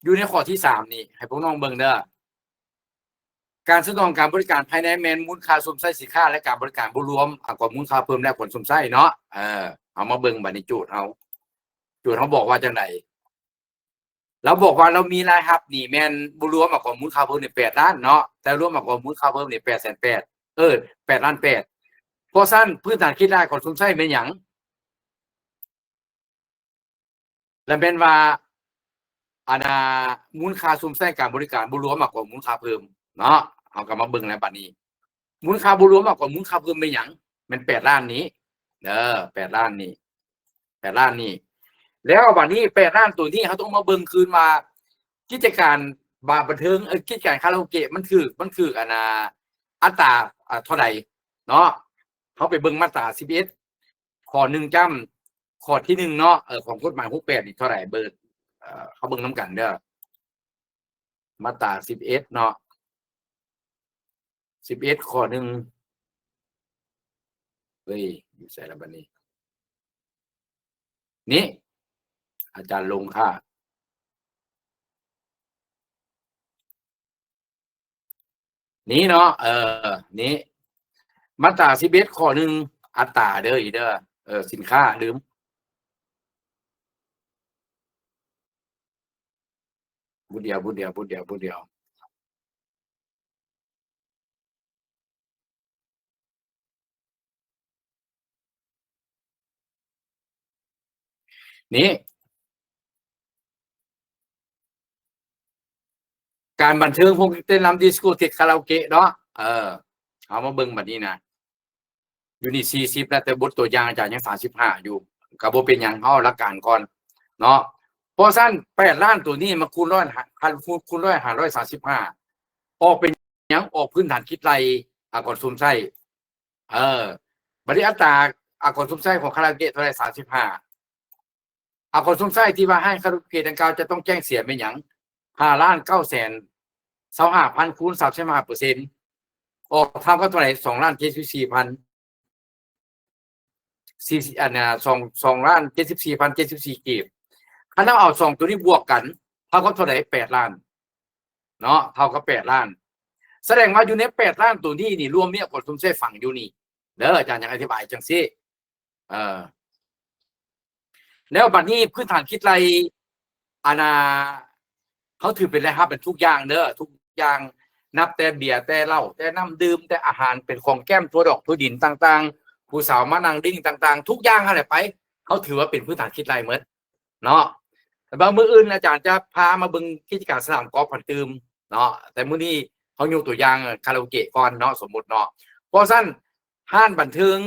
ຢູ່ໃນຂໍ້ທີສາມນີ້ ໃຫ້ພວກນ້ອງເບິ່ງເດີ ການສະໜອງການບໍລິການພາຍໃນແມ່ນມູນຄ່າຊົມໃຊ້ສິນຄ້າ ແລະ ການບໍລິການບໍ່ລວມອາກອນມູນຄ່າເພີ່ມ ແລະ ອາກອນຊົມໃຊ້ເນາະ. ເອີ ເຮົາມາເບິ່ງບາດນີ້ໂຈດເຮົາ ໂຈດເຮົາບອກວ່າຈັ່ງໃດ? ລາວບອກວ່າລາວມີລາຍຮັບນີ້ແມ່ນບໍ່ລວມອາກອນມູນຄ່າເພີ່ມນີ້ແປດລ້ານເນາະ ແຕ່ລວມອາກອນມູນຄ່າເພີ່ມນີ້ແປດແສນແປດ ເອີ ແປດລ້ານແປດ. ເພາະສະນັ້ນພື້ນຖານຄິດລາຍອາກອນຊົມໃຊ້ແມ່ນຫຍັງ? ລະແມ່ນວ່າ ອັນນ່າ ມູນຄ່າຊົມໃຊ້ການບໍລິການບໍ່ລວມອາກອນມູນຄ່າເພີ່ມເນາະ. ເຮົາກໍມາເບິ່ງແລ້ວບາດນີ້ ມູນຄ່າບໍ່ລວມອາກອນມູນຄ່າເພີ່ມແມ່ນຫຍັງ? ແມ່ນແປດລ້ານນີ້ເດີ ແປດລ້ານນີ້ ແປດລ້ານນີ້. ແລ້ວບາດນີ້ແປດລ້ານໂຕນີ້ ເຮົາຕ້ອງມາເບິ່ງຄືນວ່າ ກິດຈະການບາບັນເທີງ ເອີ ກິດຈະການຄາຣາໂອເກະ ມັນຖືກ ມັນຖືກ ອັນນ່າ ອັດຕາ ອາ ເທົ່າໃດເນາະ? ເຮົາໄປເບິ່ງມາດຕາສິບເອັດ ຂໍ້ໜຶ່ງຈ້ຳ ຂໍ້ທີໜຶ່ງເນາະ ເອີ ຂອງກົດໝາຍຫົກແປດນີ້ເທົ່າໃດ? ເບິ່ງ ເຮົາເບິ່ງນຳກັນເດີ ມາດຕາສິບເອັດເນາະ ສິບເອັດ ຂໍ້ໜຶ່ງ ເອີຍ ຢູ່ໃສລະບັດນີ້? ນີ້ ອາຈານລົງຄ່າ ນີ້ເນາະ ເອີ ນີ້ ມາດຕາສິບເອັດ ຂໍ້ໜຶ່ງ ອັດຕາເດີ ອີເດີ ເອີ ສິນຄ້າ ລືມ ບຸດດຽວ ບຸດດຽວ ບຸດດຽວ ບຸດດຽວ. ນີ້ ການບັນເທີງ ວົງເຕັ້ນລຳ ດິສໂກເທັກ ຄາຣາໂອເກະເນາະ ເອີ ເຮົາມາເບິ່ງບັດນີ້ນະ ຢູ່ນີ້ສີ່ສິບແລ້ວ ແຕ່ບົດຕົວຢ່າງອາຈານຍັງສາມສິບຫ້າຢູ່ ກໍບໍ່ເປັນຫຍັງ ເຮົາເອົາຫຼັກການກ່ອນເນາະ. ເພາະສະນັ້ນ ແປດລ້ານໂຕນີ້ມາຄູນຮ້ອຍ ຄັນຄູນ ຄູນຮ້ອຍ ຫານຮ້ອຍສາມສິບຫ້າ ອອກເປັນຫຍັງ? ອອກພື້ນຖານຄິດໄລ່ອາກອນຊົມໃຊ້ ເອີ ບັດນີ້ອັດຕາອາກອນຊົມໃຊ້ຂອງຄາຣາໂອເກະເທົ່າໃດ? ສາມສິບຫ້າ ອາກອນຊົມໃຊ້ທີ່ວ່າໃຫ້ຄາຣາໂອເກະດັ່ງກ່າວຈະຕ້ອງແຈ້ງເສຍແມ່ນຫຍັງ? ຫ້າລ້ານເກົ້າແສນຊາວຫ້າພັນ ຄູນສາມສິບຫ້າເປີເຊັນ ອອກເທົ່າກັບເທົ່າໃດ? ສອງລ້ານເຈັດສິບສີ່ພັນ ສີ່ ອັນນ່າ ສອງ ສອງລ້ານເຈັດສິບສີ່ພັນເຈັດສິບສີ່ກີບ. ຄັນເຮົາເອົາສອງໂຕນີ້ບວກກັນ ເທົ່າກັບເທົ່າໃດ? ແປດລ້ານເນາະ ເທົ່າກັບແປດລ້ານ. ສະແດງວ່າຢູ່ໃນແປດລ້ານໂຕນີ້ນີ້ ລວມມີອາກອນຊົມໃຊ້ຝັງຢູ່ນີ້ເດີ ອາຈານຢາກອະທິບາຍຈັ່ງຊີ້. ເອີ ແລ້ວບັດນີ້ພື້ນຖານຄິດໄລ່ ອັນນ່າ ເຮົາຖືເປັນລາຍຮັບເປັນທຸກຢ່າງເດີ ທຸກຢ່າງ ນັບແຕ່ເບຍ ແຕ່ເຫຼົ້າ ແຕ່ນ້ຳດື່ມ ແຕ່ອາຫານ ເປັນຂອງແກ້ມ ທົ່ວດອກທົ່ວດິນຕ່າງໆ ຜູ້ສາວມານັ່ງດິ້ງຕ່າງໆ ທຸກຢ່າງຫັ້ນແຫຼະໄປ ເຮົາຖືວ່າເປັນພື້ນຖານຄິດໄລ່ໝົດເນາະ. ແຕ່ວ່າມື້ອື່ນອາຈານຈະພາມາເບິ່ງກິດຈະການສະໜາມກອບພັນຕື່ມເນາະ ແຕ່ມື້ນີ້ເຮົາຍົກຕົວຢ່າງຄາຣາໂອເກະກ່ອນເນາະ ສົມມຸດເນາະ. ເພາະສະນັ້ນ ຮ້ານບັນເທີງ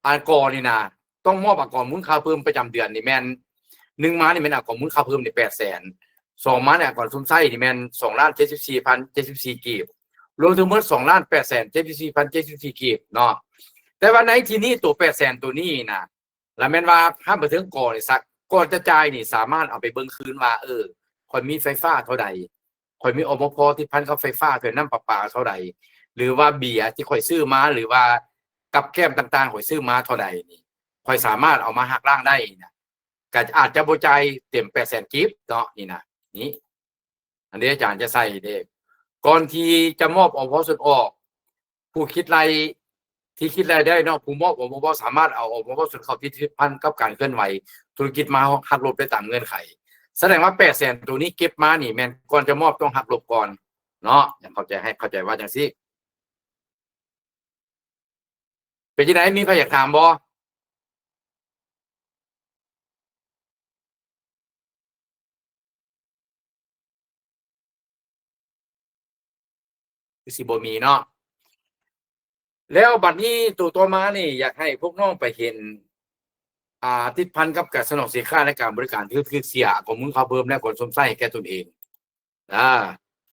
ອາກອນນີ້ນະ ຕ້ອງມອບອາກອນມູນຄ່າເພີ່ມປະຈຳເດືອນນີ້ແມ່ນ ໜຶ່ງມານີ້ແມ່ນອາກອນມູນຄ່າເພີ່ມນີ້ແປດແສນ ສອງມານີ້ອາກອນຊົມໃຊ້ນີ້ແມ່ນສອງລ້ານເຈັດສິບສີ່ພັນເຈັດສິບສີ່ກີບ ລວມທັງໝົດສອງລ້ານແປດແສນເຈັດສິບສີ່ພັນເຈັດສິບສີ່ກີບເນາະ. ແຕ່ວ່າໃນທີ່ນີ້ໂຕແປດແສນໂຕນີ້ນະ ລະແມ່ນວ່າຖ້າໄປເຖິງກອນີ້ ສະ ກ່ອນຈະຈ່າຍນີ້ສາມາດເອົາໄປເບິ່ງຄືນວ່າ ເອີ ຂ້ອຍມີໄຟຟ້າເທົ່າໃດ? ຂ້ອຍມີ ອມພ ຕິດພັນກັບໄຟຟ້າ ຫຼື ນ້ຳປະປາເທົ່າໃດ ຫຼືວ່າເບຍທີ່ຂ້ອຍຊື້ມາ ຫຼືວ່າກັບແກ້ມຕ່າງໆ ຂ້ອຍຊື້ມາເທົ່າໃດນີ້ ຂ້ອຍສາມາດເອົາມາຫັກລ້າງໄດ້ນະ ກະອາດຈະບໍ່ຈ່າຍເຕັມແປດແສນກີບເນາະ ນີ້ນະ ນີ້ ອັນນີ້ອາຈານຈະໃສ່ເດ້ ກ່ອນທີ່ຈະມອບ ອມພ ສ່ວນອອກ ຜູ້ຄິດໄລ່ ທີ່ຄິດລາຍໄດ້ເນາະ ຜູ້ມອບ ອມພ ສາມາດເອົາ ອມພ ສ່ວນເຂົ້າທີ່ຕິດພັນກັບການເຄື່ອນໄຫວທຸລະກິດມາຫັກລົບໄດ້ຕາມເງື່ອນໄຂ. ສະແດງວ່າແປດແສນໂຕນີ້ເກັບມານີ້ແມ່ນກ່ອນຈະມອບຕ້ອງຫັກລົບກ່ອນເນາະ ໃຫ້ເຂົ້າໃຈ ໃຫ້ເຂົ້າໃຈວ່າຈັ່ງຊີ້. ເປັນຈັ່ງໃດ? ມີໃຜຢາກຖາມບໍ່? ຄືຊິບໍ່ມີເນາະ. ແລ້ວບັດນີ້ໂຕຕໍ່ມານີ້ ຢາກໃຫ້ພວກນ້ອງໄປເຫັນ ອ່າ ຕິດພັນກັບການສະໜອງສິນຄ້າ ແລະ ການບໍລິການທີ່ຖືກເສຍ ກອງທຶນຄ່າເພີ່ມ ແລະ ກອງທຶນຊົມໃຊ້ໃຫ້ແກ່ຕົນເອງ. ອາ